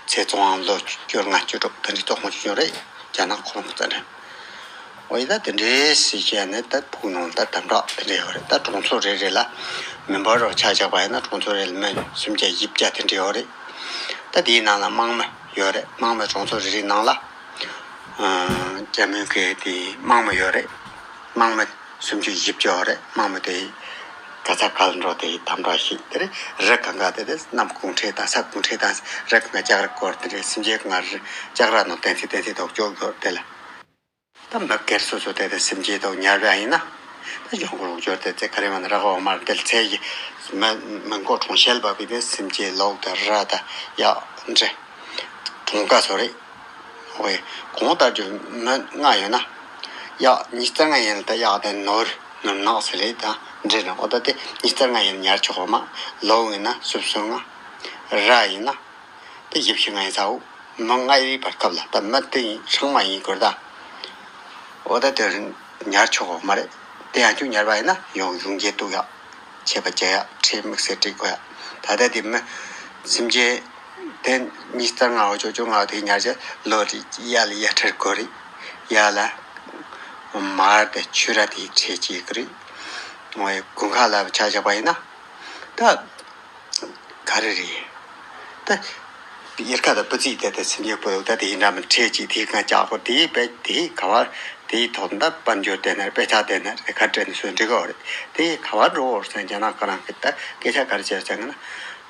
ཚེ་བཙོན་ལོ་བཅོ་ལྔ་བཅུ་དྲུག་དེ་འདྲའི་བཙོན་ཁང་བཅུག་ཡོད་རེད། རྒྱ་ནག་ཁོ་རང་རྩ་ཁྲིམས། འོ་ཡི་ད་དེ་འདྲའི་སྲིད་བྱས་ནས་ད་ཕུག་ནང་ད་དམ་དྲག་དེ་འདྲ་ཡོད་རེད། ད་གྲོང་ཚོ་རེ་རེ་ལ་མི་འབོར་རོ་ཆ་བཞག་པ་ཡིན་ན་གྲོང་ཚོ་རེ་ལ་མི་སུམ་བརྒྱ་བཞི་བརྒྱ་དེ་འདྲ་ཡོད་རེད། ད་དེའི་ནང་ལ་དམངས་མི་ཡོད་རེད། དམངས་མི་གྲོང་ཚོ་རེ་རེའི་ནང་ལ་ཨ་རྒྱ་མོའི་གི་དེ་དམངས་མི་ཡོད་རེད། དམངས་མི་སུམ་ཅུ་བཞི་བཅུ་ཡོད་རེད། དམངས་མི་དེ་ག་ས་ག་ལ་འགྲོ་དེ་དམ་དྲག་ཞིག་དེ་རེད། རི་གང་ག་དེ་དེ་གནམ་གུང་ཁྲན་ཏང་ས་གུང་ཁྲན་ཏང་རི་གང་ག་ལྕགས་རི་སྐོར་དེ་རེད། སེམས་ཅན་གང་རི་ལྕགས་ར་ནང་བསྟན་སྲིད་བསྟན་སྲིད་ཐོག་ཅོག་ཡོད་དེ་ལ། ད་མི་སྒེར་སོ་སོ་དེ་དེ་སེམས་ཅན་ཐོག་ཉར་བ་ཡིན་ན། ཡོང་གི་ལུགས་སྦྱོར་དེ་ཚེ་ག་རེ་མ་ན་ར་ག་བ་མར་དེ་ཚེ་ཡི་མི་མི་མགོ་གྲོང་ཤལ་བ་བི་དེ་སེམས་ཅན་ལོག་དེ་ར་ད་ཡ་འདྲེ་གྲོང་ཀ་སོ་རེད། ཝེ་གོང་ལྟར་གྱི་མི་ལྔ་ཡོད་ན། ཡ་ཉི་ཤུ་རྩ་ལྔ་ཡིན་ད་ཡ་དེ་ནོར་ནོར་ནག་ཟེར་རེད་ད་འདྲེ་ར་འོ་ད་དེ་ཉི་ཤུ་རྩ་ལྔ་ཡིན་ཉར་ཆོག་གོ་མ་ལོག་ཡིན་ན་སུབ་སུ་ལྔ་ར་ཡིན་ན། དེ་བཞི་བཅུ་ང་ཡི་ཚ་བོ། མི་ལྔ་ཡི་བར་སྐབས་ལ་ད་མི་དེ་ཡིན་ཧྲང་མ་ཡིན་དགོས་ད། འོ་ད་དེ་ཉར་ཆོག་གོ་མ་རེད། དེ་ཡང་ཁྱོད་ཉར་བ་ཡིན་ན་ཡོང་ཡོང་རྒྱལ་གཏུག་ཡག་ཆད་པ་བཅད་ཡག་ཁྲེལ་དམིགས་བསལ་སྤྲད་དགོས་ཡག་ད་ལྟ་དེ་མི་སེམས་ཅན་དེ་ཉི་ཤུ་རྩ་ལྔ་བ་ཅོ་ཅོ་ལྔ་བ་དེ་ཉར་བྱས་ལོ་རེ་ཡ་ལ་ཡ་ཁྲེལ་དགོས་རེད། ཡ་ལ་མར་དེ་ཆུ་ར་དེ་ཁྲེལ་བྱེད་གི་རེད། འོ་ཡ་དགུན་ཁ་ལ་ཆ་བཞག་པ་ཡིན་ན་ད། ག་རེ་རེད། ད། དབྱར་ཁ་དང་སྤུ་རྩིས་དེ་དེ་སེམས་ཅན་སྤོ་ལོ་ད་དེ་ཡིན་འདྲ་མི་འཕྲད་ཅིག་དེའི་སྒང་ལྕགས་པོ་དེའི་དཔེ་དེའི་ག་བར་དེའི་ཐོག་མདའ་དཔལ་འབྱོར་དེ་ན་དཔེ་ཆ་དེ་ན་རེ་ཁ་བྲལ་ནས་སུ་འགྲིག་གི་རེད། དེའི་ག་བར་འགྲོ་འོར་སོང་རྒྱ་ནག་ཁོ་རང་གི་ད་སྐད་ཆ་ག་རེ་བྱས་ཟེར་ན་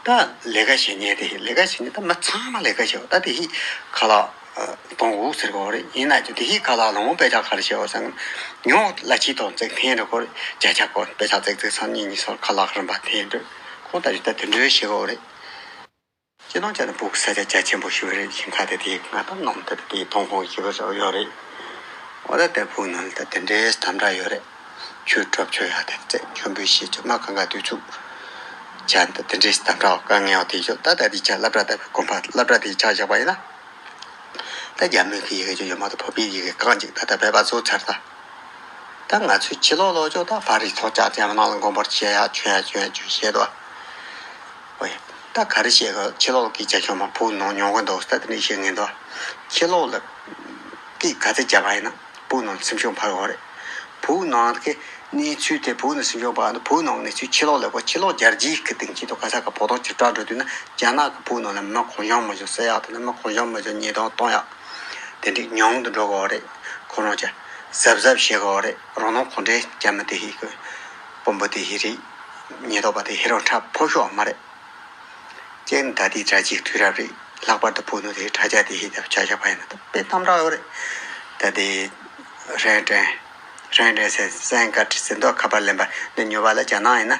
ད་ལས་ཀ་བྱེད་ཉེན་དེ་ལས་ཀ་བྱེད་ཉེན་ད་མི་ཚང་མ་ལས་ཀ་བྱེད་ད་དེ་ཡི་ཁ་ལག་གཏོང་འོ་ཟེར་གི་རེད། ཡིན་ན་ཅི་དེ་ཡི་ཁ་ལག་ལོང་དཔེ་ཆ་ག་རེ་བྱེད་འོ་ཟེར་ན་ཉོ་ལ་ཕྱི་ཐོག་བརྩེགས་འཐེན་འགྲོ་གི་རེད། བརྒྱ་ཆ་གོ་དཔེ་ཆ་བརྩེགས་བརྩེགས་སང་ཉིན་གཉིས་སོར་ཁ་ལག་རིམ་པ་འཐེན་འགྲོ། ཁོང་ལྟ་ཞིག་ད་དེ་འདྲའི་བྱེད་དགོས་རེད། སྤྱི་ནང་ཆ་ནས་བུག་ས་ཆ་རྒྱ་ཆེན་པོ་ཞིག་རེད། ཞིང་ཁ་དེ་དེའི་ང་ད་ནང་དེ་དེའི་ཐོང་ཁོངས་ཞིག་ཡོད་རེད། འོ་ད་དེ་བུག་ནང་ལ་ད་དེ་འདྲའི་དམ་དྲག་ཡོད་རེད། ཆུ་གྲོབ་ཆོད་ཡག་དེ་རྩེ་མཆོད་འབུལ་ཞིག་ཆུ་མ་གང་ག་དུས་ཚུགས་ཆ་ད་དེ་འདྲའི་དམ་དྲག་དཀའ་ངལ་དེ་ཞོག་ད་ད་དེ་ཆ་སློབ་གྲྭ་ད་དགོན་པ་སློབ་གྲྭ་དེ་ཆ་བཞག་པ་ཡིན་ན། ད་རྒྱ་མི་གི་ཡི་གེ་ཅིག་ཡོད་མ་གཏོགས་བོད་པའི་ཡི་གེ་རྐང་གཅིག་ད་ལྟ་བོད་པ་ཚོ་ཚར་ད། ད་ང་ཚོའི་ཕྱི་ལོགས་ལོགས་ཅོག་ད་ཕ་རི་ཚོགས་ཅག་རྒྱ་ནག་ལ་མགོན་པོར་བྱེད་ཡ་ཆོས་ཡ་ཆོས་ཡ་ཆོས་བཤད་དོ། ཨོ་ཡ། ད་ག་རེ་བཤད་གི་ཕྱི་ལོགས་ཀྱི་རྒྱ་ཁྱོད་མ་བུ་ནང་ཉོ་གི་འདུག་ད་དེ་འདྲ་བཤད་ངེས་འདུག་ཕྱི་ལོགས་ལ་ཀི་ག་ཚད་བརྒྱབ་པ་ཡིན་ན་བུ་ནང་སེམས་ཤུགས་འཕར་གི་རེད། བུ་ནང་གི་གནས་ཚུལ་དེ་བུ་ནང་སེམས་ཤུགས་འཕར་ན་བུ་ནང་གནས་ཚུལ་ཕྱི་ལོགས་ལ་བུ་ཕྱི་ལོགས་རྒྱལ་སྤྱིའི་གི་སྟེང་གཅིག་ཏུ་ག་ས་ག་བོད་དོན་ཅིག་བསྒྲགས་འགྲོ་དུས་ན་རྒྱ་ནག་གི་བུ་ནང་ལ་མི་གང་བྱུང་མི་བྱུང་བསད་ཡག་དང་ན་མི་གང་བྱུང་མི་བྱུང་ཉེས་རྡུང་གཏོང་ཡག་དེ་འདྲའི་ཉུང་དུ་འགྲོ་གི་རེད། ཁོ་རང་ཅག་གཟབ་གཟབ་བྱེད་དགོས་རེད། རང་ནང་གོ་འདྲེ་རྒྱ་མི་དེ་ཡི་གི་དཔོན་པོ་དེ་ཡི་རེད། ཉེན་རྟོག་པ་དེ་ཡི་རང་ཁྲ་ཕོ་ཤོག་མ་རེད། ཅན་ད་དེའི་དྲ་ཅིག་དུས་རབས་རེད། ལྷག་པར་དུ་བུ་ནུ་དེའི་དྲ་རྒྱ་དེ་ཡི་དེ་ཆ་བཞག་པ་ཡིན་ན་ད་དཔེ་གཏམ་རག་ཡོད་རེད། ད་དེ་རན་ཀྲན་རན་ཀྲན་སེ་སན་ཀ་ཏྲི་ཟེར་མདོག་ཁ་པར་ལེན་པ་འདི་ཉོ་བ་ལ་རྒྱ་ནག་ཡིན་ན་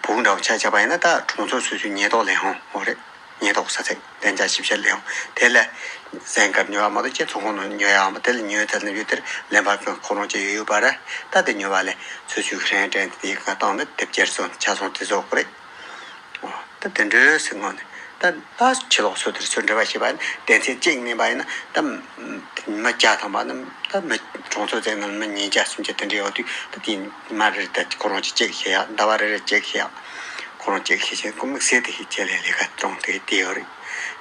བུ་འདྲ་བོ་ཆ་བཞག་པ་ཡིན་ན་ད་གྲོང་ཚོ་སོ་སོའི་ཉེན་རྟོག་ལས་ཁུངས་འོ་རེད། ཉེན་རྟོག་ས་ཚིགས་བདེ་འཇགས་ཞིབ་བཤེར་ལས་ཁུངས་དེ་ལ་གཟན་དཀར་ཉོ་བ་མ་གཏོགས་ཁྱེད་ཚོང་ཁང་ནང་ཉོ་ཡག་མ་དེ་ལ་ཉོས་ཚར་ན་ཡོད་དེར་ལེན་པར་ཁོ་རང་ཅི་ཡོད་ཡོད་པ་རེད། ད་དེ་ཉོ་བ་ལས་ཚོ་ཆུ་ཧྲེང་ཀྲེང་དེ་ག་བཏང་ནས་དེབ་སྐྱེལ་སོང་ཆ་སོང་དེ་བཟོ་དགོས་རེད། ད་དེ་འདྲའི་སེམས་ངོ་ནས་ད་ད་ཕྱི་ལོགས་སུ་དེར་ཚུར་འབྲེལ་བ་བྱེད་པ་ནི་སྡེ་ཚན་གཅིག་མིན་པ་ཡིན་ན་ད་མི་བརྒྱ་ཐམ་པ་ནི་ད་མི་གྲོང་ཚོ་ཚན་ནང་མི་ཉིས་བརྒྱ་སུམ་བརྒྱ་དེ་འདྲ་ཡོད་དུས་ད་དེ་མ་རེ་རེ་ད་ཁོ་རང་གཅིག་གཅིག་བྱེད་ཡག་ཟླ་བ་རེ་རེ་གཅིག་བྱེད་ཡག་ཁོ་རང་གཅིག་ཤེས་བྱས་ཁོ་དམིགས་བསལ་དེ་ཤེས་བྱས་ལས་ལས་ཀ་གཏོང་དེ་དེ་ཡོད་རེད།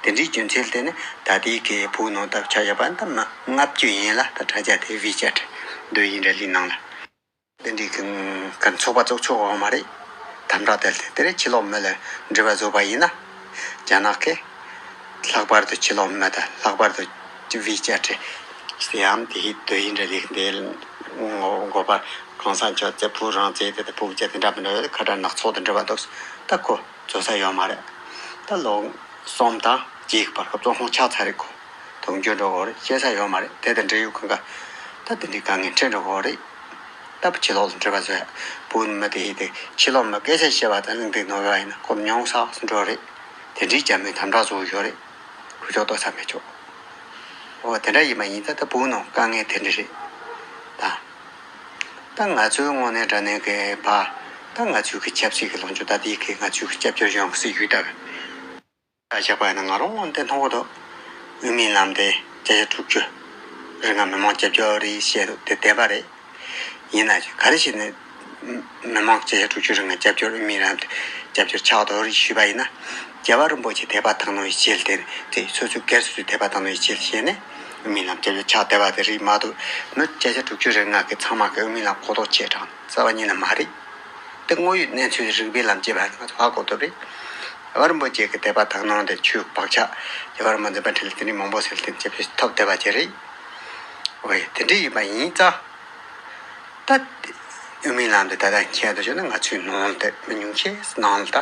དེ་འདྲའི་རྒྱུ་མཚན་དེ་ནི་ད་ལྟའི་གི་བུ་ནང་ལྟ་བུ་ཆ་བཞག་པ་ནི་ད་མི་ལྔ་བཅུ་ཡན་ལ་ད་དྲ་རྒྱ་དེ་ཝི་ཆེ་ཊི་འདོད་ཡིན་འདྲ་ལི་ནང་ལ། དེ་འདྲའི་གི་གི་ཚོགས་པ་བཙུགས་ཆོག་གི་མ་རེད། དམ་དྲག་དེ་དེ་རེད། ཕྱི་ལོགས་མི་ལ་འབྲེལ་བ་བཟོ་བ་ཡིན་ན། རྒྱ་ནག་གི་ལྷག་པར་དུ་ཕྱི་ལོགས་མི་དང་ལྷག་པར་དུ་ཝི་ཆེ་ཊི་ཟེར་ཡང་དེ་ཡི་འདོད་ཡིན་འདྲ་ལི་འདི་འགོ་པར་གང་ས་མཆོག་ཙེ་བུ་རང་ཙེ་དེ་དེ་བུ་ཅེ་དེ་འདྲ་མི་འདྲ་ཡོད་ཁ་བྲལ་ནག་ཚོགས་དེ་འདྲ་བ་འདུག་ད་ཁོ་བཟོ་ས་ཡོད་མ་རེད། ད་ལོ་གསུམ་དང་བརྒྱད་ཀྱི་བར་སྐབས་བཙོན་ཁང་ཆགས་ཚར་རེད། ཁོ་དུང་རྒྱུ་འགྲོ་གོ་རེད། བཤད་ས་ཡོད་མ་རེད། དེ་དང་འབྲེལ་ཡོད་གང་ག་ད་དེ་འདྲའི་དཀའ་ངལ་འཕྲད་འགྲོ་གོ་རེད། ད་བུ་ཕྱི་ལོགས་ལ་འབྲེལ་བ་བཟོས། བུ་མི་དེ་ཡིན་ཏེ་ཕྱི་ལོགས་མི་སྐད་ཆ་བཤད་པ་དང་གླེང་སྟེགས་ནོར་བ་ཡིན་ན་ཁོ་མྱོང་ས་འགྲོ་རེད། དེ་འདྲའི་རྒྱ་མིས་དམ་དྲག་བཟོ་ཡོད་རེད། ཁུ་ཆོག་ལྟོ་ས་མེད་ཆོག་འོ་དེ་འདྲ་ཡིན་པ་ཡིན་ད་ད་བུ་ནང་དཀའ་ངལ་དེ་འདྲ་རེད། ད། ད་ང་ཚོའི་ངོས་ནས་དྲ་ནས་གི་བ། ད་ང་ཚོའི་གི་ཆབ་སྲིད་ཀྱི་ལངས་ཕྱོགས་ད་དེའི་གི་ང་ཚོའི་གི་སྐྱབས་བཅོལ་ཡོང་སྲིད་ཡོད་ད། ཆ་བཞག་པ་ཡིན་ན་ང་རང་དབང་དེ་མཐོང་གི་འདུག་དབུ་མའི་ལམ་དེ་བརྒྱ་ཆ་དྲུག་ཅུ་རེ་ལྔ་མི་མང་སྐྱབས་བཅོལ་རེད་བཤད་འདུག་དེ་བདེན་པ་རེད། ཡིན་ན་ག་རེ་བྱས་ནས་མི་མང་བརྒྱ་ཆ་དྲུག་ཅུ་རེ་ལྔ་སྐྱབས་བཅོལ་དབུ་མའི་ལམ་དེ་སྐྱབས་བཅོལ་ཆགས་འདུག་རེད་ཞུས་པ་ཡིན་ན། རྒྱལ་བ་རིན་པོ་ཆེ་དད་པ་དག་སྣང་ཡི་ཆེད་དེ་དེ་སོ་སོའི་སྒེར་སོ་སོའི་དད་པ་དག་སྣང་ཡི་ཆེད་བྱས་ནས་དབུ་མའི་ལམ་སྐྱབས་བཅོལ་ཆགས་བསྡད་པ་དེ་རེད་མ་གཏོགས་མི་བརྒྱ་ཆ་དྲུག་ཅུ་རེ་ལྔ་གི་ཚང་མ་གི་དབུ་མའི་ལམ་གོ་རྟོགས་ཆེ་དྲགས་རྩ་བ་ཉིད་ནས་མ་རེད། དེ་དངོས་ཡོད་གནས་ཚུལ་རིགས་པའི་ལམ་སྐྱེས་པ་ང་ཚོ་ཧ་གོ་ཐུབ་རེད། རྒྱལ་བ་རིན་པོ་ཆེ་གི་དད་པ་དག་སྣང་དེ་ཆོས་བག་ཆགས་རྒྱལ་བ་རིན་པོ་ཆེ་འཛིན་པ་འཕྲིན་ལས་དེ་འདྲའི་མང་པོ་ཟེར་ཏེ་འཇབ་བྱེད་ཐོབ་བསྡད་པ་ཅིག་རེད། ཝེ་དེ་འདྲ་ཡིན་པ་ཡིན་ཙང་། ད་དབུ་མའི་ལམ་དེ་ད་ལྟ་ཁྱེད་དུ་བྱུང་ན་ང་ཚོའི་ནང་དེ་མི་ཉུང་ཤས་ནང་ལ་ད་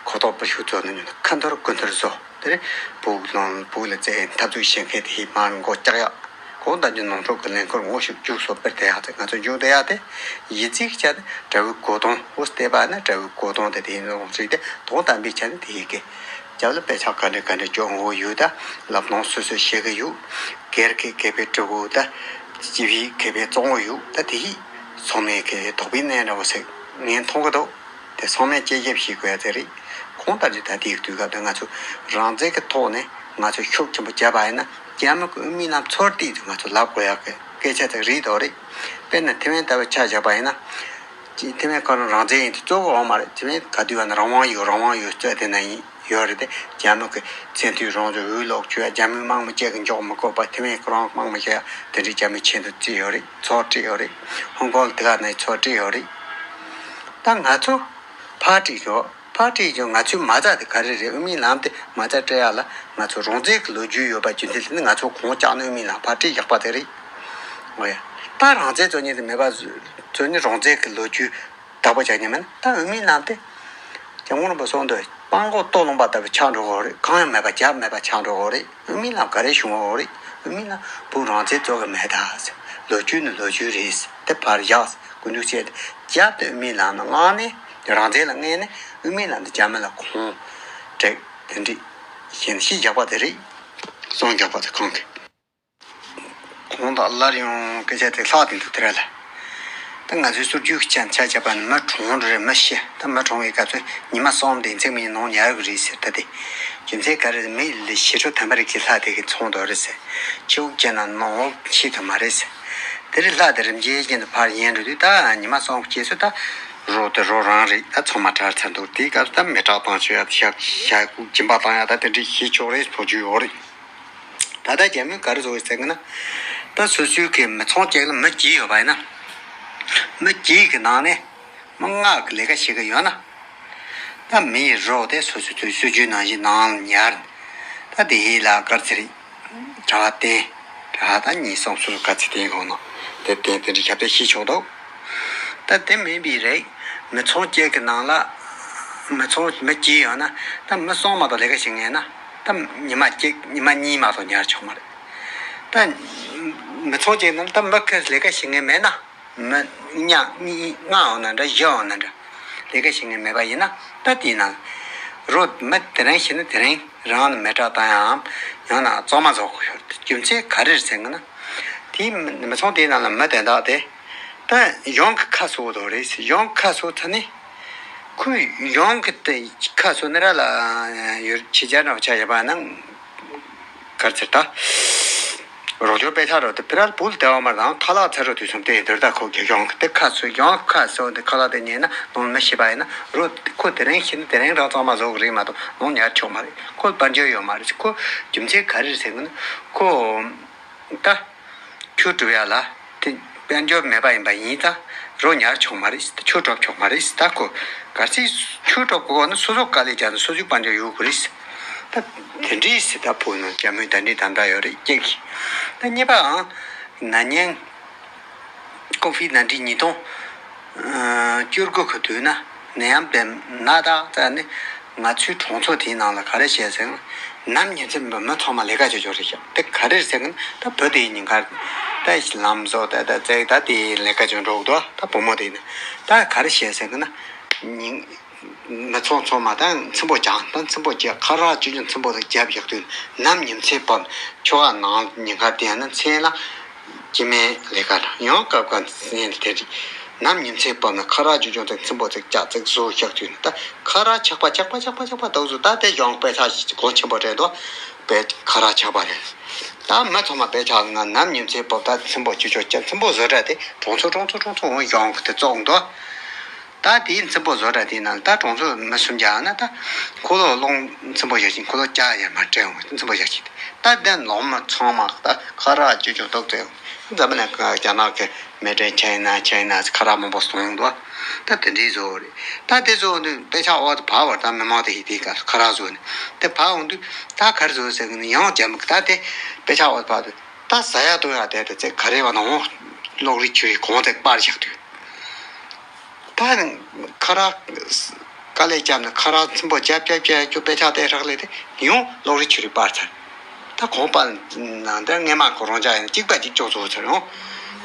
གོ་རྟོགས་པོ་ཞིག་བཙོག་ནས་ཉོན་ཁ་འཐོར་དགུ་འཐོར་བཟོ་དེ་རེད། བུ་ལོང་བུ་ལ་བཙལ་འཐབ་རྩོད་བྱེད་མཁན་དེ་མར་མགོ་བཀྱག་ཡག་གང་ལྟར་གྱི་ནང་ཆོས་ཀྱི་ལས་འཁོར་ངོ་ཤེས་རྒྱུགས་སོ་སྤེལ་དེ་ཡག་ཚེ་ང་ཚོ་རྒྱུགས་དེ་ཡག་དེ། གཞི་རྩའི་ཆ་ནས་དྲ་བའི་གོ་དོན་འོ་བལྟས་པ་ན་དྲ་བའི་གོ་དོན་དེ་དེ་ཡིན་རུང་རིགས་དེ་དོན་དམ་པའི་ཆ་ནས་དེ་ཡི་གེ། རྒྱབ་ལ་དཔེ་ཆ་ག་འདྲ་ག་འདྲ་སྐྱོན་འོ་ཡོད་ད། ལབ་ནོ་སོ་སོས་ཤེས་གི་ཡོད། སྒེར་གྱི་མཁས་པའི་དྲི་བ་ད། སྤྱི་པའི་མཁས་པའི་གཙང་བོ་ཡོད་ད། དེ་ཡིས་ཚང་མས་གི་དོགས་པའི་གནས་འདྲ་བོ་ཟེར་ངས་མཐོང་གི་འདུག་དེ་ཚང་མས་དཔྱད་ཞིབ་བྱེད་དགོས་ཡ་དེ་རེད། གང་ལྟར་གྱི་ད་ལྟའི་དུས་སྐབས་དུ་ང་ཚོ་རང་བཙན་གྱི་ཐོག་ནས་ང་ཚོ་ཤུགས་ཆེན་པོ་བརྒྱབ་པ་ཡིན་ན་རྒྱ་མི་གི་དབུ་མའི་ལམ་ཚུར་བཏེག་ཏུ་ང་ཚོ་ལབ་དགོས་ཡག་གི་སྐད་ཆ་དེ་རེད་དོ་རེད། དཔེར་ན་ཐེ་ཝན་ལྟ་བུ་ཆ་བཞག་པ་ཡིན་ན། ཅི་ཐེ་ཝན་ཁོ་རང་རང་བཙན་ཡིན་དུ་གཙོ་བོ་འོང་མ་རེད། ཐེ་ཝན་ག་དུས་བ་ན་རང་དབང་ཡོད་རང་དབང་ཡོད་རྩོད་དེ་ན་ཡིན་ཡོད་རེད་དེ། རྒྱ་མི་གི་བཙན་དུས་རང་ཚོ་འུད་ལོག་བྱོས་ཡ། རྒྱ་མི་དམག་མི་གཅིག་གི་འཇོག་མི་དགོས་པ། ཐེ་ཝན་ཁོ་རང་དམག་མི་བྱས་ཡ་དེ་འདྲའི་རྒྱ་མི་ཆེད་དུ་བརྩིས་ཡོད་རེད། ཚོགས་བྲིས་ཡོད་རེད། ཧོང་ཀོང་དེ་ག་ནས་ཚོགས་བྲིས་ཡོད་རེད། ད་ང་ཚོ་ཕར་བྲིས་ཡོད། ཕར་བྲིས་ཀྱང་ང་ཚོའི་མ་རྩ་དེ་ག་རེ་རེད། དབུ་མའི་ལམ་དེ་མ་རྩ་སྤྲད་ཡ་ལ་ང་ཚོ་རང་བཙན་གྱི་ལོ་རྒྱུས་ཡོད་པ་རྒྱུ་མཚན་དེ་ནི་ང་ཚོ་གོང་ལྕགས་ནི་དབུ་མའི་ལམ་ཕར་བྲིས་བཞག་པ་དེ་རེད། འོ་ཡ། ད་རང་བཙན་རྩོད་མཁན་དེ་མེད་པ་བཟོས་ནས་རང་བཙན་གྱི་ལོ་རྒྱུས་བདག་པོ་བྱ་མཁན་མིན་ན། ད་དབུ་མའི་ལམ་དེ་སྐྱབས་མགོན་རིན་པོ་ཆེ་གསུངས་འདུག་སྤང་གོང་སྟོད་ལུང་པ་ལྟ་བུ་ཆགས་འགྲོ་གི་རེད། གང་ཡང་མེད་པ་རྒྱབ་མེད་པ་ཆགས་འགྲོ་གི་རེད། དབུ་མའི་ལམ་ག་རེ་བྱུང་བ་རེད། དབུ་མའི་ལམ་བོད་རང་བཙན་རྩོད་གི་མེད་ད་ཟེར། ལོ་རྒྱུས་ནི་ལོ་རྒྱུས་རེད་ཟེར། དེ་ཕར་བཞག་ཟེར། སྐུ་མདུན་བཤད་དེ་རྒྱབ་དེ་དབུ་མའི་ལམ་ནི་མངགས་ནས་རང་བཙན་ལ་མངགས་ནས་དབུ་མའི་ལམ་དེ་རྒྱ་མི་ལ་ཁོང་སྤྲད་དེ་འདྲ་ཞེས་ཤིག་རྒྱག་པ་དེ་རེད། གསུང་རྒྱག་པ་དེ་གང་གི། གང་དག་སླར་ཡང་སྐད་ཆ་དེ་ལྷག་དེ་འདུག་དེ་ར་ལ། ད་ང་ཚོའི་སྲོལ་རྒྱུན་གྱི་ཆ་ཆ་བྱས་པ་ནི་མི་གྲོངས་འགྲོ་རེད། མི་ཤི་ད་མི་གྲོངས་པའི་སྐབས་སུ་ཉི་མ་གསུམ་དེ་ཚེག་མིན་ནང་ཉལ་གི་རེད་ཟེར། ད་དེ་རྒྱུ་མཚན་ག་རེ་རེད། མི་ལ་ཞི་ཁྲོ་དམ་པ་རིགས་ཀྱི་ལྷ་དེ་གི་ཚོང་དོ་རེད་ཟེར། ཕྱི་དབུགས་ཅན་ན་ནང་དབུགས་ཆད་དུ་མ་རེད་ཟེར། དེ་རིང་ལྷ་དེ་རིམ་གྱིས་རྒྱུན་དུ་ཕར་ཡན་འགྲོ་དུས་ད་ཉི་མ་གསུམ་རྗེས་སུ་ད་རོ་དེ་རོ་རང་རེད། ད་ཚང་མ་བྲལ་ཚར་འདུག་དེའི་སྐབས་སུ་ད་མེ་སྲེག་བཏང་ཆོག་ཡ་ཞག་ཞག་སྦྱིན་པ་བཏང་ཡ་ད་དེ་འདྲའི་ཤེས་ཆོག་རེད། ཕོ་རྒྱུད་ཡོད་རེད། ད་ལྟ་རྒྱ་མིས་ག་རེ་བཟོ་ཡོད་ཟེར་གི་ན། ད་སོ་སོའི་གི་མི་ཚང་གཅིག་ལ་མི་བརྒྱད་ཡོད་པ་ཡིན་ན། མི་བརྒྱད་གི་ནང་ནས་མི་ལྔ་གི་ལས་ཀ་བྱེད་གི་ཡོད་ན། ད་མི་ཡི་རོ་དེ་སོ་སོའི་སྲོལ་རྒྱུན་ནང་བཞིན་ནང་ལ་ཉར། ད་དེ་ཡི་ལ་དཀར་ཚེ་རིག་གྲྭ་བ་བསྟེན། གྲྭ་བ་ད་གཉིས་གསུམ་སོ་སོ་དཀར་ཚེ་བསྟེན་དགོས་ན། དེ་བསྟེན་དེ་འདྲའི་ཁྱབ་སྤེལ་ཤེས་ཆོག་འདུག་ད་དེ་མིན་པའི་རིགས་མི་ཚང་གཅིག་གི་ནང་ལ་མི་ཚང་མི་གཅིག་ཡོད་ན། ད་མི་གསུམ་མ་གཏོགས་ལས་ཀ་བྱེད་མཁན་ན། ད་ཉི་མ་གཅིག་ཉི་མ་གཉིས་མ་གཏོགས་ཉར་ཆོག་མ་རེད། ད་མི་ཚང་གཅིག་ནང་ད་མི་ཁ་ལས་ཀ་བྱེད་མཁན་མེད་ན། མི་ཉག་གཉིས་ལྔ་འོང་ན་འདྲ། བཞི་འོང་ན་འདྲ། ལས་ཀ་བྱེད་མཁན་མེད་པ་ཡིན་ན། ད་དེའི་ནང་རོ་མི་དེ་རིང་བྱས་ན་དེ་རིང་རང་ནས་མེ་སྲེག་བཏང་ཡའམ་ཡང་ན་གཙང་མ་བཟོ་དགོས་ཡོད། རྒྱུ་མཚན་ག་རེ་རེད་ཟེར་གི་ན། དེའི་མི་མི་ཚང་དེའི་ནང་ལ་མི་དེ་དག་དེ་ད་གཞུང་གི་ཁ་གསོ་དོ་རེད། གཞུང་ཁ་གསོ་ཚར་ནས་ཁོས་གཞུང་གི་དེ་ཁ་གསོ་ནི་ར་ལ་ཡོད་ཕྱི་རྒྱལ་འདྲ་བོ་ཆ་ཡོད་པ་ན། ག་རེ་ཟེར་ད། རོགས་སྐྱོར་དཔེ་ཆ་རོ་དེ་ཕི་ར་བུལ་དེ་བ་མར་དང་ཁ་ལག་ཚ་རོ་དུས་གསུམ་དེ་འདིར་ད་ཁོ་གི་གཞུང་གི་དེ་ཁ་གསོ་གཞུང་ཁ་གསོ་དེ་ཁ་ལག་དེ་ཉན་ན་ནང་མི་ཤི་བ་ཡིན་ན་རོ་ཁོ་དེ་རིང་ཤི་ན་དེ་རིང་རང་གཙང་མ་བཟོ་གི་རེད་མ་གཏོགས་ནང་ཉར་ཆོག་མ་རེད། ཁོ་དཔལ་འབྱོར་ཡོད་མ་རེད། ཁོ་རྒྱུ་མཚན་ག་རེ་རེད་ཟེར་གི་ན་ཁོ་ད། ཆུ་སྒྲུབ་ཡ་ལ་དེ་དཔལ་འབྱོར་མེད་པ་ཡིན་པ་ཡིན་ཙང་རོ་ཉར་ཆོག་མ་རེད། ཆུ་སྒྲུབ་ཆོག་མ་རེད། ད་ཁོ་གལ་སྲིད་ཆུ་སྒྲུབ་དགོས་ན་སོ་སོ་དཀའ་ལས་རྒྱག་ན་སོ་སོའི་དཔལ་འབྱོར་ཡོད་དགོས་རེད། ད་དེ་འདྲའི་སྲིད་ད་བུ་ནང་རྒྱ་མོའི་ད་འདྲའི་དམ་དྲག་ཡོད་རེད། གཅིག་གིས་ད་གཉིས་པའང་ན་ནིང་ཀོ་ཝིད་ནའིན་ཊིན་ཉིས་སྟོང་བཅུ་དགུ་གི་དུས་ན་ནད་ཡམས་དེ་ན་ད་ཙ་ནི། ང་ཚོའི་གྲོང་ཚོ་དེའི་ནང་ལ་ག་རེ་བྱས་ཟེར་ན། ནམ་ཉིན་མཚན་མི་མི་ཚང་མ་ལས་ཀ་བྱེད་ཆོག་རེད་ཤག་དེ་ག་རེ་རེད་ཟེར་ན་ད་བུ་དེའི་ཉིན་ཁར་ད་ལམ་བཟོ་ད་ད་བཙལ་ད་དེའི་ལས་ཀ་བྱེད་འགྲོ་གི་འདུག་ད་བུ་མོ་དེ་ནི་ད་ག་རེ་བྱས་ཟེར་ན། ཉིན་མི་ཚང་ཚང་མ་ད་ཚིམ་པོ་རྒྱག་ད་ཚིམ་པོ་རྒྱག་ཁ་རག་ཅུ་ཅུ་ཚིམ་པོ་དེ་རྒྱབ་བཞག་དུས་ནམ་ཉིན་མཚན་བབས་ཆུ་བ་ནང་ཉིན་ཁར་བསྡད་ན་མཚན་ལ། སྐྱེ་དམན་ལས་ཀ་ལ་ཡང་སྐབས་འགའ་ནས་དེ་རིགས་ནམ་ཉིན་མཚན་བབས་ན་ཁ་རག་ཅུ་ཅུང་དང་ཚིམ་པོ་ཙིག་ཅག་ཙིག་བཟོ་བཞག་དུས་ནི་ད་ཁ་རག་ཆག་པ་ཆག་པ་ཆག་པ་ཆག་པ་འདུག་བཟོ། ད་དེ་གཞུང་དཔེ་ཆ་ཞིག་གོ་ཆེན་པོ་རེད་དོ། དཔེ་ཁ་རག་ཆག་པ་རེད། ད་མི་ཚང་མ་དཔེ་ཆ་ང་ནམ་ཉིན་མཚན་བབས་ད་ཚིམ་པོ་ཅུ་ཅུང་ཅག་ཚིམ་པོ་བཟོ་གྲྭ་དེ་གྲོང་ཚོ་གྲོང་ཚོ་གྲོང་ཚོ་འོང་གཞུང་གི་དེ་བཙོག་འདུག་ད་དེའི་ཚིམ་པོ་བཟོ་གྲྭ་དེའི་ནང་ད་གྲོང་ཚོ་མི་སུམ་བརྒྱ་ཡོད་ན་ད་ཁོ་ལོ་སློང་ཚིམ་པོ་བཞག་ཅིང་ཁོ་ལོ་ལྕགས་ཡར་མར་སྤྲད་འོང་ཚིམ་པོ་བཞག་ཅིང་ད་དེ་ལོང་མི་ཚང་མ་ད་ཁ་རག་ཅུ་ཅུང་ཏོག་ཙེ་འཛམ་བུ་གླིང་ག་རྒྱ་ནག་གི་མེ་ཏྲེན་ཆའི་ན་ཆའི་ན་ཁ་རག་མང་པོ་སོང་འདུག་ད་དེ་འདྲའི་བཟོ་རེད། ད་དེ་བཟོ་ནི་དཔེ་ཆ་འོག་ཏུ་བབས་པར་ད་མི་མང་དེ་ཡིས་དེའི་སྐབས་ཁ་རག་བཟོ་ནི་དེ་བབས་འོང་དུས་ད་ག་རེ་བཟོ་ཟེར་གི་ནི་ཡང་རྒྱ་མི་གི་ད་དེ་དཔེ་ཆ་འོག་ཏུ་བབས་དུས་ད་ཟ་ཡ་བཏུང་ཡ་དེ་དེ་ཚེ་ག་རེ་བ་ན་འོང་གློག་རིག་ཆུ་རིག་གོང་དེ་སྤར་བཞག་དུས། ད་ཁ་རག་དཀའ་ལས་བརྒྱབ་ནས་ཁ་རག་ཚིམ་པོ་རྒྱབ་རྒྱབ་རྒྱབ་རྒྱུ་དཔེ་ཆ་བལྟས་རག་ལས་ཏེ་ཡང་གློག་རིག་ཆུ་རིག་སྤར་ཚར། ད་གོང་པ་ནང་དེར་སྔས་མ་ཁོ་རང་ཅག་ཡང་གཅིག་པ་གཅིག་ལྕོགས་ཚོ་ཚར་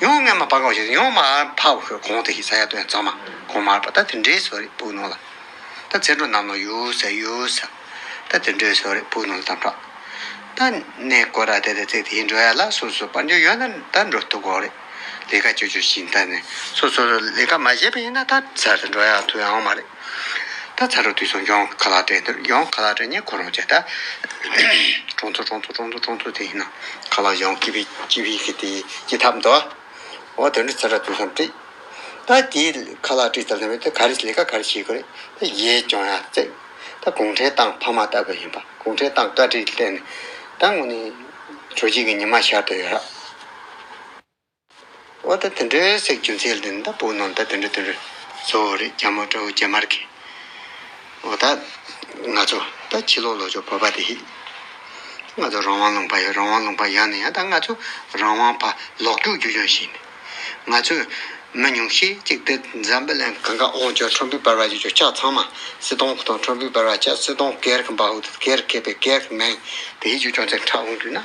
ཡོང་། ཡང་སྔས་མ་ཕ་གོ་ཞིག་ཡང་མ་ཕ་གོང་དེ་ཞིག་ས་ཡ་དོན་ཚང་མ་གོང་མར་པ་ད་དེ་འདྲའི་བཟོ་རེད་སྤུ་ནང་ལ། ད་ཚེ་འགྲོ་རྣམས་ལ་ཡོད་ཟེར་ཡོད་ཟེར། ད་དེ་འདྲའི་བཟོ་རེད་སྤུ་ནང་ལ་དམ་དྲག་ད་གནས་སྐོར་ར་དེ་དེ་ཚེ་དེ་འགྲོ་ཡ་ལ་སོ་སོ་དཔལ་འབྱོར་ཡོད་ན་ད་འགྲོ་ཐུབ་གོ་རེད། ལས་ཀ་ཅོ་ཅོ་བྱིན་ད་ནས་སོ་སོ་ལས་ཀ་མ་བྱས་པ་ཡིན་ན་ད་ཚར་དུ་འགྲོ་ཡ་ཐུབ་ཡ་ཡོང་མ་རེད། ད་ཚ་རུ་དུས་སུ་ཡོང་ཁ་ལག་སྤྲད་འདུག་ཡོང་ཁ་ལག་སྤྲད་ཉིན་ཁོ་རང་བྱས་ད། གྲོང་ཚོ་གྲོང་ཚོ་གྲོང་ཚོ་གྲོང་ཚོ་དེ་ཡིན་ན་ཁ་ལག་ཡོང་སྐྱིད་པའི་སྐྱིད་པའི་གི་དེ་སྐྱིད་ཐབས་འདུག་འོ་དེ་འདྲ་ཚ་རུ་དུས་སུ་སྤྲད། ད་དེའི་ཁ་ལག་སྤྲད་ཚར་ནས་ད་ག་རེ་ལས་ཀ་ག་རེ་བྱེད་དགོས་རེད། ད་ཡས་སྐྱོང་ཡ་བརྩེགས། ད་གུང་ཁྲན་ཏང་ཕ་མ་ལྟ་བུ་ཡིན་པ་གུང་ཁྲན་ཏང་བཀའ་དྲིན་བརྟེན་ནས་ད་དངོས་གནས་དྲོ་སྐྱིད་ཀྱི་ཉི་མ་ཤར་དུ་ཡོད་ར། འོ་ད་དེ་འདྲའི་སེ་རྒྱུ་མཚན་ལྡན་ད་བོད་ནང་ད་དེ་འདྲ་དེ་འདྲ་བཟོ་བ་རེད་རྒྱ་མོ་འདྲ་བོ་རྒྱ་དམར་གི། འོ་ད་ང་ཚོ་ད་ཕྱི་ལོགས་ལོགས་ཕྱོགས་བོད་པ་དེ་ཧི། ང་ཚོ་རང་དབང་ལུང་པ་ཡོད་རང་དབང་ལུང་པ་ཡོད་ན་ཡང་ད་ང་ཚོ་རང་དབང་ཕ་ལོག་རྒྱུག་རྒྱུ་ཡོང་ཞིག་ནས་ང་ཚོ་མི་ཉུང་ཤས་ཅིག་དེ་འཛམ་བུ་གླིང་གང་ག་དབང་ཆོག་ཁྲོན་པའི་བར་བ་ཅིག་ཆོག་ཆགས་ཚང་མ་སི་ཏོང་དང་ཁྲོན་པའི་བར་བ་ཆགས་སི་ཏོང་སྒེར་གི་འབའ་ཧུ་སྒེར་ཁེ་པའི་སྒེར་གི་མེང་དེ་ཧི་རྒྱུ་ཅུང་ཙེ་ཁྲག་འོང་དུས་ན་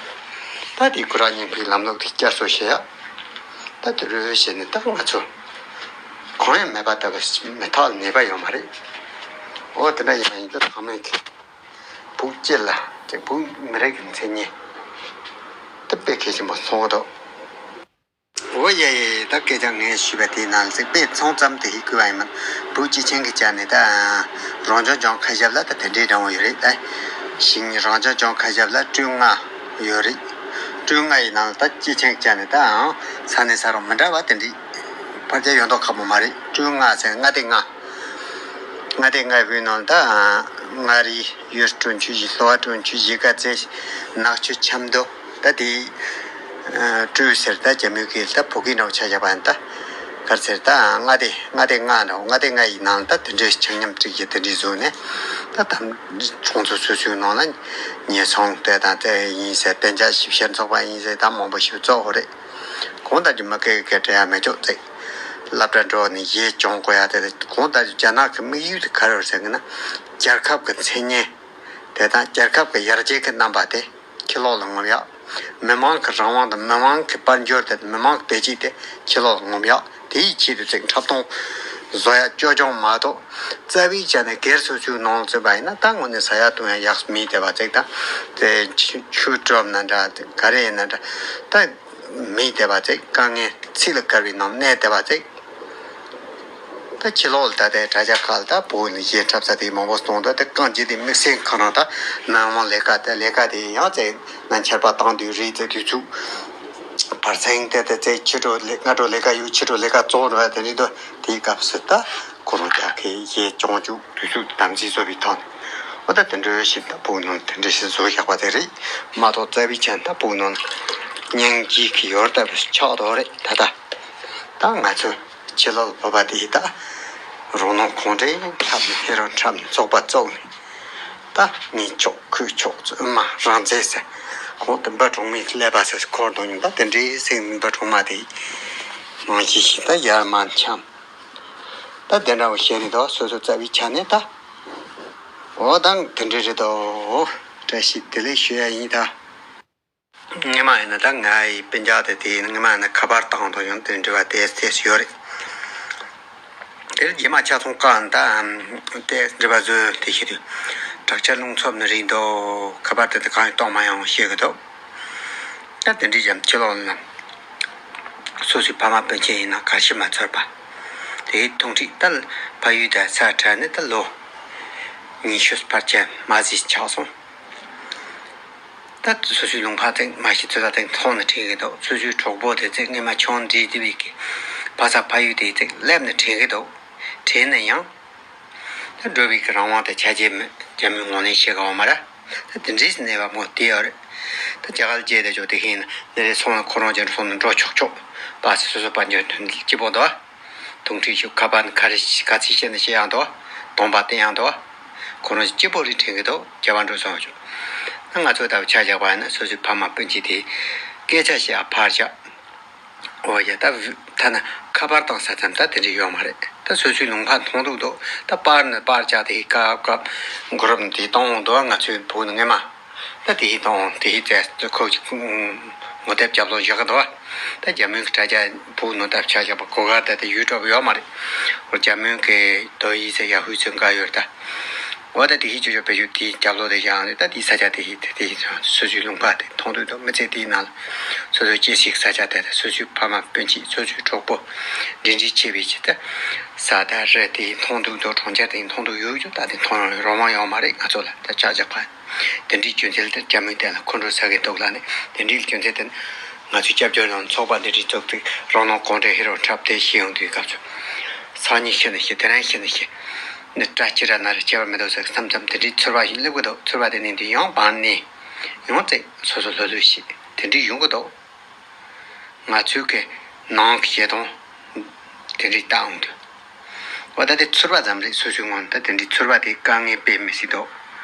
ད་དེ་ཁོ་རང་ཉིན་ཕའི་ལམ་ལུགས་དེ་བསྐྱར་གསོ་བྱེད་ཡ། ད་དེ་རུ་བྱས་ནས་ད་ང་ཚོ་གང་ཡང་མེད་པ་ལྟ་བུ་མི་ཐག་ནད་པ་ཡོད་མ་རེད། འོ་དེ་འདྲ་ཡིན་པ་ཡིན་ད་ཚང་མས་ཀྱི་བོད་སྤྱི་ལ་ཀྱི་བོད་མི་རིགས་ཀྱི་མཚན་སྙན་དེ་དཔེ་གལ་ཆེན་པོ་མཐོང་གི་འདུག་འོ་ཡ་ཡ་ཡ་ད་སྐད་ཆ་ངས་ཞུས་པ་དེའི་ནང་ལ་ཚིག་དཔེ་མཚུངས་ཙམ་དེ་ཞིག་བཀོད་པ་ཡིན་མིན་བོད་སྤྱི་ཆིངས་ཀྱི་ཆ་ནས་ད་རང་སྐྱོང་ལྗོངས་ཁ་ཤས་ལ་ད་དེ་འདྲའི་འདྲ་བོ་ཡོད་རེད་ད། ཞིང་རང་སྐྱོང་ལྗོངས་ཁ་ཤས་ལ་སྤྲུལ་ལྔ་ཡོད་རེད། སྤྲུལ་ལྔ་ཡི་ནང་ལ་ད་སྤྱི་ཆིངས་བཅས་ནས་ད་ཨང་ས་གནས་ས་རང་མི་འདྲ་བ་དེ་འདྲའི་ཕལ་ཆེར་ཡོད་མདོག་ཁ་པོ་མ་རེད། སྤྲུལ་ལྔ་ཟེར་ལྔ་སྡེ་ལྔ། ལྔ་སྡེ་ལྔ་པོའི་ནང་ད་མངའ་རིས་ཡུལ་གྲོང་ཆུ་བཞི། ལྷོ་བ་གྲོང་ཆུ་བཞི། དཀར་མཛེས། ནག་ཆུ། ཆབ་མདོ། ད་དེ་སྤྲུལ་ཟེར་ད་རྒྱ་མོའི་སྐད་ད་བོད་སྐད་འདྲ་བོ་ཆ་བཞག་པ་ཡིན་ད། ག་རེ་ཟེར་ད་ལྔ་སྡེ་ལྔ་སྡེ་ལྔ་འདྲ་བོ་ལྔ་སྡེ་ལྔ་ཡི་ནང་ད་དེ་འདྲའི་ཆ་མཉམ་བསྒྲིགས་ཀྱི་དེ་འདྲའི་བཟོ་ནས་ད་ད་གྲོང་ཚོ་སོ་སོའི་ནང་ལ་ཉེན་སྲུང་དེ་དང་དེ་ཡིན་ཟེར་གཏན་འཇགས་ཞིབ་བཤེར་ཚོགས་པ་ཡིན་ཟེར་ད་མང་པོ་ཞིག་བཙུགས་ཡོད་རེད། གང་ལྟར་གྱི་མི་སྐད་སྐད་འབྲེལ་ཡ་མེད་ཅོག་ཙེ་སློབ་གྲྭ་འགྲོ་ནས་གཞས་སྦྱོང་དགོས་ཡ་དེ་གང་ལྟར་གྱི་རྒྱ་ནག་གི་དམིགས་ཡུལ་དེ་ག་རེ་རེད་ཟེར་གི་ན་རྒྱལ་ཁབ་ཀྱི་མཚན་སྙན་དེ་དང་རྒྱལ་ཁབ་ཀྱི་ཡར་རྒྱས་ཀྱི་རྣམ་པ་དེ། ཕྱི་ལོགས་ལ་ངོམ་ཡག་མི་མང་གི་རང་དབང་དང་མི་མང་གི་དཔལ་འབྱོར་དེ་མི་མང་གི་བདེ་སྐྱིད་དེ་ཕྱི་ལོགས་ལ་ངོམ་ཡག་དེ་ཡི་ཆེད་དུ་ཅིག་འཁྲབ་སྟོན་བཟོ་ཡག་སྐྱོ་སྦྱོང་མ་གཏོགས་རྩ་བའི་ཆ་ནས་སྒེར་སོ་སོའི་ནང་ལ་བརྩིས་པ་ཡིན་ན་ད་དངོས་གནས་ཟ་ཡག་འཐུང་ཡག་ཡག་མི་བསྡད་པ་ཅིག་དང་དེ་ཆུ་ཆུ་གྲུབ་ན་འདྲ་དེ་ག་རེ་ཡིན་ན་འདྲ་ད་མི་བསྡད་པ་ཅིག་དཀའ་ངལ་ཚིག་ལ་བཀར་བའི་ནང་གནས་བསྡད་པ་ཅིག་ད་ཕྱི་ལོགས་ལ་ད་ལྟའི་དྲ་རྒྱ་ཁག་ལ་ད་བོད་ནས་གཞས་འཁྲབ་ས་དེ་མང་པོ་གཏོང་འདུག་དེ་རྐང་རྗེས་དེ་དམིགས་བསལ་ཁོ་རང་ད་ནང་མ་ལས་ཀ་དེ་ལས་ཀ་དེ་ཡང་ཚེ་ན་འཁྱར་པ་བཏང་དུས་རེད་ཚེ་དུས་ཚོད་བར་སེང་དེ་དེ་ཚེ་ཕྱི་དྲོ་ལས་སྔ་དྲོ་ལས་ཀ་ཡོད་ཕྱི་དྲོ་ལས་ཀ་རྫོགས་འགྲོ་ཡ་དེ་རེད་འདུག་དེའི་སྐབས་སུ་ད་ཁོ་རང་རྒྱ་ཁའི་གཞས་སྦྱོང་བཅུག་དུས་ཚོད་དམ་འཛིན་བཟོ་བའི་ཐོག་ནས་འོ་ད་དེ་འདྲ་ཞིག་ད་བོད་ནང་དེ་འདྲ་ཞིག་བཟོ་བཞག་པ་དེ་རེད་མ་གཏོགས་རྩ་བའི་ཆ་ནས་ད་བོད་ནང་སྙིང་རྗེ་གི་ཡོད་ལྟ་བུ་ཆགས་འདུག་རེད་ད་ད། ད་ང་ཚོ་ཕྱི་ལོགས་བོད་པ་དེ་ད་རང་ནང་གུང་ཁྲན་འཁྲབ་ནས་ཧེ་རོ་འཁྲབ་ནས་ཚོགས་པ་བཙུགས་ནས་ད་ངས་ཆོག་ཁོས་ཆོག་ཚོད་མ་རང་བཙན་ཟེར་ཁོང་དུ་འབུ་གྲོང་མིས་ཀླད་པ་ཟེར་འཁོར་དང་ཉིན་ད་དེ་འདྲའི་སེང་འབུ་གྲོང་མ་དེ་མང་ཤས་ཤིག་ད་ཡར་མར་འཁྱམས་ད་དེ་འདྲ་བོ་བཤད་ནས་ད་སོ་སོ་རྩ་བའི་ཆ་ནས་ད་འོ་ད་དེ་འདྲ་རེད་དོ། བཀྲ་ཤིས་བདེ་ལེགས་ཞུ་ཡ་ཡིན་ད། སྔོན་མ་ཡིན་ན་ད་ང་ཡི་སྤུན་ཀྱག་དེ་དེ་ཡིན་ན་སྔོན་མ་ཡིན་ན་ཁ་པར་བཏང་དང་ཡང་དེ་འདྲ་བ་དེ་དེ་ཡོད་རེད། དེར་རྗེས་མ་ཆ་ཚང་བཀག་ད་དེ་འདྲ་བ་བཟོས་དེ་ཤི་དུས་དྲག་ཆར་རླུང་འཚུབ་ནི་རེད་འདུག་ཁ་པར་དེ་དེ་གང་ཡང་གཏོང་མ་ཡོང་ཤེས་གི་འདུག་ད་དེ་འདྲའི་ཡང་ཕྱི་ལོགས་ལ་སོ་སོའི་ཕ་མ་སྤུན་མཆེད་ཡིན་ན་གར་ཞིག་མ་ཚོར་བ་དེའི་ཐུང་ཁྲིད་ད་ཕ་ཡུལ་དང་ས་བྲལ་ནས་ད་ལོ་ཉི་ཤུ་ཕར་ཆེར་མ་ཟིན་ཆགས་སོང་། ད་སོ་སོའི་ལུང་པ་དེ་མ་གཞི་ཚོད་ལྟ་དེ་མཐོང་ནས་དྲན་གྱི་འདུག་སོ་སོའི་གྲོགས་པོ་དེ་ཚེ་སྔོན་མ་ཆུང་འདྲིས་བསྡད་པའི་གི་ཕ་ས་ཕ་ཡུལ་དེ་ཚེ་སླེབས་ནས་དྲན་གྱི་འདུག་དྲན་ན་ཡང་། ད་འགྲོ་བའི་གི་རང་དབང་དེ་ཆ་རྒྱུས་མེད་རྒྱ་མིའི་ངོས་ལེན་བྱེད་དགོས་པ་མ་རེད། ད་དེ་འདྲའི་གནས་བབ་མོ་དེ་ཡོད་རེད། ད་རྒྱ་གར་རྒྱལ་དེ་ཆོག་དེ་ཤེས་ན་ནི་རེ་སོང་ན་ཁོ་རང་ཅན་སོང་ན་འགྲོ་ཆོག་ཆོག་པ་སོ་སོ་པ་འཇོན་ཐོན་སྐྱིད་པོ་འདུག་དུང་ཁྲིད་ཞུ་ཁ་པར་ནི་ག་རེ་ག་ཚིག་བཤད་ན་བཤད་ཡང་འདུག་གདོང་པ་བསྟན་ཡང་འདུག་ཁོ་རང་སྐྱིད་པོ་རེད་དྲན་གི་འདུག་རྒྱ་བ་འགྲོ་སོང་ཞུ། ན་ང་ཚོ་ལྟ་བུ་ཆ་བཞག་པ་ཡིན་ན་སོ་སོའི་ཕ་མ་སྤུན་མཆེད་དེ་སྐད་ཆ་བཤད་ཨ་ཕར་བཞག་འོ་ཡ་ད་ཐ་ན་ཁ་པར་བཏང་ས་ཙམ་ད་དེ་འདྲ་ཡོད་མ་རེད། ད་སོ་སོའི་ལུང་པ་མཐོང་འདུག་འདུག་ད་པར་ནི་པར་བཅག་དེ་སྐབས་སྐབས་གུ་རུབ་ནི་དེ་གཏོང་འོང་འདུག་ང་ཚོའི་བུ་ནི་སྔོན་མ། ད་དེ་ཡི་དང་དེ་ཡི་རྩལ་ཁོ་ཅིག་ངོ་དེབ་རྒྱབ་ལོག་བཞག་གི་འདུག་བ། ད་རྒྱ་མོའི་དྲ་རྒྱ་བུ་ནོ་དེབ་ཆ་བཞག་པ་གོ་ག་ད་དེ་ཡུལ་གྲོགས་ཡོད་མ་རེད། འོ་རྒྱ་མོའི་གི་དོ་ཡི་ཚེ་ཡ་ཧུའི་ཚེ་འགའ་ཡོད་ད། འོ་ད་དེ་ཡི་ཅོ་ཅོ་བེད་སྤྱོད་དེ་རྒྱབ་ལོག་དེ་བཞག་ནས་ད་དེ་ས་ཆ་དེ་ཡི་དེ་དེ་ཡི་སོ་སོའི་ལུང་པ་དེ་མཐོང་དུས་དོ་མི་ཚེ་དེའི་ནང་ལ་སོ་སོའི་སྐྱེ་སྲིད་ས་ཆ་དེ་དང་སོ་སོའི་ཕ་མ་སྤུན་མཆེད་སོ་སོའི་གྲོགས་པོ་འབྲེལ་འདྲིས་ཆེ་བའི་ཆེད་དུ་ས་དང་རི་དེ་མཐོང་དུས་དོ་གྲོང་ཁྱེར་དེ་མཐོང་དུས་ཡོད་ཅོ་ད་དེ་མཐོང་རོགས་མ་ཡོང་མ་རེད། ང་ཚོ་ལ་ད་ཆ་ཆ་ཕ། དེ་འདྲའི་རྒྱུ་མཚན་དེ་རྒྱ་མོས་བསྟན་ལ་ཁོང་ཁྲོ་ཟ་གི་འདུག་ལ་ནི་དེ་འདྲའི་རྒྱུ་མཚན་དེ་ང་ཚོའི་སྐྱབས་བཅོལ་ནང་ཚོགས་པ་འདི་འདྲའི་ཚོགས་པའི་རང་ནང་གང་འདྲ་ཧེ་རོ་འཁྲབ་སྟེ་ཤེས་ཡོང་དུས་སྐབས་སུ། སང་ཉིན་ཤི་ན་ཤི་དེ་རིང་ཤི་ན་ཤི། ནི་སྐྲ་ཅི་ར་ན་ར་སྐྱེ་བ་མི་འདུག་ཟེར་མཚམས་མཚམས་དེ་འདྲའི་ཚོར་བ་ཞིག་སླེབས་གི་འདུག་ཚོར་བ་དེ་ནི་འདི་ཡང་བར་ནས་ཡང་ཙེ་སོ་སོ་ལྷོད་ལྷོད་ཤིག་དེ་འདྲའི་ཡོང་གི་འདུག་ང་ཚོའི་གི་ནང་གི་བྱེད་སྟངས་དེ་འདྲའི་ལྟ་འོང་དུས། འོ་ད་དེ་ཚོར་བ་ཙམ་རེད། སོ་སོའི་ངོས་ནས་ད་དེ་འདྲའི་ཚོར་བ་དེ་དཀའ་ངལ་དཔེ་མི་སྲིད་དོ།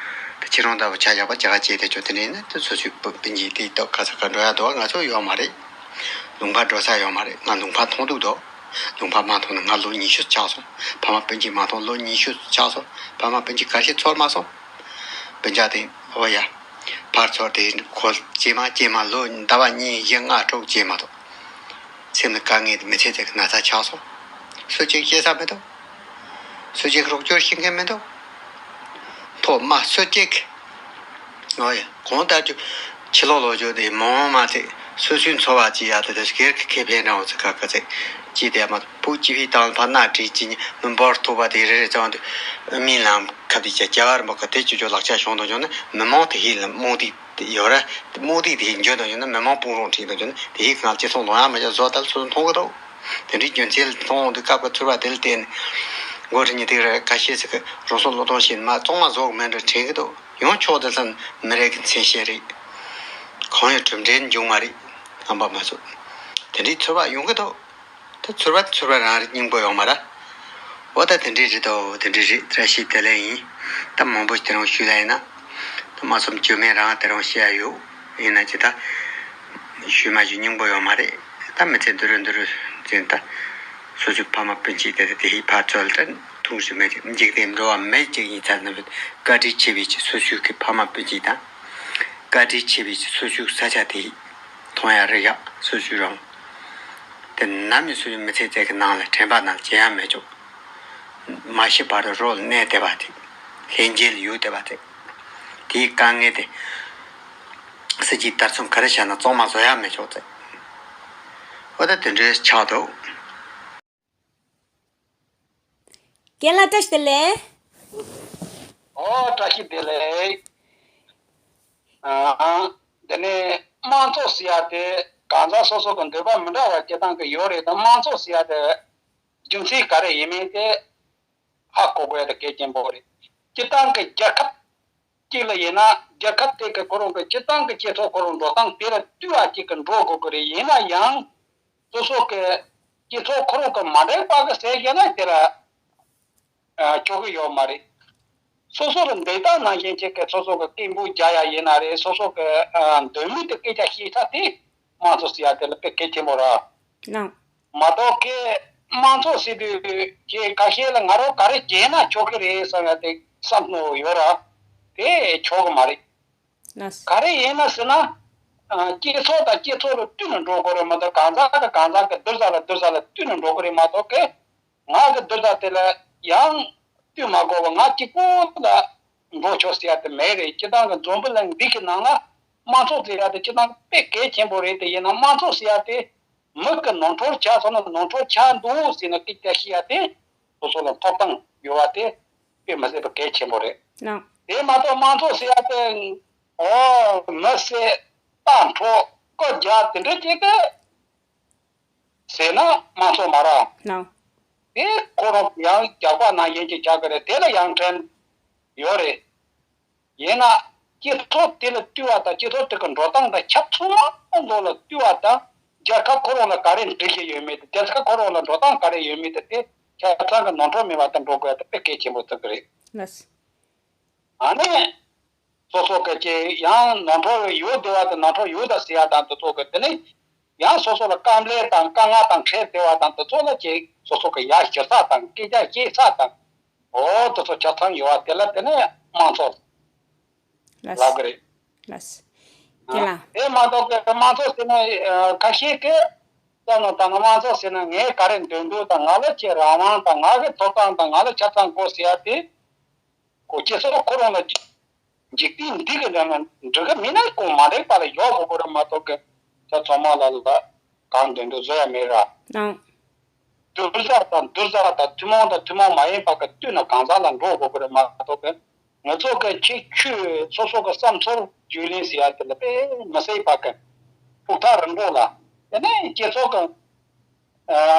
ད་ཁྱེད་རང་ལྟ་བུ་ཆ་བཞག་པ་ཇ་ག་བྱེད་དེ་ཆོག་དེ་འདྲ་ཡིན་ན་ད་སོ་སོའི་སྤུན་སྤུན་མཆེད་དེ་ད་ག་ས་ག་འགྲོ་ཡ་འདུག་ང་ཚོ་ཡོད་མ་རེད། ལུང་པ་འགྲོ་ས་ཡོད་མ་རེད། ང་ལུང་པ་མཐོང་འདུག་དོ། ལུང་པ་མ་མཐོང་ན་ང་ལོ་ཉི་ཤུ་ཆགས་སོང་། ཕ་མ་སྤུན་མཆེད་མ་མཐོང་ལོ་ཉི་ཤུ་ཆགས་སོང་། ཕ་མ་སྤུན་མཆེད་ག་ཤེད་ཚོར་མ་སོང་། སྤུན་ཀྱག་དེ་འོ་ཡ། ཕར་ཚོར་དེ་ཁོ་རྗེས་མ་རྗེས་མ་ལོ་ཟླ་བ་གཉིས་བཞི་ལྔ་དྲུག་རྗེས་མ་གཏོགས། སེམས་ལ་དཀའ་ངལ་དེ་མི་ཚེ་དེ་གི་ན་ཚ་ཆགས་སོང་། སུ་གཅིག་སྐྱེ་ས་མི་འདུག་སུ་གཅིག་རོགས་སྐྱོར་བྱེད་མཁན་མི་འདུག་ཐོག་མ་སུ་གཅིག་ཨོ་ཡ། གང་ལྟར་གྱི་ཕྱི་ལོགས་ལོག་རྒྱུ་དེ་མང་མ་ཚད་སོ་སོའི་འཚོ་བ་བྱེད་ཡག་དེ་དེ་སྒེར་གྱི་ཁེ་ཕན་རང་ཚོ་ཁ་ཁ་ཚད་ཅི་དེ་མ་ཕུགས་ཅི་ཕི་དང་ཕ་ན་བྲིས་ཅི་ཉི་མི་འབོར་ཐུབ་པ་དེ་རེ་རེ་ཙང་དུ་ཨ་མིན་ལམ་ཁ་དེ་ཅ་རྒྱ་གར་མ་ཁ་དེ་ཅུ་ཅུ་ལག་ཆ་བྱུང་དང་བྱུང་ན་མི་མང་དེ་ཧི་ལ་རྨོངས་དེ་ཡོད་ར་རྨོངས་དེ་དེ་ཧི་འཇོན་དང་བྱུང་ན་མི་མང་སྤུང་རོགས་ཁྲིད་དང་བྱུང་ན་དེ་ཧི་གང་ཅི་སོང་ལོང་ཡ་མ་ཅ་བཟོ་ལྟར་སོ་སོ་མཐོང་གི་འདུག་དེ་འདྲའི་རྒྱུ་མཚན་ལ་མཐོང་འོང་དུས་སྐབས་ཀྱི་ཚོར་བ་དེ་ལ་བརྟེན་ནས་མགོ་ཁྲི་ཉི་ཐིག་རེ་ཁ་ཤས་ཟིག་གི་རང་སྲོག་བློས་གཏོང་བྱེད་མ་གཙང་མ་བཟོ་གི་མེད་འདྲ་དྲན་གི་འདུག་ཡང་ཕྱོགས་དེ་ཚོ་མི་རེ་གི་མཚན་ཤས་རེད། གང་ཡང་གྲུབ་འབྲས་འབྱུང་མ་རེད། རྣམ་པ་མ་ཚོ། དེ་འདྲའི་ཚོར་བ་ཡོང་གི་འདུག་ད་ཚོར་བ་ཚོར་བ་རང་རེད་སྙིང་པོ་ཡོང་མ་ར། འོ་ད་དེ་འདྲའི་རེད་དོ་དེ་འདྲའི་རེད། བཀྲ་ཤིས་བདེ་ལེགས་ཡིན། ད་མང་པོ་ཞིག་དེ་རང་ཞུས་ལ་ཡིན་ན། ད་མ་སོམ་བཅོས་མིན་རང་དེ་རང་བཤད་ཡ་ཡོད། ཡིན་ན་ཅི་ད། ཞུས་མ་ཞུས་སྙིང་པོ་ཡོད་མ་རེད། ད་མི་ཚེ་འདི་རུ་འདི་རུ་ཟིན་ད། སོ་སོའི་ཕ་མ་སྤུན་མཆེད་དེ་དེ་ཧི་ཕ་ཚོལ་ད་ཐུང་ཞིག་མེད་ཅིག་འཇིག་རྟེན་འགྲོ་བ་མེད་ཅིག་ཡིན་ཚར་ན་བཀའ་དྲིན་ཆེ་བའི་ཆེད་སོ་སོའི་གི་ཕ་མ་སྤུན་མཆེད་དང་། བཀའ་དྲིན་ཆེ་བའི་ཆེད་སོ་སོའི་ས་ཆ་དེ་མཐོང་ཡ་རེ་ཡག་སོ་སོའི་རང་། དེ་ནམ་ཡང་སོ་སོའི་མི་ཚེ་ཚད་ཀྱི་ནང་ལ་དྲན་པ་ནང་བརྗེད་ཡ་མེད་ཅོག་མ་ཤི་བར་དུ་རོ་ལ་གནས་བསྡད་པ་དེ། ལྷན་སྐྱེས་ལ་ཡུལ་བསྡད་པ་དེ། དེའི་དཀའ་ངལ་དེ། སྲིད་ཇུས་དར་ཚོང་ག་རེ་བྱ་ན་གཙང་མ་བཟོ་ཡ་མེད་ཆོག་ཚེ། འོ་ད་དེ་འདྲའི་ཆགས་འདུག་རྒན་ལགས་བཀྲ་ཤིས་བདེ་ལེགས། ཨོ་བཀྲ་ཤིས་བདེ་ལེགས། ཨ། འདི་ནས་དམངས་གཙོ་ཟེར་ཡ་དེ་གང་ཟག་སོ་སོ་གི་འདོད་པ་མི་འདྲ་བ་སྐྱེ་སྟངས་ཀྱི་ཡོད་རེད་དང་དམངས་གཙོ་ཟེར་ཡ་དེ་རྒྱུ་མཚན་ག་རེ་ཡིན་མིན་དེ་ཧ་གོ་དགོས་ཡ་དེ་གལ་ཆེན་པོ་རེད། སྤྱིར་བཏང་གི་རྒྱལ་ཁབ་གཅིག་ལ་ཡིན་ན་རྒྱལ་ཁབ་དེ་གི་ཁོ་རང་གི་སྤྱིར་བཏང་གི་སྤྱི་ཚོགས་ཁོ་རང་འགྲོ་སྟངས་དེ་ལ་བསྟུན་པ་གཅིག་གི་འགྲོ་དགོས་ཀྱི་རེད། ཡིན་ན་ཡང་སོ་སོ་གི་སྤྱི་ཚོགས་ཁོ་རང་གི་མ་འགྲིག་པ་གི་ཟེར་བཤད་ན་དེ་ལ་ཨ་ཆོག་གི་ཡོད་མ་རེད། སོ་སོ་ལ་འདོད་སྟངས་ནང་བཞིན་བྱེད་མཁན་སོ་སོ་གི་སྐད་འབོད་རྒྱག་ཡ་ཡིན་ན་རེད། སོ་སོ་གི་ཨ་འདོད་མོས་དེ་སྐད་ཆ་བཤད་ས་དེ་དམངས་གཙོ་ཟེར་ཡ་དེ་ལ་དཔེ་གལ་ཆེན་པོ་རེད། ནང་། མ་གཏོགས་ཁེ་དམངས་གཙོ་ཟེར་དུས་ཁེ་ཁ་ཤས་ལ་ང་རང་ག་རེ་བྱས་ན་ཆོག་གི་རེད་བསམ་ཡ་དེ་བསམ་བློ་ཡོད་ར། དེ་ཆོག་གི་མ་རེད། ལགས། ག་རེ་ཡིན་ན་ཟེར་ན། ཨ་སྤྱི་ཚོགས་དང་སྤྱི་ཚོགས་ལ་བསྟུན་ནས་འགྲོ་དགོས་རེད་མ་གཏོགས་གང་ཟག་གི་གང་ཟག་གི་བསྡུར་ས་ལ་བསྡུར་ས་ལ་བསྟུན་ནས་འགྲོ་གི་རེད་མ་གཏོགས་ཀི། ང་གི་བསྡུར་ས་དེ་ལ་ཡང་བསྟུན་མ་དགོས་པ་ང་གཅིག་པོ་ལ་འགྲོ་ཆོག་ཟེར་ཡ་དེ་མེད་རེད། སྤྱིར་བཏང་གི་འཛམ་བུ་གླིང་འདི་གི་ནང་ལ་དམངས་གཙོ་ཟེར་ཡ་དེ་སྤྱིར་བཏང་དཔེ་གལ་ཆེན་པོ་རེད། དེ་ཡིན་ན་དམངས་གཙོ་ཟེར་ཡ་དེ་མི་གི་ནོར་འཁྲུལ་ཆགས་སོང་ན་ནོར་འཁྲུལ་ཆགས་འདུག་ཟེར་ནས་སྐད་ཆ་བཤད་ཡ་དེ་སོ་སོ་ལ་ཐོབ་ཐང་ཡོད་པ་དེ་དཔེ་མི་སྲིད་པ་གལ་ཆེན་པོ་རེད། ལགས། དེ་མ་གཏོགས་དམངས་གཙོ་ཟེར་ཡ་དེ། ཨོ། མི་བསད། རྟ་འཕྲོག་རྐུ་རྒྱག་དེ་འདྲ་བྱེད་གི་ཟེར་ན་དམངས་གཙོ་མ་རེད། ལགས། དེ་ཁོ་རང་ཡང་རྒྱག་པ་ནང་བཞིན་གྱི་རྒྱག་གི་རེད། དེ་ལ་ཡང་ཕྲན་ཡོད་རེད། ཡིན་ན་སྤྱི་ཚོགས་དེ་ལ་བསྟུན་པ་དང་སྤྱི་ཚོགས་དེ་གི་འགྲོ་སྟངས་དང་ཆ་ཚང་མ་ལོ་ལ་བསྟུན་པ་དང་རྒྱལ་ཁབ་ཁོ་རང་ལ་ག་རེ་འགྲིག་གི་ཡོད་མེད་དེ་རྒྱལ་ཁབ་ཁོ་རང་ལ་འགྲོ་སྟངས་ག་རེ་ཡོད་མེད་དེ་དེ་ཆ་ཚང་གི་ནོར་འཁྲུལ་མེད་པ་དང་འགྲོ་དགོས་ཡ་དེ་དཔེ་གལ་ཆེན་པོ་ཐུག་གི་རེད། ལགས། ཨ་ནི། སོ་སོ་གི་ཅེ་ཡང་ནོར་འཁྲུལ་ཡོད་བསྡད་པ་དང་ནོར་འཁྲུལ་ཡོད་ད་ཟེར་ཡ་དང་དེ་ཚོ་གི་དེ་ནི། ཡང་སོ་སོ་ལ་དཀའ་ལས་དང་དཀའ་ངལ་དང་འཕྲད་བསྡད་པ་དང་དེ་ཚོ་ལ་ཅེ་སོ་སོ་གི་ཡ་ཞུ་ས་དང་སྐད་ཆ་བཤད་ས་དང་། འོ་དེ་ཚོ་ཆ་ཚང་ཡོད་པ་དེ་ལ་དེ་ནི་དམངས་གཙོ་ལགས། ལབ་གི་རེད། ལགས། རྒན་ལགས། དེ་མ་གཏོགས་ཀྱི་དམངས་གཙོ་ཟེར་ན་ཁ་ཤས་ཀྱིས་བསམ་བློ་བཏང་ན་དམངས་གཙོ་ཟེར་ན་ངས་ག་རེ་འདོད་འདོད་དང་། ང་ལ་ཅིག་རང་དབང་དང་། ང་གི་ཐོབ་ཐང་དང་། ང་ལ་ཆ་ཚང་དགོས་ཟེར་ཡ་དེ། ཁོ་སྤྱི་ཚོགས་ཁོ་རང་ལ་འཇིག་རྟེན་འདི་གི་འདྲ་ན་འགྲིག་གི་མིན་ན་ཁོང་མ་འགྲིག་པ་ལ་ཡོག་གོ་གོ་ར་མ་གཏོགས་ཀྱི། ད་ཚང་མ་ལ་ལ་གང་འདོད་འདོད་བཟོ་ཡ་མེད་ར། ཨང་། བསྡུར་ས་དང་བསྡུར་ས་དང་ཐུན་མོང་དང་ཐུན་མོང་མ་ཡིན་པ་གི་བསྟུན་ན་གང་ཟག་ལ་འགྲོ་དགོས་ཀྱི་རེད་མ་གཏོགས་ཀྱི། ང་ཚོ་གི་ཁྱེད་ཁྱོད་སོ་སོ་གི་བསམ་ཚུལ་རྒྱུས་ལོན་ཟེར་ཡ་དེ་ལ་དཔེ་མི་སྲིད་པ་གི་ཕུགས་ཐག་རིང་པོ་ལ། དེ་ནས་སྤྱི་ཚོགས་གི་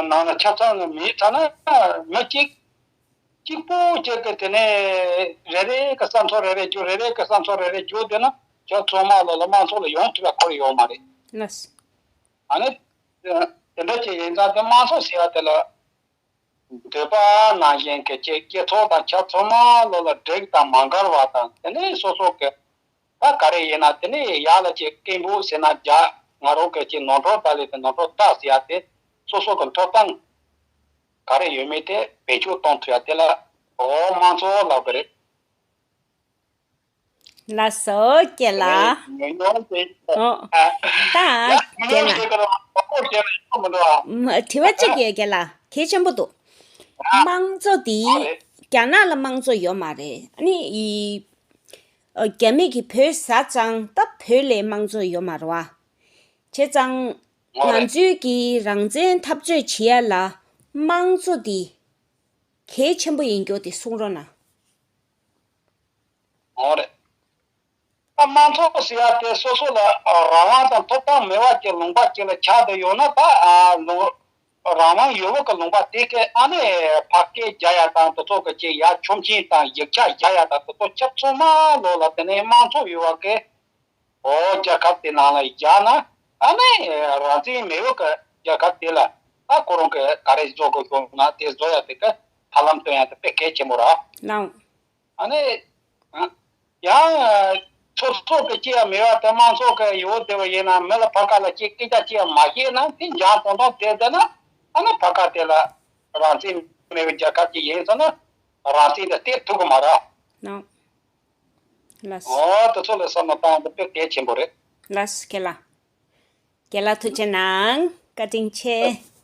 ནང་ལ་ཆ་ཚང་གི་མིའི་ཐ་ན་མི་གཅིག་གཅིག་པོ་གཅིག་གི་དེ་ནས་རེ་རེ་གི་བསམ་ཚུལ་རེ་རེ་བརྗོད། རེ་རེ་གི་བསམ་ཚུལ་རེ་རེ་བརྗོད་བསྡད་ན་ཁྱོད་ཚང་མ་ལོ་ལ་དམངས་གཙོ་ལ་ཡོང་ཐུབ་ཡ་ཁོ་རེ་ཡོད་མ་རེད། ལགས། ཨ་ནི། དེ་འདྲ་ཅིག་ཡིན་ཙང་དེ་དམངས་གཙོ་ཟེར་བ་དེ་ལ། འདོད་པ་ནང་བཞིན་གྱི་ཅིག་སྤྱི་ཚོགས་དང་ཆ་ཚང་མ་ལོ་ལ་འགྲིག་དང་མ་འགལ་བ་དང་། དེ་ནས་སོ་སོ་གི་ད་ག་རེ་ཡིན་ན་དེ་ནས་ཡག་ལ་ཅིག་སྐད་འབོད་ཟེར་ན་རྒྱག། ང་རང་གི་ཅིག་ནོར་འཁྲུལ་ད་ལས་དེ་ནོར་འཁྲུལ་ད་ཟེར་ཡ་དེ། སོ་སོ་གི་ཐོབ་ཐང་ག་རེ་ཡོད་མེད་དེ་བེད་སྤྱོད་གཏོང་ཐུབ་ཡ་དེ་ལ། འོ་དམངས་གཙོ་ལབ་གི་རེད། ལགས་སོ་རྒན་ལགས། ཉོ་ཉོ་ཞེས། ཨོ། ཨ། ད་ཡ་ཉོ་རྒན་ཉོ་ལགས། ཞེས་ཀྱི་རེད། མ་གོ་ཞེས་ལ་ཡོང་མི་འདུག་ཨ། མ་དྲི་བ་གཅིག་ཡོད་རྒན་ལགས། གལ་ཆེན་པོ་འདུག། ཨ། དམངས་གཙོ་འདི། ཨ་རེད། རྒྱ་ནག་ལ་དམངས་གཙོ་ཡོད་མ་རེད། ཨ་ནི་ཡི། ཨ། རྒྱ་མི་གིས་བོད་ཟ་ཙང་ད་བོད་ལ་དམངས་གཙོ་ཡོད་མ་རེད་བ། བྱས་ཙང་། ཨ་རེད། ང་ཚོའི་གི་རང་བཙན་འཐབ་རྩོད་བྱེད་ཡ་ལ་དམངས་གཙོ་འདི་གལ་ཆེན་པོ་ཡིན་རྒྱུ་དེ་གསུང་རོགས་གནང་། འོ་རེད། ད་དམངས་གཙོ་ཟེར་ཡ་དེ་སོ་སོ་ལ་རང་དབང་དང་ཐོབ་ཐང་མེད་པ་ཅིག་ལུང་པ་ཅིག་ལ་ཆགས་བསྡད་ཡོད་ན། ད་ཨ་ལུང་རང་དབང་ཡོད་པ་གི་ལུང་པ་དེ་གའི་ཨ་ནི་ཕ་སྐད་རྒྱག་ཡ་དང་དེ་ཚོ་གི་ཅིག་ཡ་ཆོམ་ཆེན་དང་ཡིག་ཆ་རྒྱག་ཡ་དང་དེ་ཚོ་ཆབ་ཚང་མ་ལོ་ལ་དེ་ནས་དམངས་གཙོ་ཡོད་པ་གི་འོ་རྒྱལ་ཁབ་དེ་ནང་ལ་བཞག་ན། ཨ་ནི་རང་བཙན་མེད་པ་གི་རྒྱལ་ཁབ་དེ་ལ་ད་ཁོ་རང་གི་ག་རེ་བཟོ་དགོས་བྱུང་ན་དེ་བཟོ་ཡ་དེ་གི་ཐབས་ལམ་སྟོན་ཡ་དེ་དཔེ་གལ་ཆེན་པོ་རེད། ལགས། ཨ་ནི། ཡང་། ཚོགས་གཙོ་གི་ཅི་ཡང་མེད་པ་དེ་དམངས་གཙོ་གི་ཡོད་བསྡད་པ་ཡིན་ན། མི་ལ་ཕ་ག་ལ་ཅིག་སྐད་ཆ་ཅི་ཡང་མ་བཤད་ན་དེ་འཇང་ཏོང་ཏོང་བསྡད་བསྡད་ན། ཨ་ནི་ཕ་ག་དེ་ལ་རང་བཙན་མེད་པའི་རྒྱལ་ཁབ་ཅིག་ཡིན་ཟེར་ན་རང་བཙན་དེ་སྟེར་ཐུབ་གི་མ་རེད། ལགས། ལགས། འོ་དེ་ཚོ་ལ་བསམ་བློ་བཏང་དེ་དཔེ་གལ་ཆེན་པོ་རེད། ལགས་རྒན་ལགས། རྒན་ལགས་ཐུགས་རྗེ་གནང་། བཀའ་དྲིན་ཆེ།